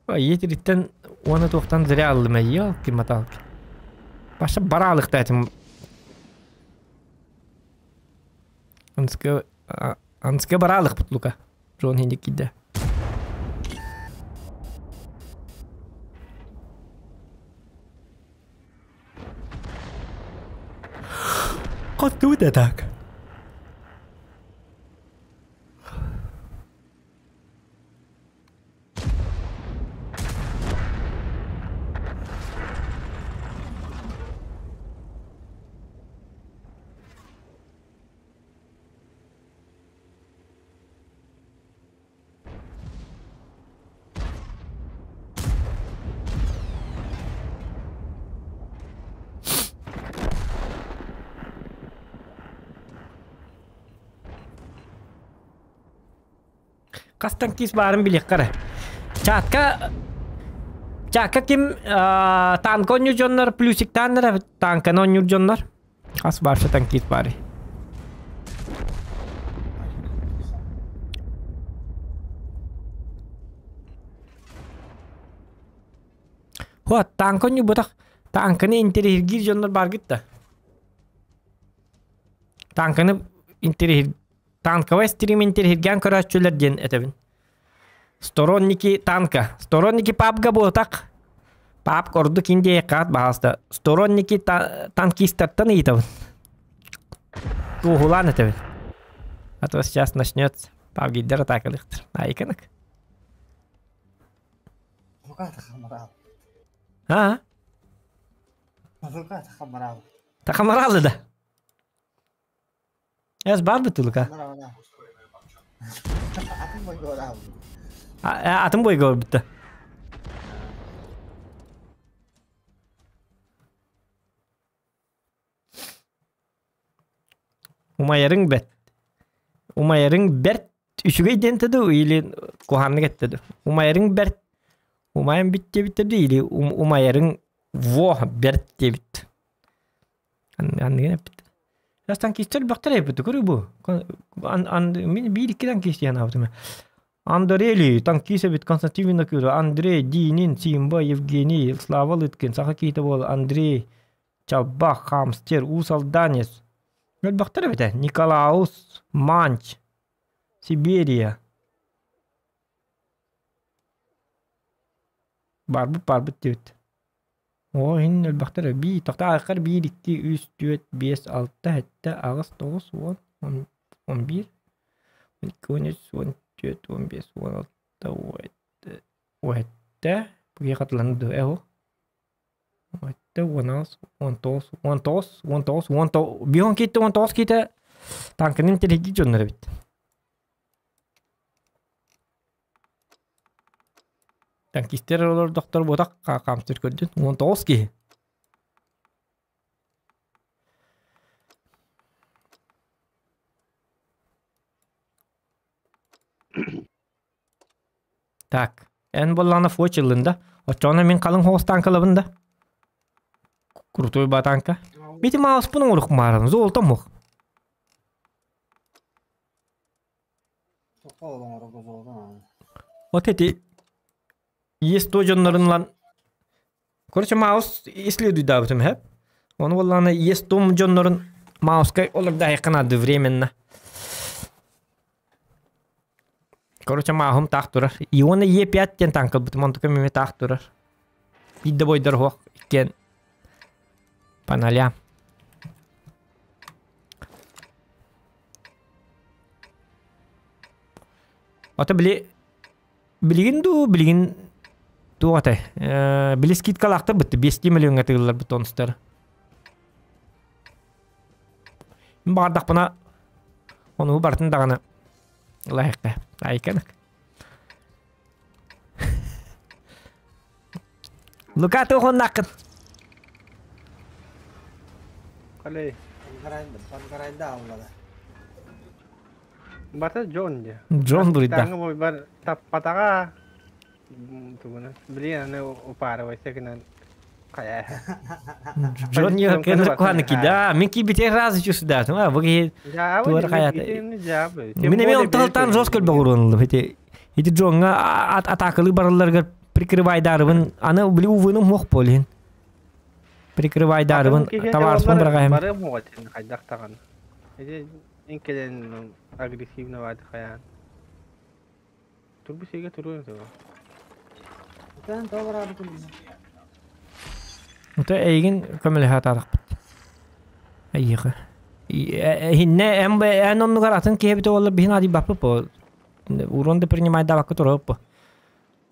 Етириттен уона туохтан зря аллым ёлки маталки. Баша бараалыкта этим. Анска анска бараалык бутлука. Джон хиндик кидде. Откуда так? Хас танкист баарын билиэххэ эрэ. Чатка Чакка ким танка оонньуур дьоннор плюсиктааннар танканы оонньуур дьоннор. Хас барша танкист баарый. Хуа, танка оонньуубатах танканы интэриэһиргиир дьоннор бааргыт да. Танканы интэриэһир танковай стрим интэриэһиргээн көрөөччүлэр диэн этэбин. Сторонники танка. Сторонники папга буотах. Папка ордук индия хаат баһаста. Сторонники танкистартан ыйытабын. Туоһулаан этэбин. А то сейчас начнется. Павгидер атакалыктыр. Айканак. А? Тахамаралы да. Эс бар бытылыка. Атын бойга бітті. Умайарың бет. Умайарың бэрт үчүгэй диэн ду или куһааннык эттэ ду. Умайарың бэрт умайан бит диэбиттэр ду или умайарың во бэрт диэбит. Анныгын эппит. Танкистер бактар эппит көрү бу. Мин биир икки танкист диэн аабытым. Андрели, танкист эбит Константин Винокуров, Андрей, Динин, Симба, Евгений, Слава Лыткин, Саха киһитэ буол, Андрей, Чалбах, Хамстер, Уус Алданец. Өлбөхтөр эбитэ. Николаус, Манч, Сибирия. Барбыт барбыт диэбит. Оо иһин өлбөхтөр бии тохто ааххар биир икки үс түөрт биэс алта сэттэ аҕыс тоҕус уон он он биир он икки он үс он түөрт он биэс уон алта уон сэттэ бу хатыланна дуо ээ Уон уон аҕыс уон тоҕус уон тоҕус уон тоҕус уон бион киитэ уон тоҕус киитэ танканын интэриэһиргиир дьоннор эбит. Танкистер олордохтор буотах хаамсыр көрдүн. 19 киһи. Так, эн буоллаҕына фочиллын да. Оччоҕуна мин халыҥ соҕус танкалабын да. Крутой ба танка. Мити мауспун оҥорук мааран, золото мух. Вот эти есть то дьоннорун лан Короче, маус исследуйдаабытым хэп. Ону буоллаҕына есть том дьоннорун мауска олордооххун одновременно. Короче, мааһым таах турар. Иона Е5 диэн танкалбытым, онтукам эмиэ таах турар. Биирдэ бойдор суох, иккиэн паналя. Ото били билигин дуу, билигин туох этэй? Били скидкалаахтар бытты, 5 миллионга тыыллар бут онстар. Баҕардахпына ону барытын даҕаны лайыққа айканак. Лука туохуннаххын? Қалай? Пангарайда аллада. Бата Джон дии. Джон буруйда. Таңы бойбар таппатаҕа тугунан билигин аны упарывайся гынан хайа. Джон кенер куханки, да, мен кийбите разы чувствую, а вы туар хаята. Мен эме онталтан жестко богурун, эти эти Джонга атакалы баралларга прикрывайдарыбын, аны били увыным мох полин. Прикрывайдарыбын, товарыспын барагаем. Бары моҕотин хайдах таҕан. Эти инкелен агрессивно баады хаян. Турбу сиге туруун тугу. Тэн добра бутун. Ута эйгин көмөлөһө атаарахпыт. Айыга. Хинне эм эн оннугар атын киһи бите олар биһин ади баппы по. Урон да принимай да бакы туруп по.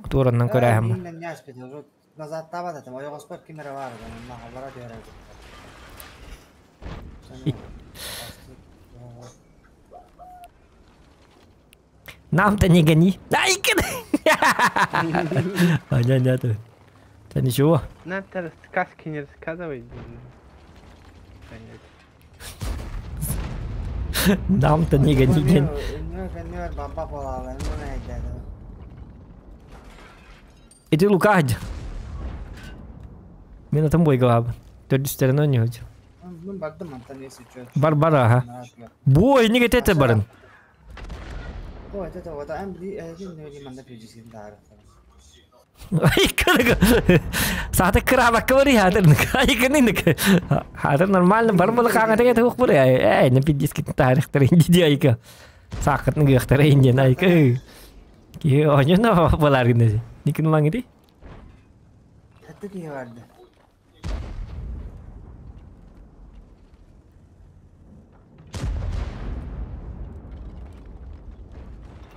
Тураннан көрәһәм. Назад табат этим, ойоҕоспор ким эрэ баар, махаллара түһэрэ. Нам-то не гони. Ай, А, нет, нет. Это ничего. Надо сказки не рассказывай. Нам-то не гони. Иди Лука. Мен там бой глав. Төрдүстерин ойнойт. Бар бар аха. Бой не кетете барын. Сааты кыраабакка барый хатыр. Айкын Хатыр нормально бар болы қаңа теге туқ бар. Эй, не пиддиски тарихтар инди айка. Сақытны гыхтар инди айка. Ки ойно болар гинеси. Никин лаңиди? Хатты ки барды.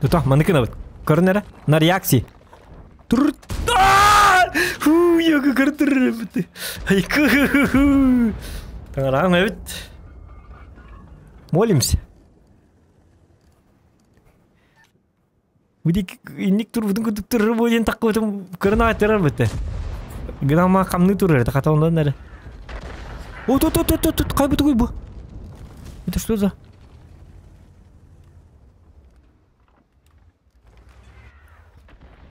Тута, маныкын абыт. Көрүнөрө? На реакции. Тур. Фу, яга көрдүр бит. Айка. Таңарам эбит. Молимся. Будик инник тур бутун күтүп турur бу ден таккы көрүнө айтырар бит. Гынама камны турur, ката ондан нары. О, тут, тут, тут, тут, кай бутугуй бу? Это что за?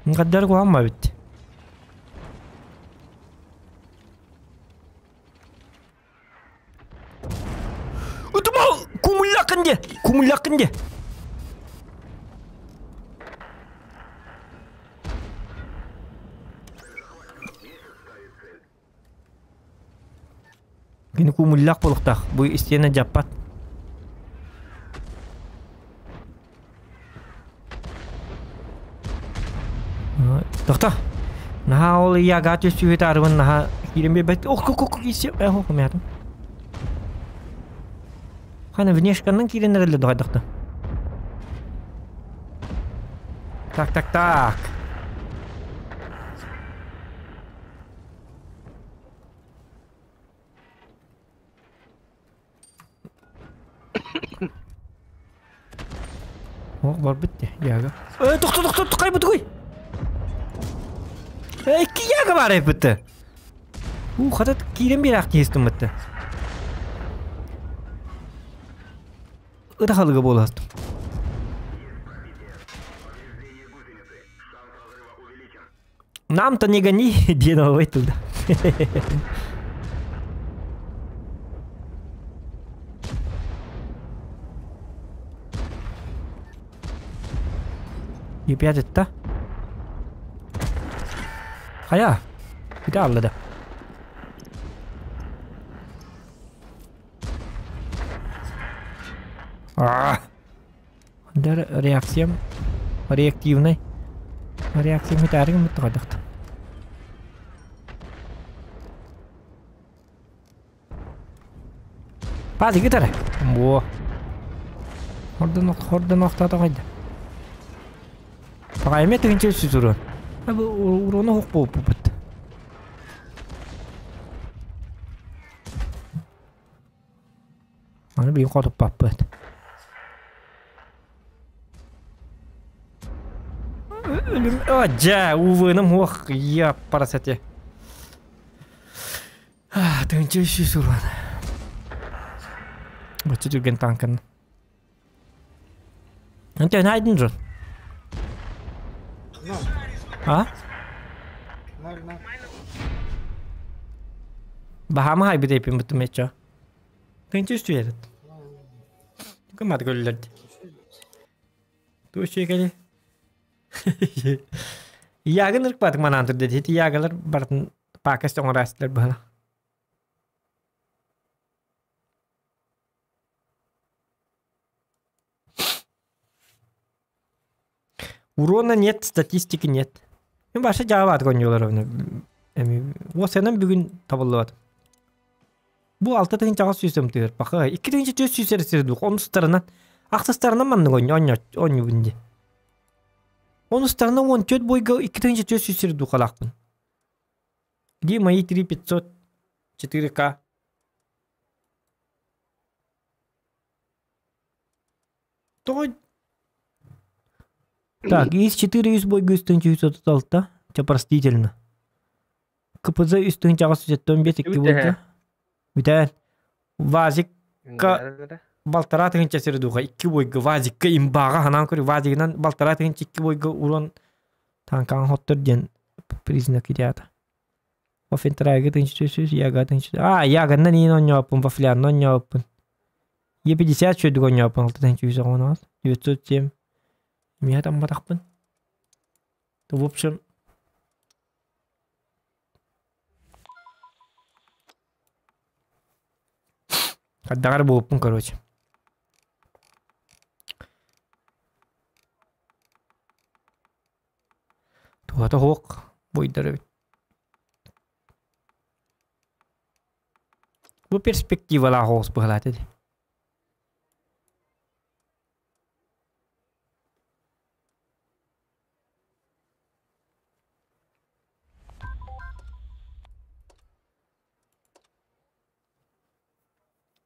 Нقدر قوام бит. Утума кумуллакынде, кумуллакынде. Кини кумуллак болуктак, бу истена жаппат. Тохто. Наха ол яга түстүбүт арыбын наха кирен бет. Ох, ко ко ко эх ох мятым. Хана внешканнан киреннер эле догайдакты. Так, так, так. Ох, бар битти, яга. Э, тохто, тохто, кай бутугуй. Икки яга бар эппитте. У хатат киирэн биэрээх киһистиммитте. Ытахалыга буоластым. Нам-то не гони, диэн албай тылда. Епять это? Хайа? Бүтэ аллада. А! Реакциям реактивный. Реакциям бүтээрин муттаҕадахт. Пази гитара. Во. Хордон хордон охтата хайда. Паҕа эме тыгынча сүтүрүн. Бу уруну хук буолбут. Аны билин хотуппаппыт. Дьэ, УВ-ным уох, я парасете. Тыынча үс уран. Бачча түргэн танкан. Антон айдын жон. А? Баһаама хайбыт эпин бутум эчо. Тыынча үс түһэрит. Кымат көллөрдү. Туучу кели. Ягын ыркпатык манаан турда дии. Ягалар бартын паакас оҥораастылар быһала. Урона нет, статистики нет. Мен баша жаабаат коньолор Уосанан бүгүн табыллыбат. Бу алта тыһыынчаҕа сүүсөм тыыр паха. Икки тыһыынча түөрт сүүс эрэ сир онустарынан ахсыстарынан маннык онньубун дии. Онустарынан 14 бойга 2400 сир духалаахпын. Где мои 3500 4К? Тоҕо Так, из 4 үс бойга үс тыһыынча үс отут алта. Чэ, простительно. КПЗ үс тыһыынча аҕыс жүз сэттэ он биэс икки бойга. Бүтээр. Вазикка балтараа тыһыынча сири духа икки бойга Вазикка имбаҕа ханаан көрү Вазигынан балтараа тыһыынча икки бойга урон танкаҕа хоттор диэн признак идеята. Офентрайга тыһыынча сүүс яга тыһыынча а яганнан иин онньооппун вафлянна онньооппун Е50 чөдүк онньооппун алта тыһыынча үс оҕоноос 907 миэхэ тамматахпын. В общем Хайдаҕар буолуппун короче. Туһата суох буйдар эбит. Бу перспективалаах оҕус быһалаата дии.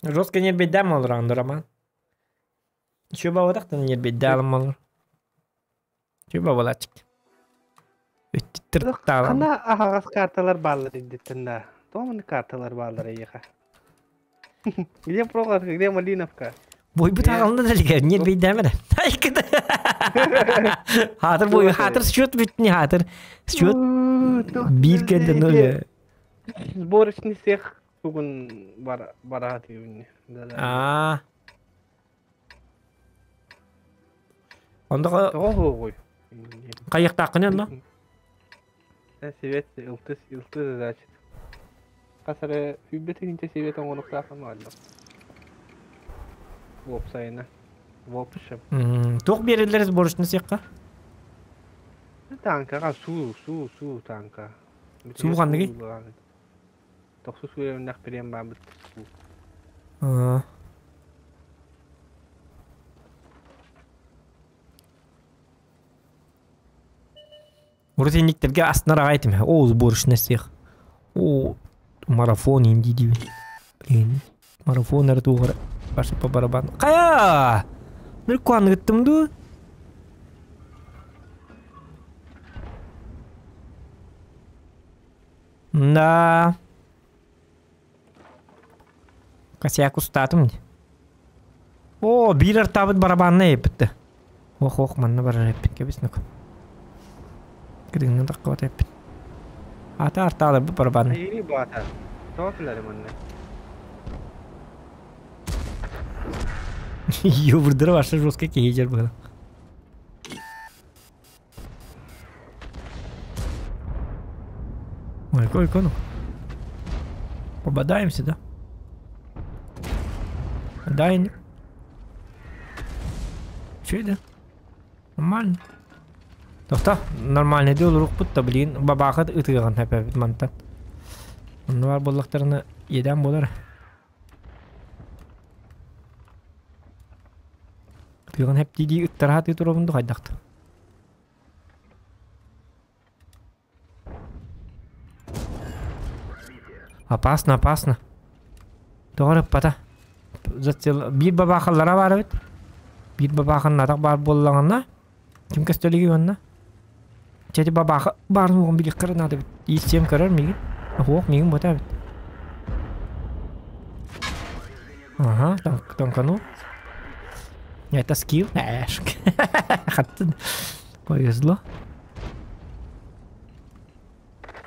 Жестко нербейдээн олораҕын Роман. Чүө бабатахтан нербейдээн олор. Чүө бабалааччык. Өттүттэр таалан. Хана аһаҕас карталар бааллар инниттэн да. Тоҕо маннык карталар бааллар эйиэхэ? Где Прохоровка, где Малиновка? Бойбут аҕалына да илигэр нербейдээмэ да. Хаатыр бой, хаатыр счет бүтүн хаатыр. Счет биир кэнде ноль. Сборочный цех тугун бара тиюнни. Аа. Онда Тоҕо хугуй? хайыктааххын онно? Свет ылтыс ылтыс значит. Хасары сүүрбэ тыһыынча свет оҥоруктаахын маалла. Уопсайына. В общем. Туох биэрэллэр сборочный цехха? Танкаҕа суу суу суу танка. Суу ханныгый? Тохсус үөрэмнэх бириэм баабыт суу. Урут инниктэргэ астынар аҕай этим. Оо, сборочный цех. Оо, марафон инди диибин. Блин, марафон эрэ туох эрэ барса по барабану. Хайа! Ныркуаныгыттым дуу? Да. Косяк устаатым дии. О, биир артаабыт барабанна эппитте. Ох, ох, манна барар эппит кэбис нук. Кырыҥҥа таххабат эппит. Ата артаалар бу барабанна. Айыри баата. Тоҕо кэлэри манна? Ёбурдара вообще жестко киһи было. Ой, какой икону. Попадаемся, да? Да, Че это? Нормально. Тохто, нормально дии олорукпут да, блин, бабаахыт ытыаҕын эпэбит мантан. Онно бар буоллахтарына иэдээн буолар. Ытыаҕын хэптии ыттара сатыы турабын да хайдахта. Опасно, опасно. Тоҕо эрэ ыппата. Биир бабаахаллара баар эбит. Биир бабаахын атах баар буоллаҕына, ким көстөлүгүй уонна? Чэ ити бабааха баарын уоҕун билиэххэ наада эбит. Ииссиэм көрөр миигин. Оһуох миигин буота эбит. Ага, танканул. Это скилл? Эшк. Повезло.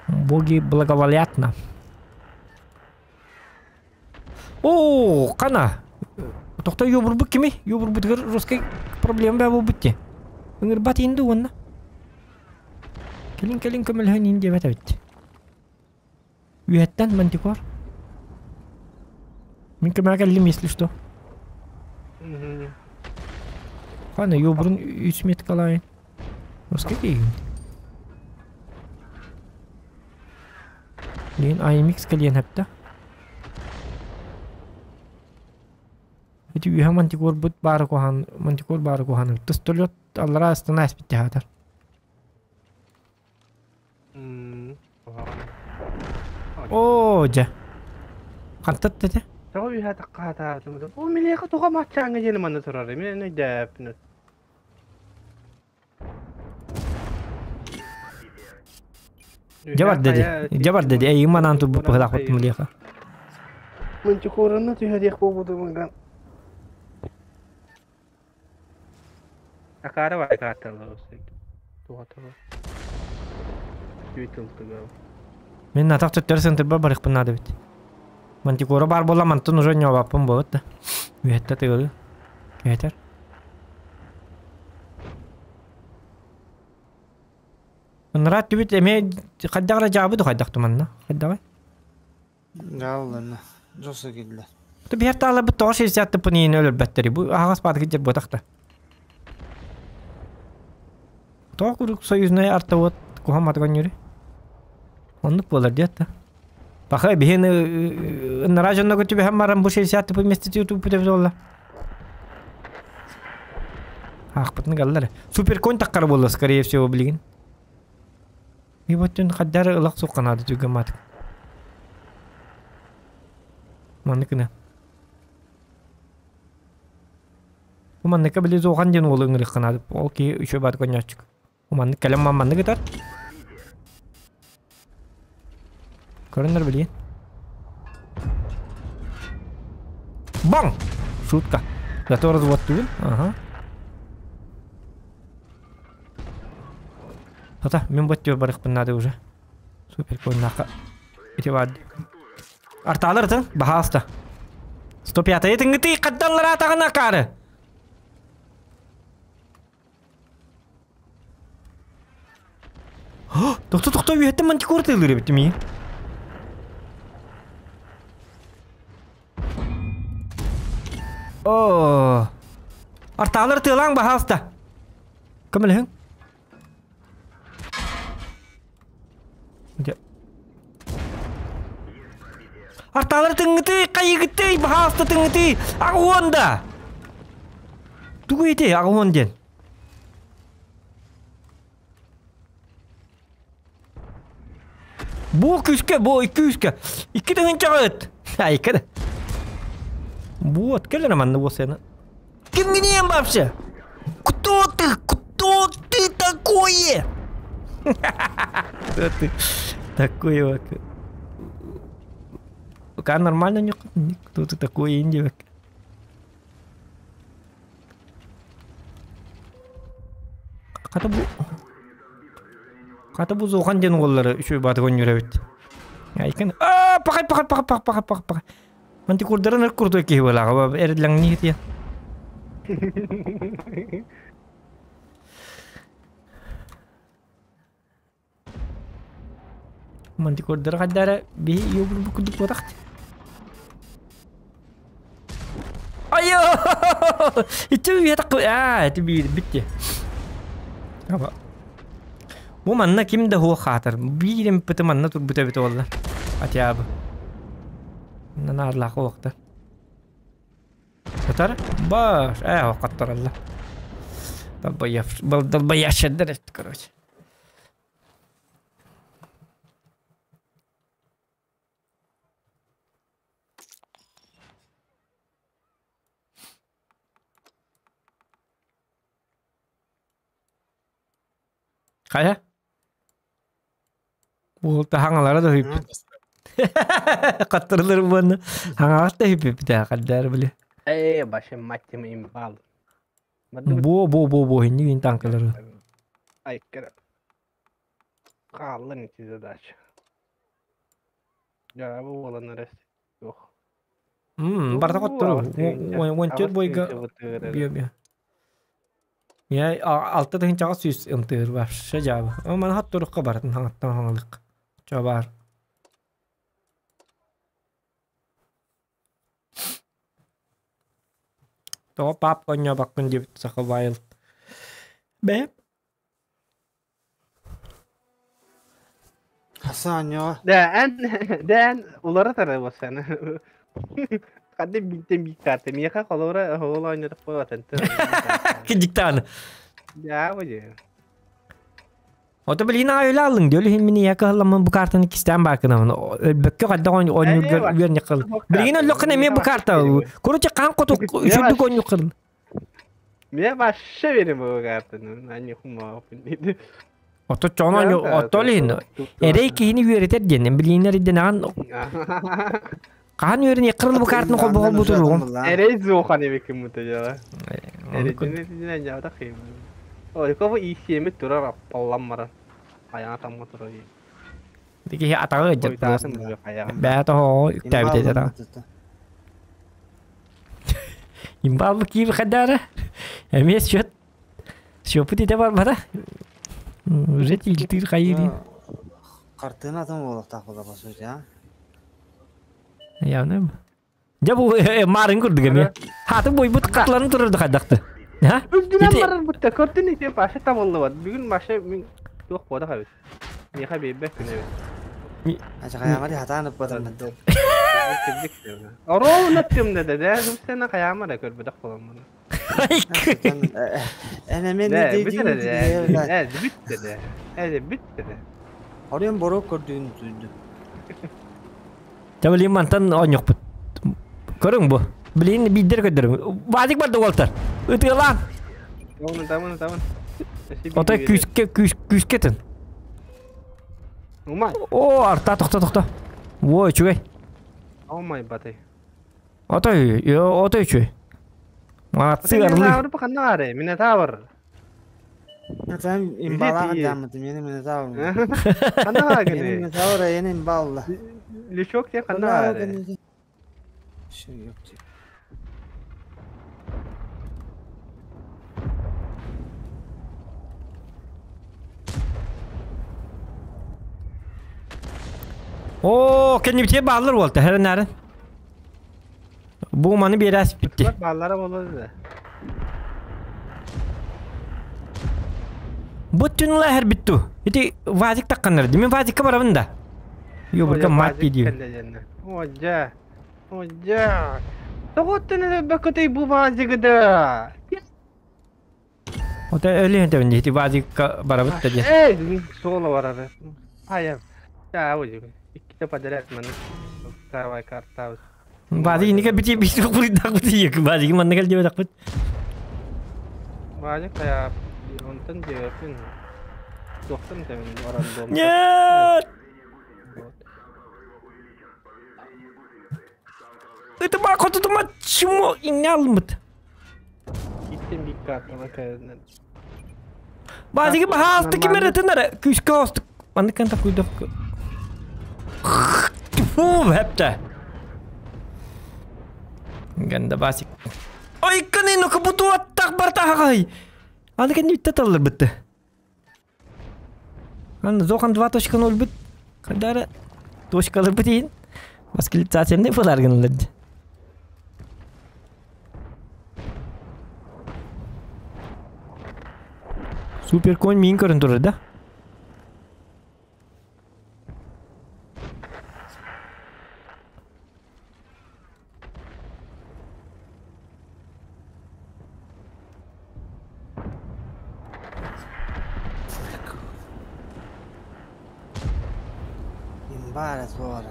Боги благоволят нам. О, қана! Тоқта ёбурбут кими? Ёбурбутугар русский проблема баа буолбут дии. Ыҥырбат инди уонна. Кэлин кэлин көмөлөһөн ин диэбэт эбит. Үөһэттэн мантикор. Мин көмөҕө кэллим, если что. Қана ёбурун үс меткалайын. Русский киһигин. Лин IMX кэлиэн хэптэ. Ити үһэ мантикорбут баары куһаан мантикор баары куһаан тостолет аллараа астана эспитте хаатар. Оо дьэ. Хантат дэтэ? Тоҕо үһэ таххаатаатым. О милиэхэ тоҕо матчааҥҥа диэн манна турар. Мин өйдөөппүн. Дьэ барда ди. Дьэ барда ди. Эйигин манаан турбут быһылаах милиэхэ. Мантикораны түһэриэх буолбутум Акаары вайкаатталлар туһатыга. Түйтылтыга. Мин атах төттөрү сынтырба барыхпын наада бит. Мантикора бар буолла мантан уже ньообаппын буолат да. Үһэттэ тыгылы. Үһэтэр. Ынраат түбүт эмиэ хайдах эрэ дьаабы хайдах туманна. Хайдаҕай? Гаалланна. Жосо киллэ. Ту биһэр тааларбыт тоҕо 60 пынийини өлөрбөттөрүй? Бу аһаҕас баатыгы дьэр буотах да. Тоҕо куруук союзнай артовод куһамматыган нүрү? Оннук буолар диэт да. Баха биһин ыннараа дьонно түбэһэн баран бу 60 тыпы местити туппут эбит буолла. Аахпытын галлар. Суперконь таххара буолла, скорее всего, билигин. Иботтун хаддары ылах суққанаады түгэматык. Манныкына. Бу манныка били зохан диэн уолу ыҥырыахханаады. Ол киһи үчүгэй баатык оонньооччук. Маннык кэлэн маннык ытар. Көрөннөр билигин. Баҥ! Шутка. Зато разводтугун. Ага. Хата, мин бу барыхпын наада уже. Супер коннаха. Ити баар. Артаалар ытын, баһаалыста. 105 тыҥгытый хаддаллар атаҕын акаары. Тохто тохто үөһэттэн мантикор тыылыыр эбит мии. О! Артаалар тыалаң баһаалыста. Көмөлөһүҥ. Артаалар тыҥҥытый, хайыгытый, баһаалыста тыҥҥытый, аҕуон да! Тугу ити аҕуон диэн? Бу күүскэ, бу икки күүскэ. Икки тыһыынчаҕыт. Айка да. Вот, кэл эрэ манна буолсайна. Кимҥиниэн вообще? Кто ты? Кто ты такое? Кто ты такое? ПК нормально Кто ты такой индивек? Хата бу Хата бу зохан диэн уоллары үчүгэй баатык оонньуур эбит. Айкын аа пахай пахай пахай пахай пахай пахай пахай. Мантикурдарын ыр курдук киһи буолааҕа эрдлэҥнии тиэ. Мантикордары хайдара биһи юбур курдук буотахт. Айо! Ити үйэ такы аа ити биир битти. Аба. Бу манна ким да хуо хаатар. Биир эмпити манна турбута эбит олла. Атябы. Нанаарлаах уохта. Сытар? Баш, хаттаралла. Долбоеб, долбоящердер короче. Хайа? Уолта хаҥалара да үппүт. Хаттарылар буонна. Хаҥаҕар да үппүт хаддар били. Ээ, башым маттим имбал. Бу бу бу бу инни гин танкалары. Айккара. Хааллан ити задача. Дьаабы буолан эрэ суох. Барда хоттору. Уон төрт бойга био био. Я алта тыһынчаҕа сүүс ымтыыр вообще дьаабы. Маны хотторукка баратын хаҥаттан хаҥалык. Чобаар. Тоҕо паапка оонньообоккун диэбит саха Wild. Бэйэм Хасаанньоҕа. Дээн, дээн уларытар буолсаны. Ханна бииртэн биир карта. Миэхэ холобура оһоҕол оонньотох буолатын. Кидиктааны. Дьаа бу дьэ. Ото билигин аҕай өлө аллыҥ диэ, ол иһин мин ийэ кыһалламмын бу картаны кистээн баакынабын. Өлбөккө хайдах оонньуургар үөрэнньэххин. Билигин өллөххүнэ эмиэ бу карта. Короче, хаан хоту үчүгдүк оонньуоххун. Мне вообще верим бу картаны. Они хумаапын. Ото чоно ото иһин эрэй киһини үөрэтэр диэн билигин эрдэнэҕин хаһан үөрэниэххин бу картаны холбоһол бутуругум. Эрэй зохан эбиккин мута дьала. Ой, кого исиэмит турар аппаллан баран. Айаҥа тамма турар. Киһи атаҕы ыдьат бэйэ тоһоҕо үктээбит этэ. Имбал киир хадара. Эмиэ счет. Счепут ите барбата. Уже тилтир хайыри. Картина атын буолуохтаах була по сути, а? Явно. Дьэ бу марын курдук эмиэ. Хааты бойбут хатларын турарды хайдахты. Ха? Үрдүнэн барар бутта көрдүн ити Паша табыллыбат. Бүгүн Маша мин туох буода хабит. Миэхэ биэрбэт күнэ эбит. Ачахаяма ди хатаан ыппатым. Оруолун өттүм да да сена хайаама да көрбөтөх буоламмын. Эн Ээ, бүтэр ээ, бүттэ дээ. Ээ, бүттэ дээ. Оройун боруок көрдүүн түйдү. Дьэ билигин мантан оонньуохпут. Көрүҥ бу. Билигин биирдэр көрдөрүм. Вадик барда уолтар. Ытыалаан. Табын, табын, табын. Отой күүскэ күүс күүскэ тын. Умай. О, арта тохто тохто. Во, үчүгэй. О май батый. Отой, отой үчүгэй. Молодцы, орлы. Минотавр ханна баар Минотавр. Там имбалаҕа дааммыт, мени Минотавр. Ханна баар Мени кини? Минотавр, эйени имбалла. Лючок те ханна баар? Şey yok. О, кэннибитигэр бааллар уолта, хэрэн Бу маны биэрээс битти. Бааллара болор да. Бу түнла хэр битту. Ити Вадик такканнар. Мен Вадикка барабын да. Йо, бурга мат видео. Ожа. Ожа. Тоҕоттон бөкөтөй бу Вадигы да. Ота өлү хэнтэбин ити Вадикка барабыт да диэн. Эй, соло барары. Айам. Чаа, ожи. Иккитэ подряд маны. Давай карта. Вадик инники бити бити курдак бити ек. Вадик манна кел диэбэтэхпит. Вадик кая онтон диэпин. Туохтан тэбин баран дом. Нет! тутума чмо инне алыммыт. Киттен бик картама кәрінен. Базиги баһаалты ким эрэтин эрэ күүскэ оостук. Маннык кanta куйдах. Фу, хепте. Ганда басик. Ой, каны ну кабуту аттак бартахай. Аны кенни үтте таллар битте. Аны зохан 2.0 бит. Кадара точкалар битин. Восклицательный фылар гынылыр. Супер конь мин көрін тұрыр да? Имбара свора.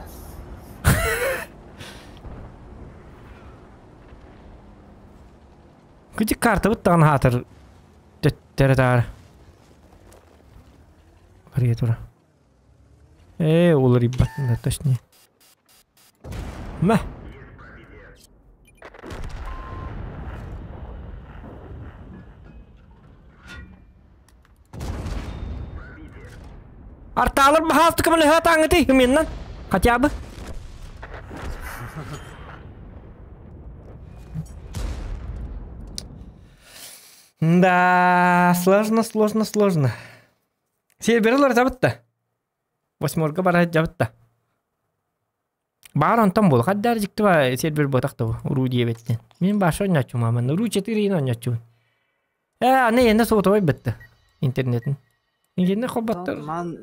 Күчі карта бұттаған хатыр. Төттері тар. Бария тура. Олар иббаттында точнее. Мә. Арталар бахасты кымын хат аңыты меннан. Хотя бы. Да, сложно, сложно, сложно. Серверлер жабытты. Восьмерка бара жабытты. Бар онтон бол. Хаддар жикти ба сервер ботакты бу. Ру диебеттен. Мен башы ойночумун аман. Ру 4 ойночумун. Аны енді сотовой бітті. Интернетін. Интернет хоббаттар. Ман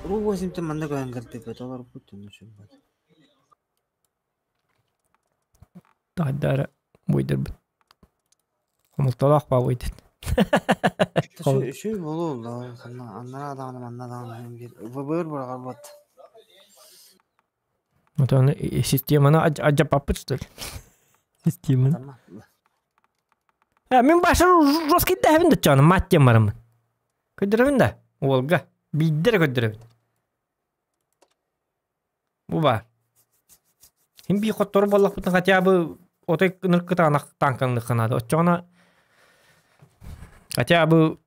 Ру 8 тен манна көһөн кэлбиппит, олар бут үчүн бат. Таддара буйдыр бит. Хомулталах ба буйдыр. Үчүй болуу да, аннара даҕаны манна даҕаны бир ВБР быраҕар бат. Вот он системаны аджапаппыт, что ли? Системаны. Мен башы жесткий дәһәбин да чаны мат тем барымын. Көдөрөбүн да. Олга. Биддер көдөрөбүн. Бу бар. Хим би хоттор боллах бутын хотя бы отой ныркытанах танканны ханады. Оччона хотя бы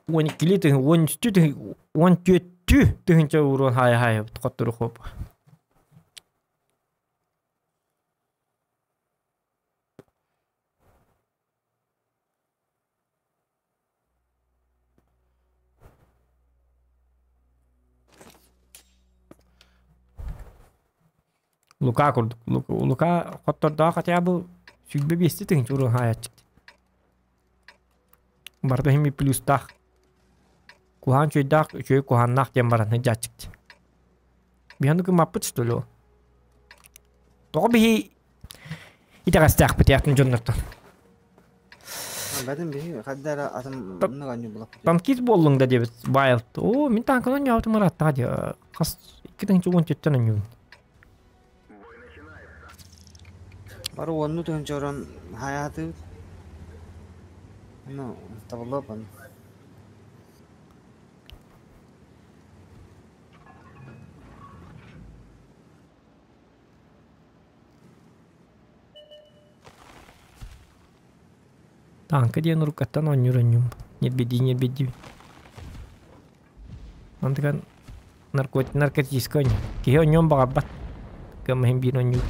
12 тыһын, 13 тыһын, 14 тыһынча урон хай хай хоттору хоп. Лука курдук. Лука хоттордаа хотя бы сүлбе бести тыһынча урон хай ачык. Барда хими плюстах. Кухан чөйдах, чөй куханнах дем баран жачык. Биханды кым аппыт, что ли? Тоғы бихи итагастаах бит жоннортон. Бәдин биһи хаддара атым нуганню булап. Танкист боллуң да дебит байлт. О, мин танкын ойнабытым ыраттаға де. Қас 2014-тен ойнабын. Бары онну тыһынча орон хаяты. Ну, табыллапан. Танка диэн уруккаттан оонньуур оонньуум. Нербедии нербедии. Антыган наркотик наркотический оонньуу. Киһи оонньуон баҕарбат. Кыаммаһын биир оонньуур.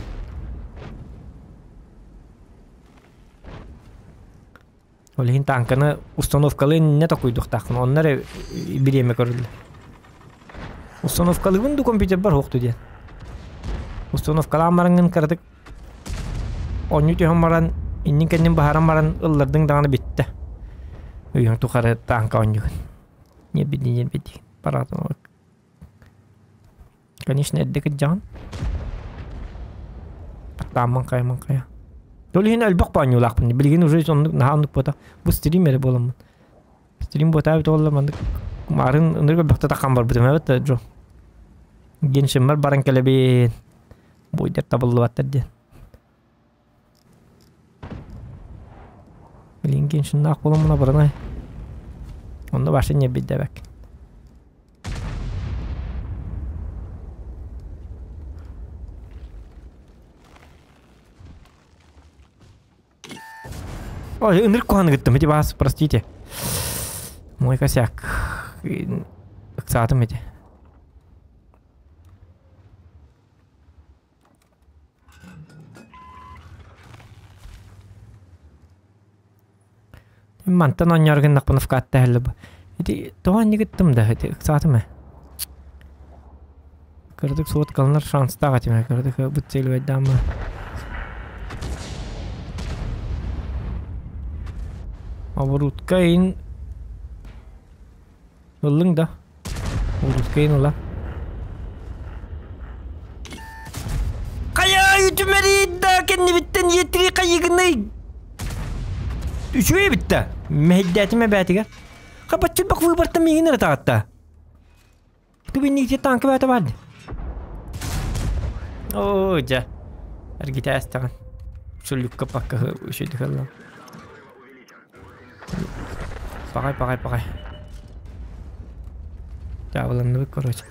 Ол иһин танканы установкалыын не токуйдуохтааххын. Онно эрэ бириэмэ көрүллэр. Установкалыыбын дуу компьютер бар суохту диэн. Установкалаан бараҥҥын кыратык оонньуу түһэн баран иннин кэннин баһаран баран ыллардыҥ даҕаны бүттэ. Үйүҥ тухары танка оонньуугун. Ньиэрбидии ньиэрбидии. Параатын Конечно, эрдэ кырдьаҕын. Баттааммын хайаммын хайа. Ол иһин элбэх оонньуулаахпын. Билигин уже оннук наһаа оннук буота. Бу стрим эрэ буоламмын. Стрим буотаабыт буолла маннык маарын ынырык элбэхтэ таххан барбытым эбит Джо. Геншиммэр баран кэлэбин. Буйдар табыллыбаттар диэн. Билигин геншиннаах буоламмын абыранай. Онно баша не билдэбэк. Ой, ынырык куһаҕаны гыттым, ити баас, простите. Мой косяк. Ыксаатым ити. Мантан оонньоору гыннахпына вкатта иһэллэ бу. Ити тоҕо инник ыттым да, ити ыксаатым ээ. Кыратык суоткаланар шанстаах этим ээ, кыратык быт целевайдаамма. Оборудка иин ыллыҥ да? Оборудка иин ыла. Хайа үтүмэрий да кэннибиттэн иэтири хайыгыный? Үчүгэй эбит да. Мэһэйдээтим эбээтигэр. Хапаччылбах выбортан миигин эрэ таҕатта. Түгүннүк танка бээтэ баар. Оо, дьэ. Эргитэ эстэҕин. Шулюкка пакка үчүгэй хылла. Пахай, пахай, пахай. Дьаабыланныбыт, короче.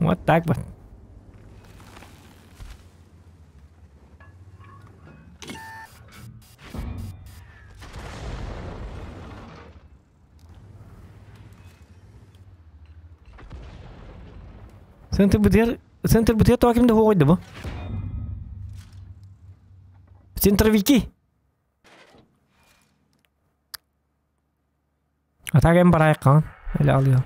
Вот так вот. Центр бытыгар центр бытыгар тоҕо ким да хуоҕойда бу? Центровики. А так эм барайыккаҕын эле алыам.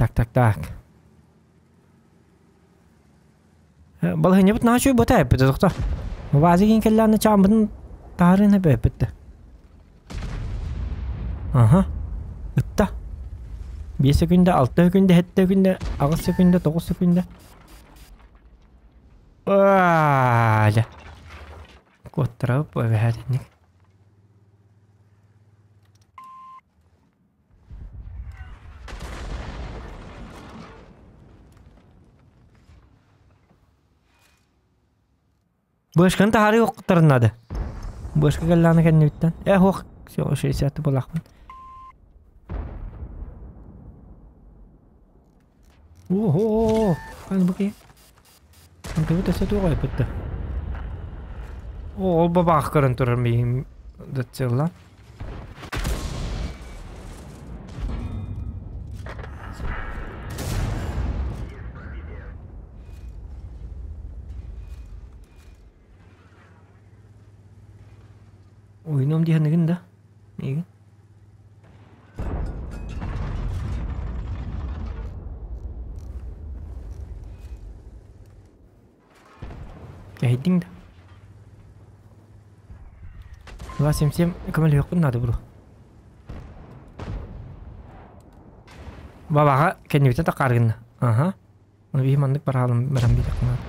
Так, так, так. Балаһыанньабыт наһаа үчүгэй буота эппитэ тохто. Ваза киин кэллэҕинэ чааммытын таһаарыан эппитэ. Аха. Ытта. 5 секунда, 6 секунда, 7 секунда, 8 секунда, 9 секунда. Аа, дьэ. Куоттарабыт бу эбэһээт инник. Бышканы таһаарыы охтарын наада. Бышка кэллэҕинэ кэннибиттэн. Э, ох, все, 60 буолаахпын. Ого, аны бу Антыбыт өссө туох айбыт да. О, ол бабаах көрөн турар миигин дацелла. Ойнуом диэхинигин да? Миигин? Эһэйдиҥ да? 277 көмөлөһүөхпүн наада бро. Бабаҕа кэннибитин такаар гынна. Аха. Ону биһи маннык бараалым баран биэриэххэ наада.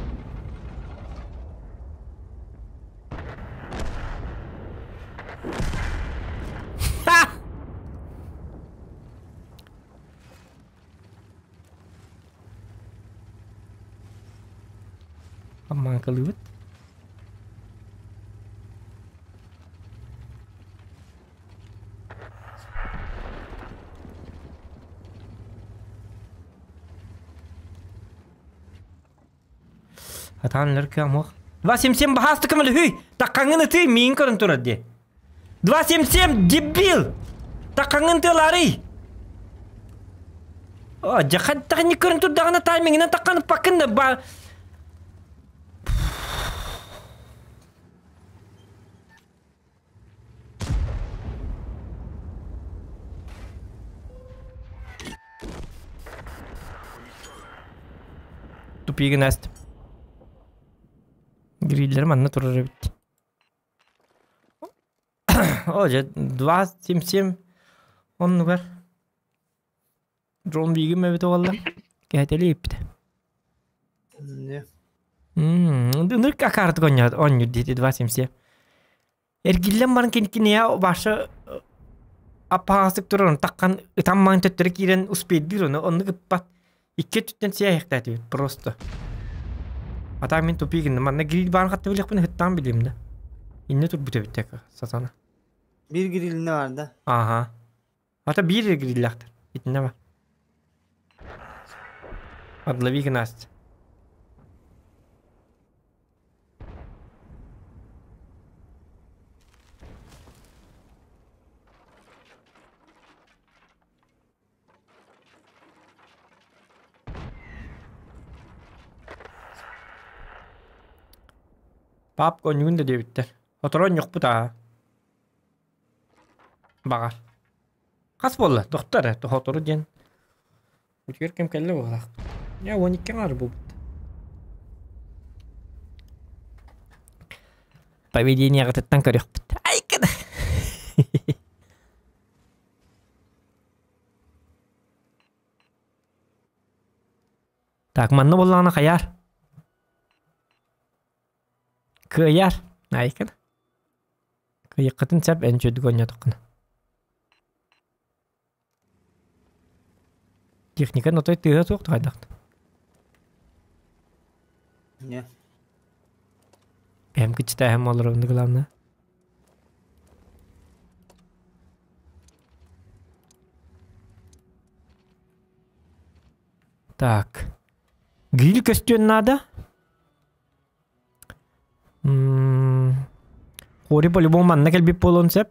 Аммаҥкалыыбыт. Атаан өлөр кыам уох. 277 баһаастык көмөлөһүй! Таххаҥҥын ытый, миигин көрөн турар дии. 277, дебил! Таххаҥҥын тыалаарый! О, дьэ хайдах инник көрөн турдаҕына таймиҥынан таххан ыппаккын да ба... Тупигын ааст. Гриллер манна турар эбит. О, дьэ, 277 оннугар дрон биигим эбит уолла. Кэһэтэлии иппитэ. Не. Ынырк акаардык оонньуур диэти 2.77. Эргиллэн баран киниэ баша аппаҕастык турар, таххан ытан маҥан төттөрү киирэн успейдыыр ону оннук ыппат. Икки өттүттэн сиэһэхтээтибит просто. А так мин тупик гынным. Манна гриль баарын хатта билиэхпин ыһыттаан билиэм да. Иннэ турбут эбит сатана. Биир грилинэ бар да. Ага. Ата биир эрэ гриллээхтэр. Итиннэ бар. Отлови гынаст. Папка онньугун да диэбиттэр. Оторон ньохпут аа. Баҕар. Хас буолла? Тохтор эрэ, сотору диэн. Үтүгэр кэм кэллэ быһыылаах. Дьэ, 12 аҥаар буолбут. Поведениеҕытыттан көрүөхпүт. Айкын! Так, манна буоллаҕына хайаар? Кыайар. Айкын. Кыйыккытын сөп эн чөдүк оонньоотоххуна. Техника отой тыаһа суох хайдах Не. Бэйэм кыччытааһым олоробун главное. Так. Гриль көстүөн наада. Хори по-любому манна кэлбит буолуон сөп.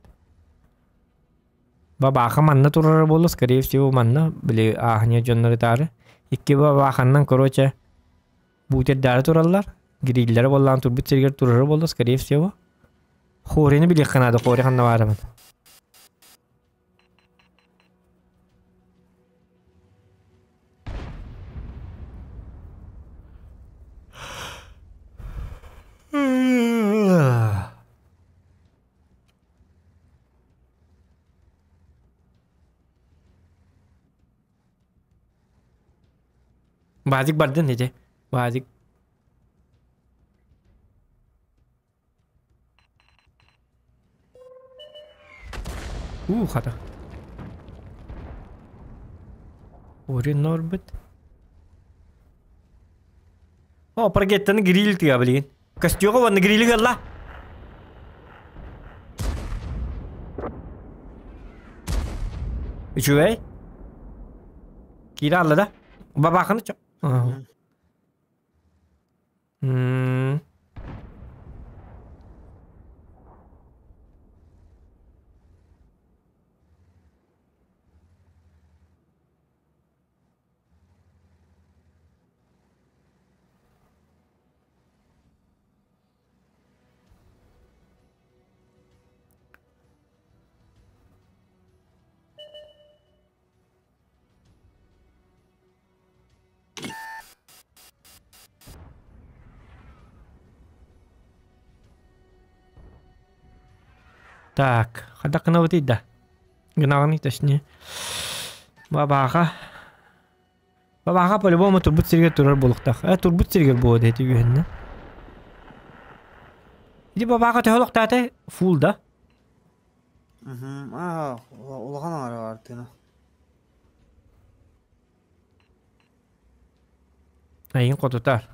Бабааха манна турара буолла, скорее всего манна, били ааһыньа дьоннору таары. Икки бабааханнан, короче, бутердаары тураллар. Гриллэрэ буоллаан турбут сиригэр турара буолла, скорее всего. Хорины билиэххэ наада, хори ханна баарабын. Базик бардын ити. Базик. Уу, хата. Орин норбут. О, паргеттаны гриль тыа билигин. Костюга уонна грили ылла. Үчүгэй. Киирэ алла да. Бабаханы чо. Так, хайдах гынабытый да? Гынаҕыный точнее. Бабааха. Бабааха по-любому турбут сиригэр турар буолуохтаах. Э, турбут сиригэр буолуо ити үһүннэ. Ити бабааха төһө олохтоото? Фул да? Аа, улахан аҥара баар тыына. Айын хотутар.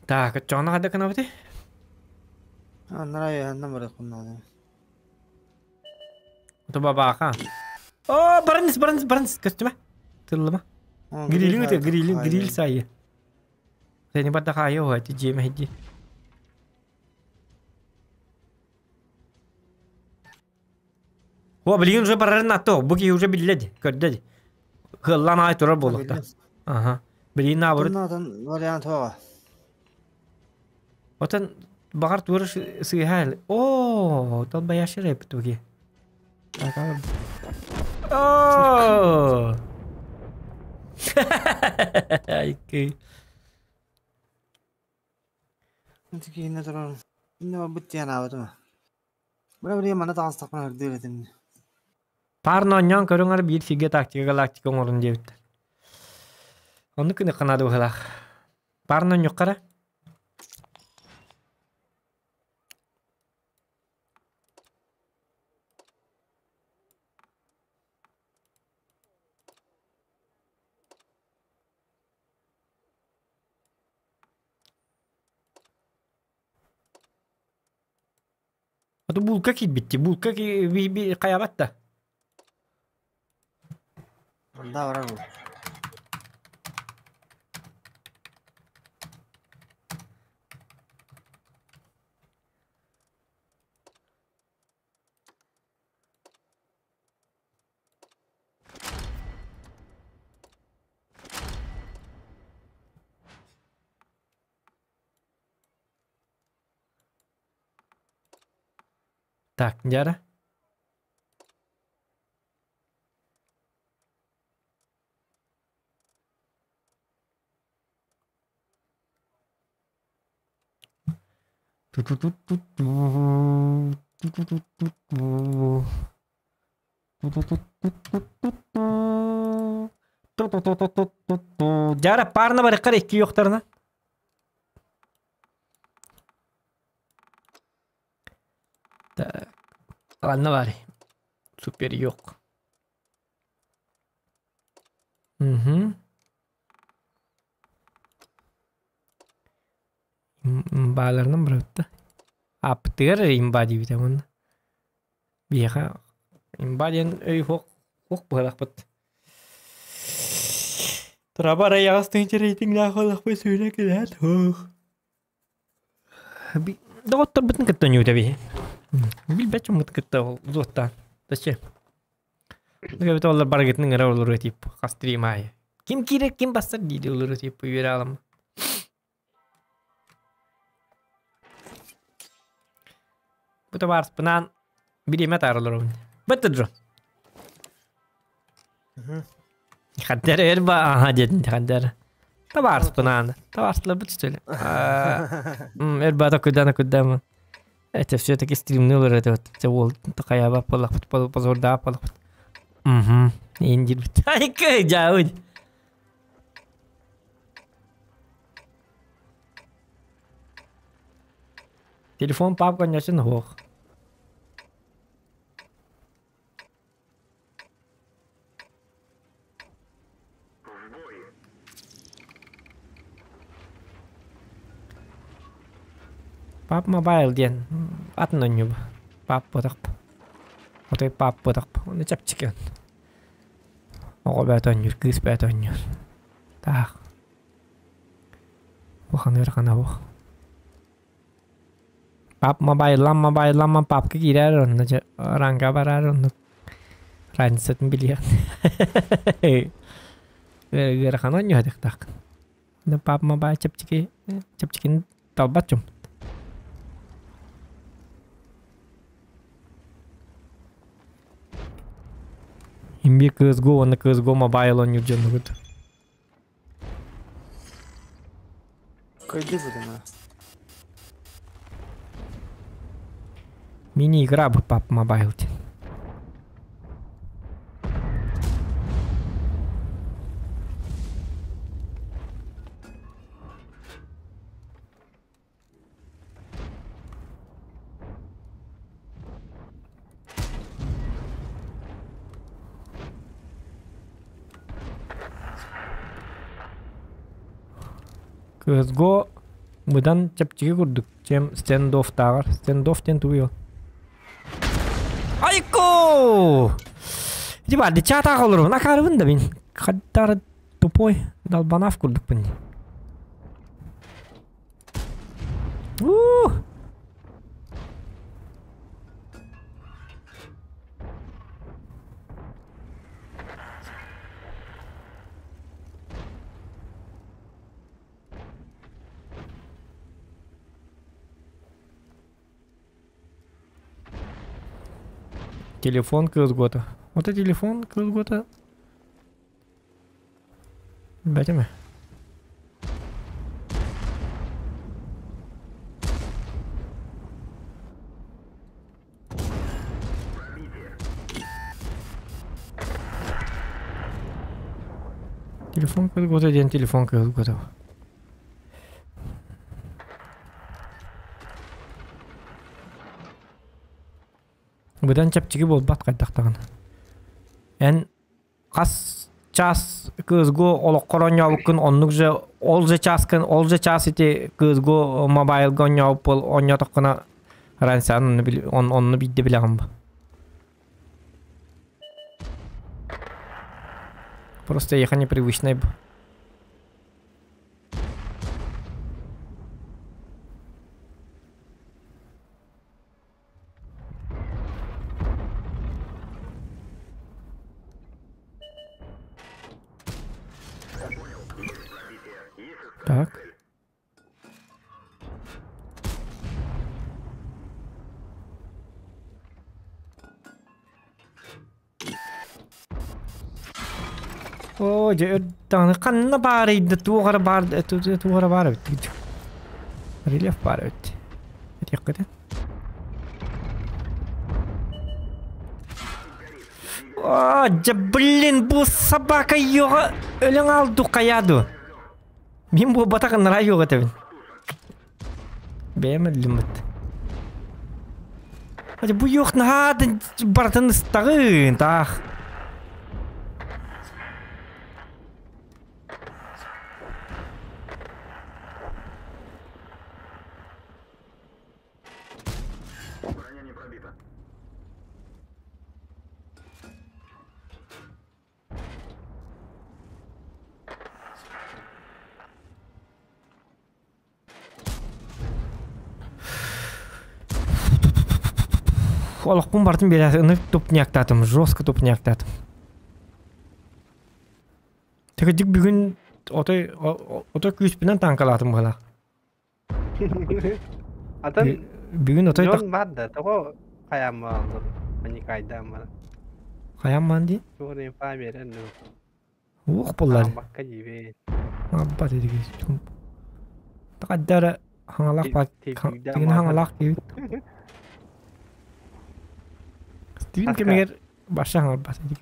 Так, оччоҕуна хайдах гынабытый? Анараа үөһэннэн барыахпын наада. Ото бабааха. О, бараныс, бараныс, бараныс, көстүмэ. Тыллыма. Грилин ыты, грилин, гриль сайы. Сeni барда хаайы оһо, эти дьиэмэ хидди. О, билигин уже барарын атты, бу киһи уже биллэ ди, көрдө ди. Кыаллаан аай турар буолуохта. Аха. Билигин наоборот. Отон вариант хоҕа. Отон баҕар туора сыыһа О, толбаяшыр эпит туги. О! Айкы. Киинэ турар. Инне барбыт диэн аабытым. Бара били манна таҕыстахпына ырдыыр этим. Паарна оонньоон көрүҥ эрэ биир сиргэ тактика галактика оҥорун диэбиттэр. Оннук гыныахха наада быһыылаах. Паарна оонньуохха эрэ. А то булка киирбит дии. Булка хайабат да. Да, барар ол. Так, дьара. Дьара парна барыккар икки юктарына. Так. Ладно баар. Супер yok. Угу. Имбаларынан барабытта. Аптыгар эрэ имба диибитэ уонна. Биһиэхэ имба диэн өй хуох хуох быһалахпыт. Траба арайаҕас тыһыынча рейтинглээх буоллахпыт сүүнэ килэһэт хуох. Доҕотторбутун кытта оонньуубут эбии. Билбэт дьоммут кытта ол зуоттаан. Зачем? Эбэтэ олор барыгытын ыҥыра олоруо тип хас стрим аайы. Ким киирэр, ким бассар дии олоруо тип үөрэ аламмыт. Бу табаарыспынаан бириэмэ атаара олоробун. Бытты дьо. Хаддар эр ба аха диэтин хаддар. Табаарыспынаан. Табаарыстыларбыт что ли? Эр бата кудан кудам. Это все-таки стримный олор это вот. Це уол такая полахпыт позордаа полахпыт. Угу. Индир. Айка жауд. Телефон папка нөсін хоқ. Пап Mobile диэн атын оонньуу Пап буотах. Отой пап буотах. Ону чэпчэки. Оҕо бэйэтэ оонньуур, кыыс бэйэтэ оонньуур. Таах. Улахан ыарахана суох. Пап мобайлам, мобайлам, папка киирэр онно дьэ ранга барар онно разницатын билиэҕин. Ыарахан оонньуу сатыахтааххын. Пап мобайл чэпчэки чэпчэкини талбат дьон. Имбир CSGO уонна CSGO Mobile оонньуур дьоннугут. Кыйды будем. Мини-игра бу PUBG Mobile диэн. CSGO быдан чэпчэки курдук, чем стендофтааҕар. Стендоф диэн тугуй ол? Айко! Ити баар дичаатаах олоробун, акаарыбын да мин. Хаддара тупой долбанаев курдукпун. Уу! Телефон кылгота. Вот это телефон кылгота. Бэтиме. Телефон кылгота диэн телефон кылгота. Быдан чэпчэки буолбат хайдах даҕаны. Эн хас час кыызгу олоххор оонньообуккун оннук же ол же чааскын ол же час ити кыызгу мобайлга оонньообут буол оонньоотоххуна разницаны онно бил онно биирдэ билэҕин бу. Просто эйиэхэ непривычнай бу. Так. Оо, дьэ даҕаны ханна баарый да туох эрэ баар туох эрэ баар эбит. Рельеф баар эбит. Этиэххитин. Оо, дьэ блин, бу собака йоҕа өлөҥ алду хайаа дуо? Мин буолбатах ынараа йоҕа этэбин. Бэйэм өллүм быт. Бу йох наһаа барытын ыстаҕын таах. Олохпун бартын биэрэ тупняктаатым, жестко тупняктаатым. Тыгыдык бүгүн отой отой күүспүнэн танкалаатым быһалаах. Атын Бүгүн отой дьон бар да, тоҕо хайааммааллар, паникайдааммара. Хайааммаан дии? Туох эрэ инфа биэрэн дуу. Уох буоллар. Хааммакка дьиибэ. Абба дедиги. Тақаддара хаҥалаах ба тигин хаҥалаах диэбит. Стивен кэмигэр баша хаҥалбат дии.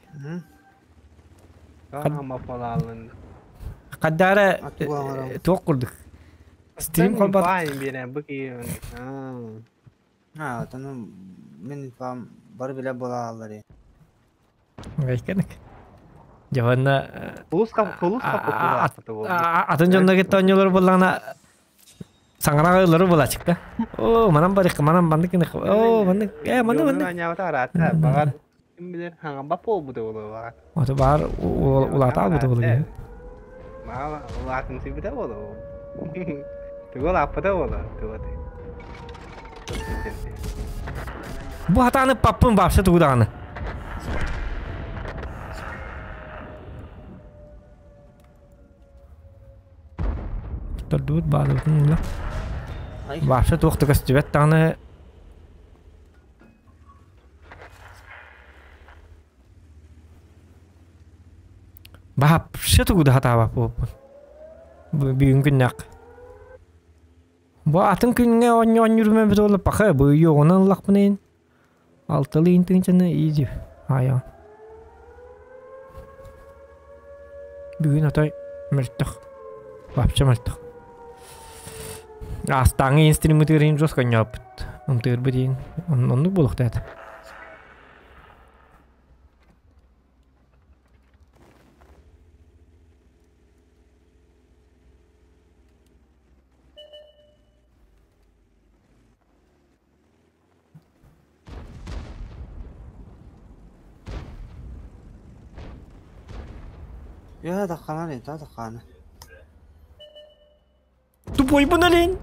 Хаамапалаалын. Хаддара туох курдук. Стрим холбат. Биэрэн бу киһи. Аа, отону мин инфам бары билэ буолааллар. Гайканык. Дьоһунна атын дьонно кытта оонньуулар буоллаҕына саҥараҕа ыллары буолааччык да. Оо, манан барык, манан маннык гынык. Оо, маннык, э, маннык маннык. Аанньаабата араата, баҕар ким билэр хаҥамбат буолбута буолуо баҕар. Ото баар улаатаал бута буолуо. Маа улаатымсыйбыта буолуо. Тугу улааппыта буолуо, тугу Бу хатааны паппын вообще тугу даҕаны. Тордубут баалыбытын ула. Вообще туох да көстүбэт даҕаны. Вообще тугу да хатаабат буолбун. Бүгүн күннээх. Бу атын күҥҥэ оонньуу оонньуурум эбит буолла паха бу йоҕунан ыллахпын алталыы тыһыынчаны иди аайаҕын. Бүгүн отой мөлтөх. Вообще мөлтөх. Астааҥы инстриммытыгар иһин жестко оонньооппут. Ымтыырбыт иһин оннук буолуохтаата. Үөһэ таххана лента таххана. Тупойбун олень!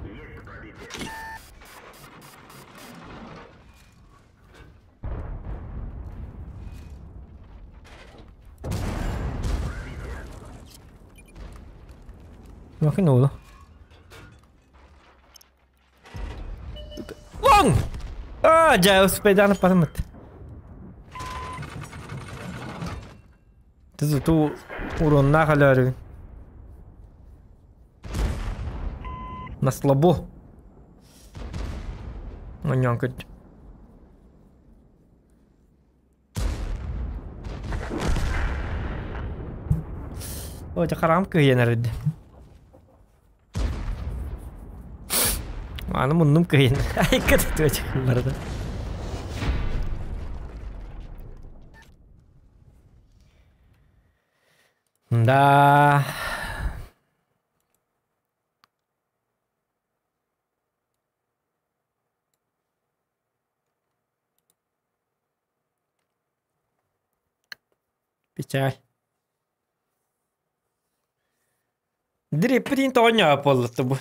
Bakın ne oldu? Lan! Аа, дьэ, успейдаан патымыт. Ту уроннаах өлөөрүгүн. На слабо. Онньоон көрдүм. О, хараҕым кыһыйан эрэрди. Аны муннум кыһыйан. Айка да. Да. Печаль. Дриппитин тоҕонньоҕо буолла бу.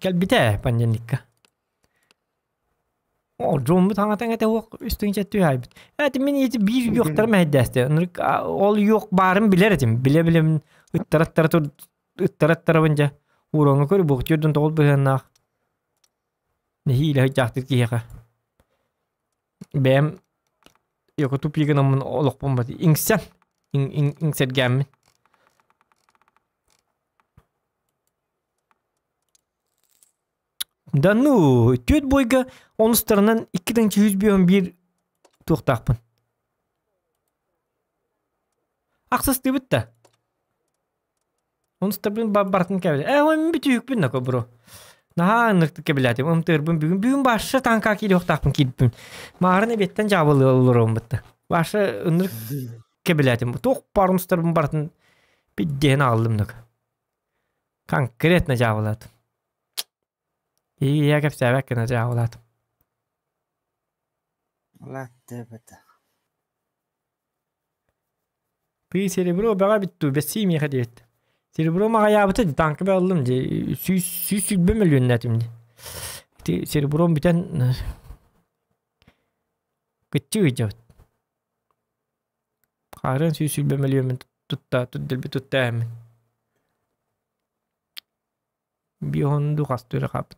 Кэлбитэ пандемикка. Ол дьоммут хаҥатан этэ уох үстүн түһайбыт. Эти мин ити биир юохтарым эһэйдээсте. Ол юох баарын билэр этим. Биле-билем ыттараттара ыттараттарабын дьэ. Уроҥҥа көрү буохтуйдун тоҕул быһыаннаах. Нэһиилэ сылдьаахтыыр киһиэхэ. Бэйэм Якутупигынаммын олохпун бат иҥсэм иҥсэргээммин. Да ну, түөрт бойга онустарынан 2 151 туохтаахпын. Ахсыстыыбыт да. Онустарбын барытын кэбилэ. Э, мин бүтүүкпүн нако бро. Наһаа ынырыктык кэбилээтим. Ымтыырбын бүгүн. Бүгүн баша танка киириэхтаахпын киирбиппин. Маарын эбиэттэн дьаабылыы олоруом бытта. Баша ынырык кэбилээтим. Туох баар онустарбын барытын пиддиэн аҕаллым нако. Конкретно дьаабылаатым. Ийэ кэпсээбэк гына дьаабылаатым. Латтыбыта. Тыы серебро бөҕө эбит дуу, бэссии миэхэ диэбит. Серебро маҕайаабыта дии, тааҥка бөҕө ыллым дии, 120 мөлүйүөннээтим дии. Ити серебром бүтэн кыччыы ыйдьабыт. Хаарыан 120 мөлүйүөммүн тутта, дэлби тутта ээммин. Биоһун дуу хастыы эрэ хаалбыт.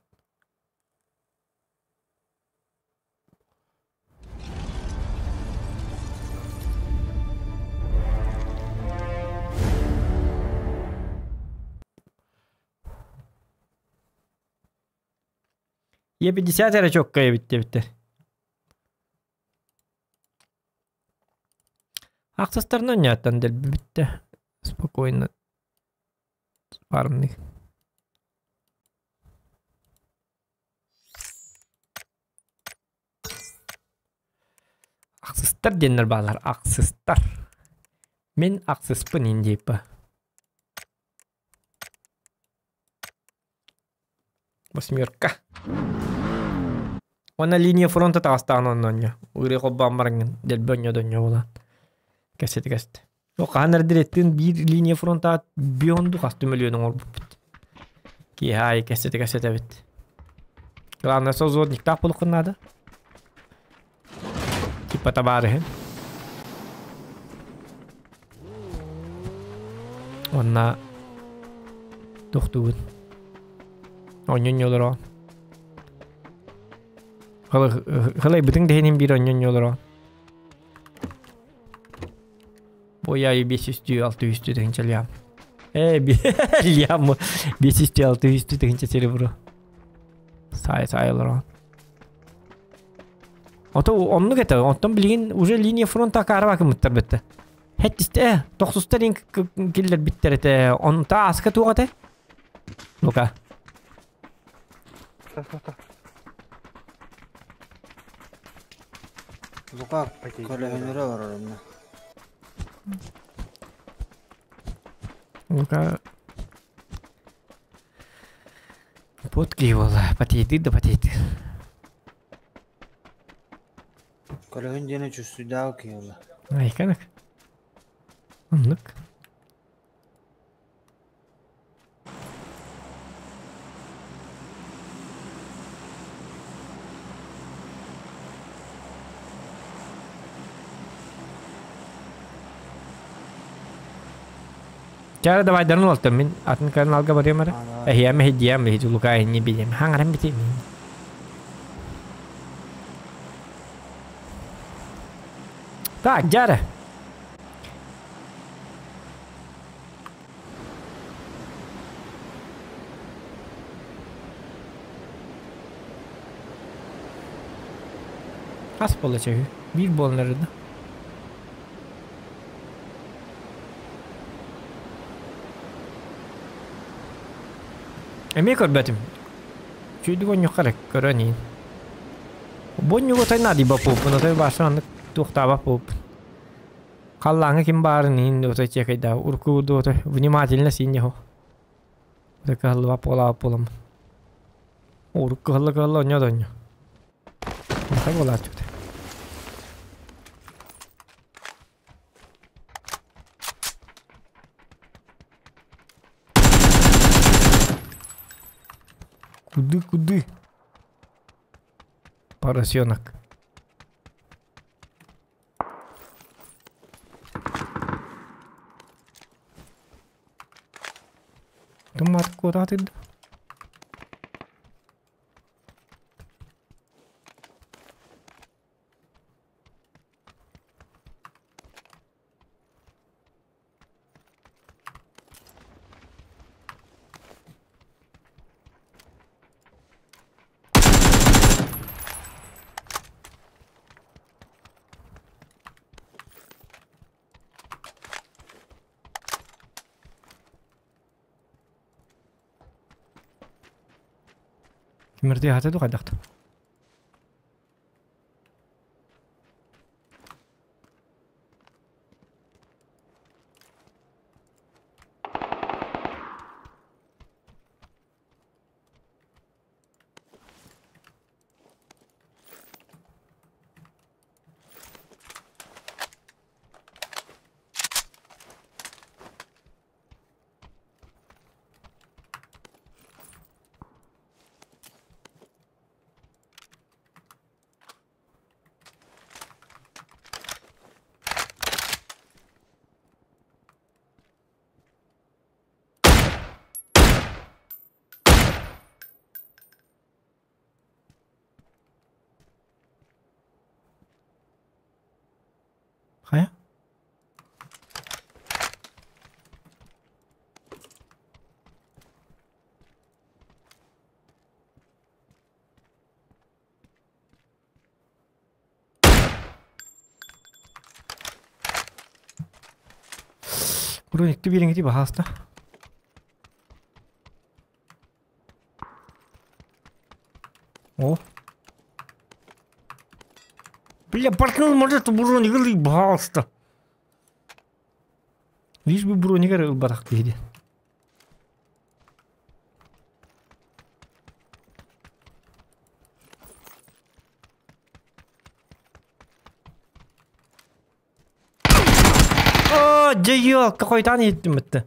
Е50 эрэ чокка эбит диэбиттэр. Ахсыстарынан ньааттан дэлби бүттэ. Спокойно. Парный. Ахсыстар диэннэр бааллар, ахсыстар. Мин ахсыспын индииппа. Восьмерка. Уонна линия фронта таҕыстаҕын онно Ырыа холбоон бараҥҥын дэлби онньо донньо буолан. Кэсэти кэстэ. Хаһан эрдирэттин биир линия фронта бионду хас мөлүйүөн оҥорбуппут. Киэһэ аайы кэсэти кэсэтэбит. Главное созвонниктаах буолуоххун наада. Типа табаарыһын. Уонна тохтуубут. Онньонньолоро. Халайбытыҥ да иһин биир онньонньолоро. Бой 500 600 тыһыынча лям. Э, лям 500 600 тыһыынча серебро. Сай сай олорон. Ото оннук этэ. Онтон билигин уже линия фронта акаарба кымыттар битте. Хеттисте, тохсустар ин киллер биттер этэ. Онта аска туох этэ? Ну-ка. Лука көлөһүнүрэ олорор онно. Лука Пот киһи буолла. Потейтыр да потейтыр. Көлөһүн диэни чувствуйдаах киһи буолла. Айканак. Оннук. Чара давайдарын уолтан мин атын каналга барыам эрэ. Эһиэм эһидиэм эһиди Лука эһини билиэм. Хаҥаран битим. Так, Дьара. Хас буолла чөһү? Биир буолан эрэр да. Эмиэ көрбөтүм. Чүйдүк онньукка эрэ көрөн иһин. Бу онньугу отой наадыйбат буолпун, отой баашан аннык туохтаабат буолпун. Халлааҥҥа ким баарын иһин отой чекайдаабыт. Урукку курдук отой внимательно сиинньэ оһох. Отой кыһаллыбат буолаабыт буоламмын. Урукку кыһалла-кыһалла онньо да онньо. Маха буолааччыта. Куды, куды? Поросенок. Тумат куда ты? Кимирдии хата ду хайдахта? Хайа? Бурун икки бириҥити баһааста. О. Бля, партнер может бурун игры баһааста. Лишь бы бронигар ылбатах киһи. Оо, дьэ какой-то иһиттим бытты.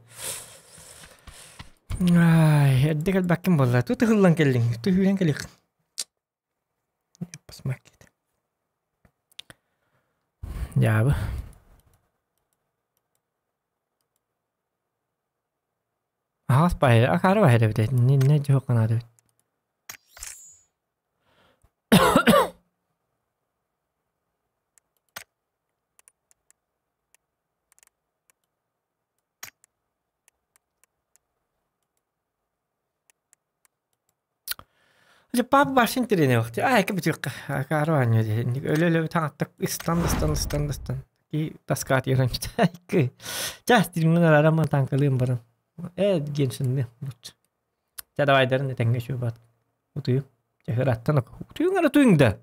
Ай, эрдэ кэлбэккин буолла. Ту тыһыллан кэллиҥ, ту сүүрэн кэлиэх. Посмакит. Дьаабы. Аһаҕас баһы, акаары баһы эбит. Не дьоһук канаады эбит. Дьэ папа башын тирэнэ Аа, кэбитиэххэ. Акаары аанньа диэн. Өлө-өлө таҥаттак ыстан ыстан ыстан ыстан. Ки таскаат ерен Чэ, стриммин арараман танкалыым баран. Э, геншинни. Чэ, давай дарын этэҥҥэ үчүгэй баат. Утуйу. Чэ, ыраттан утуйуҥ ара туйуҥ да.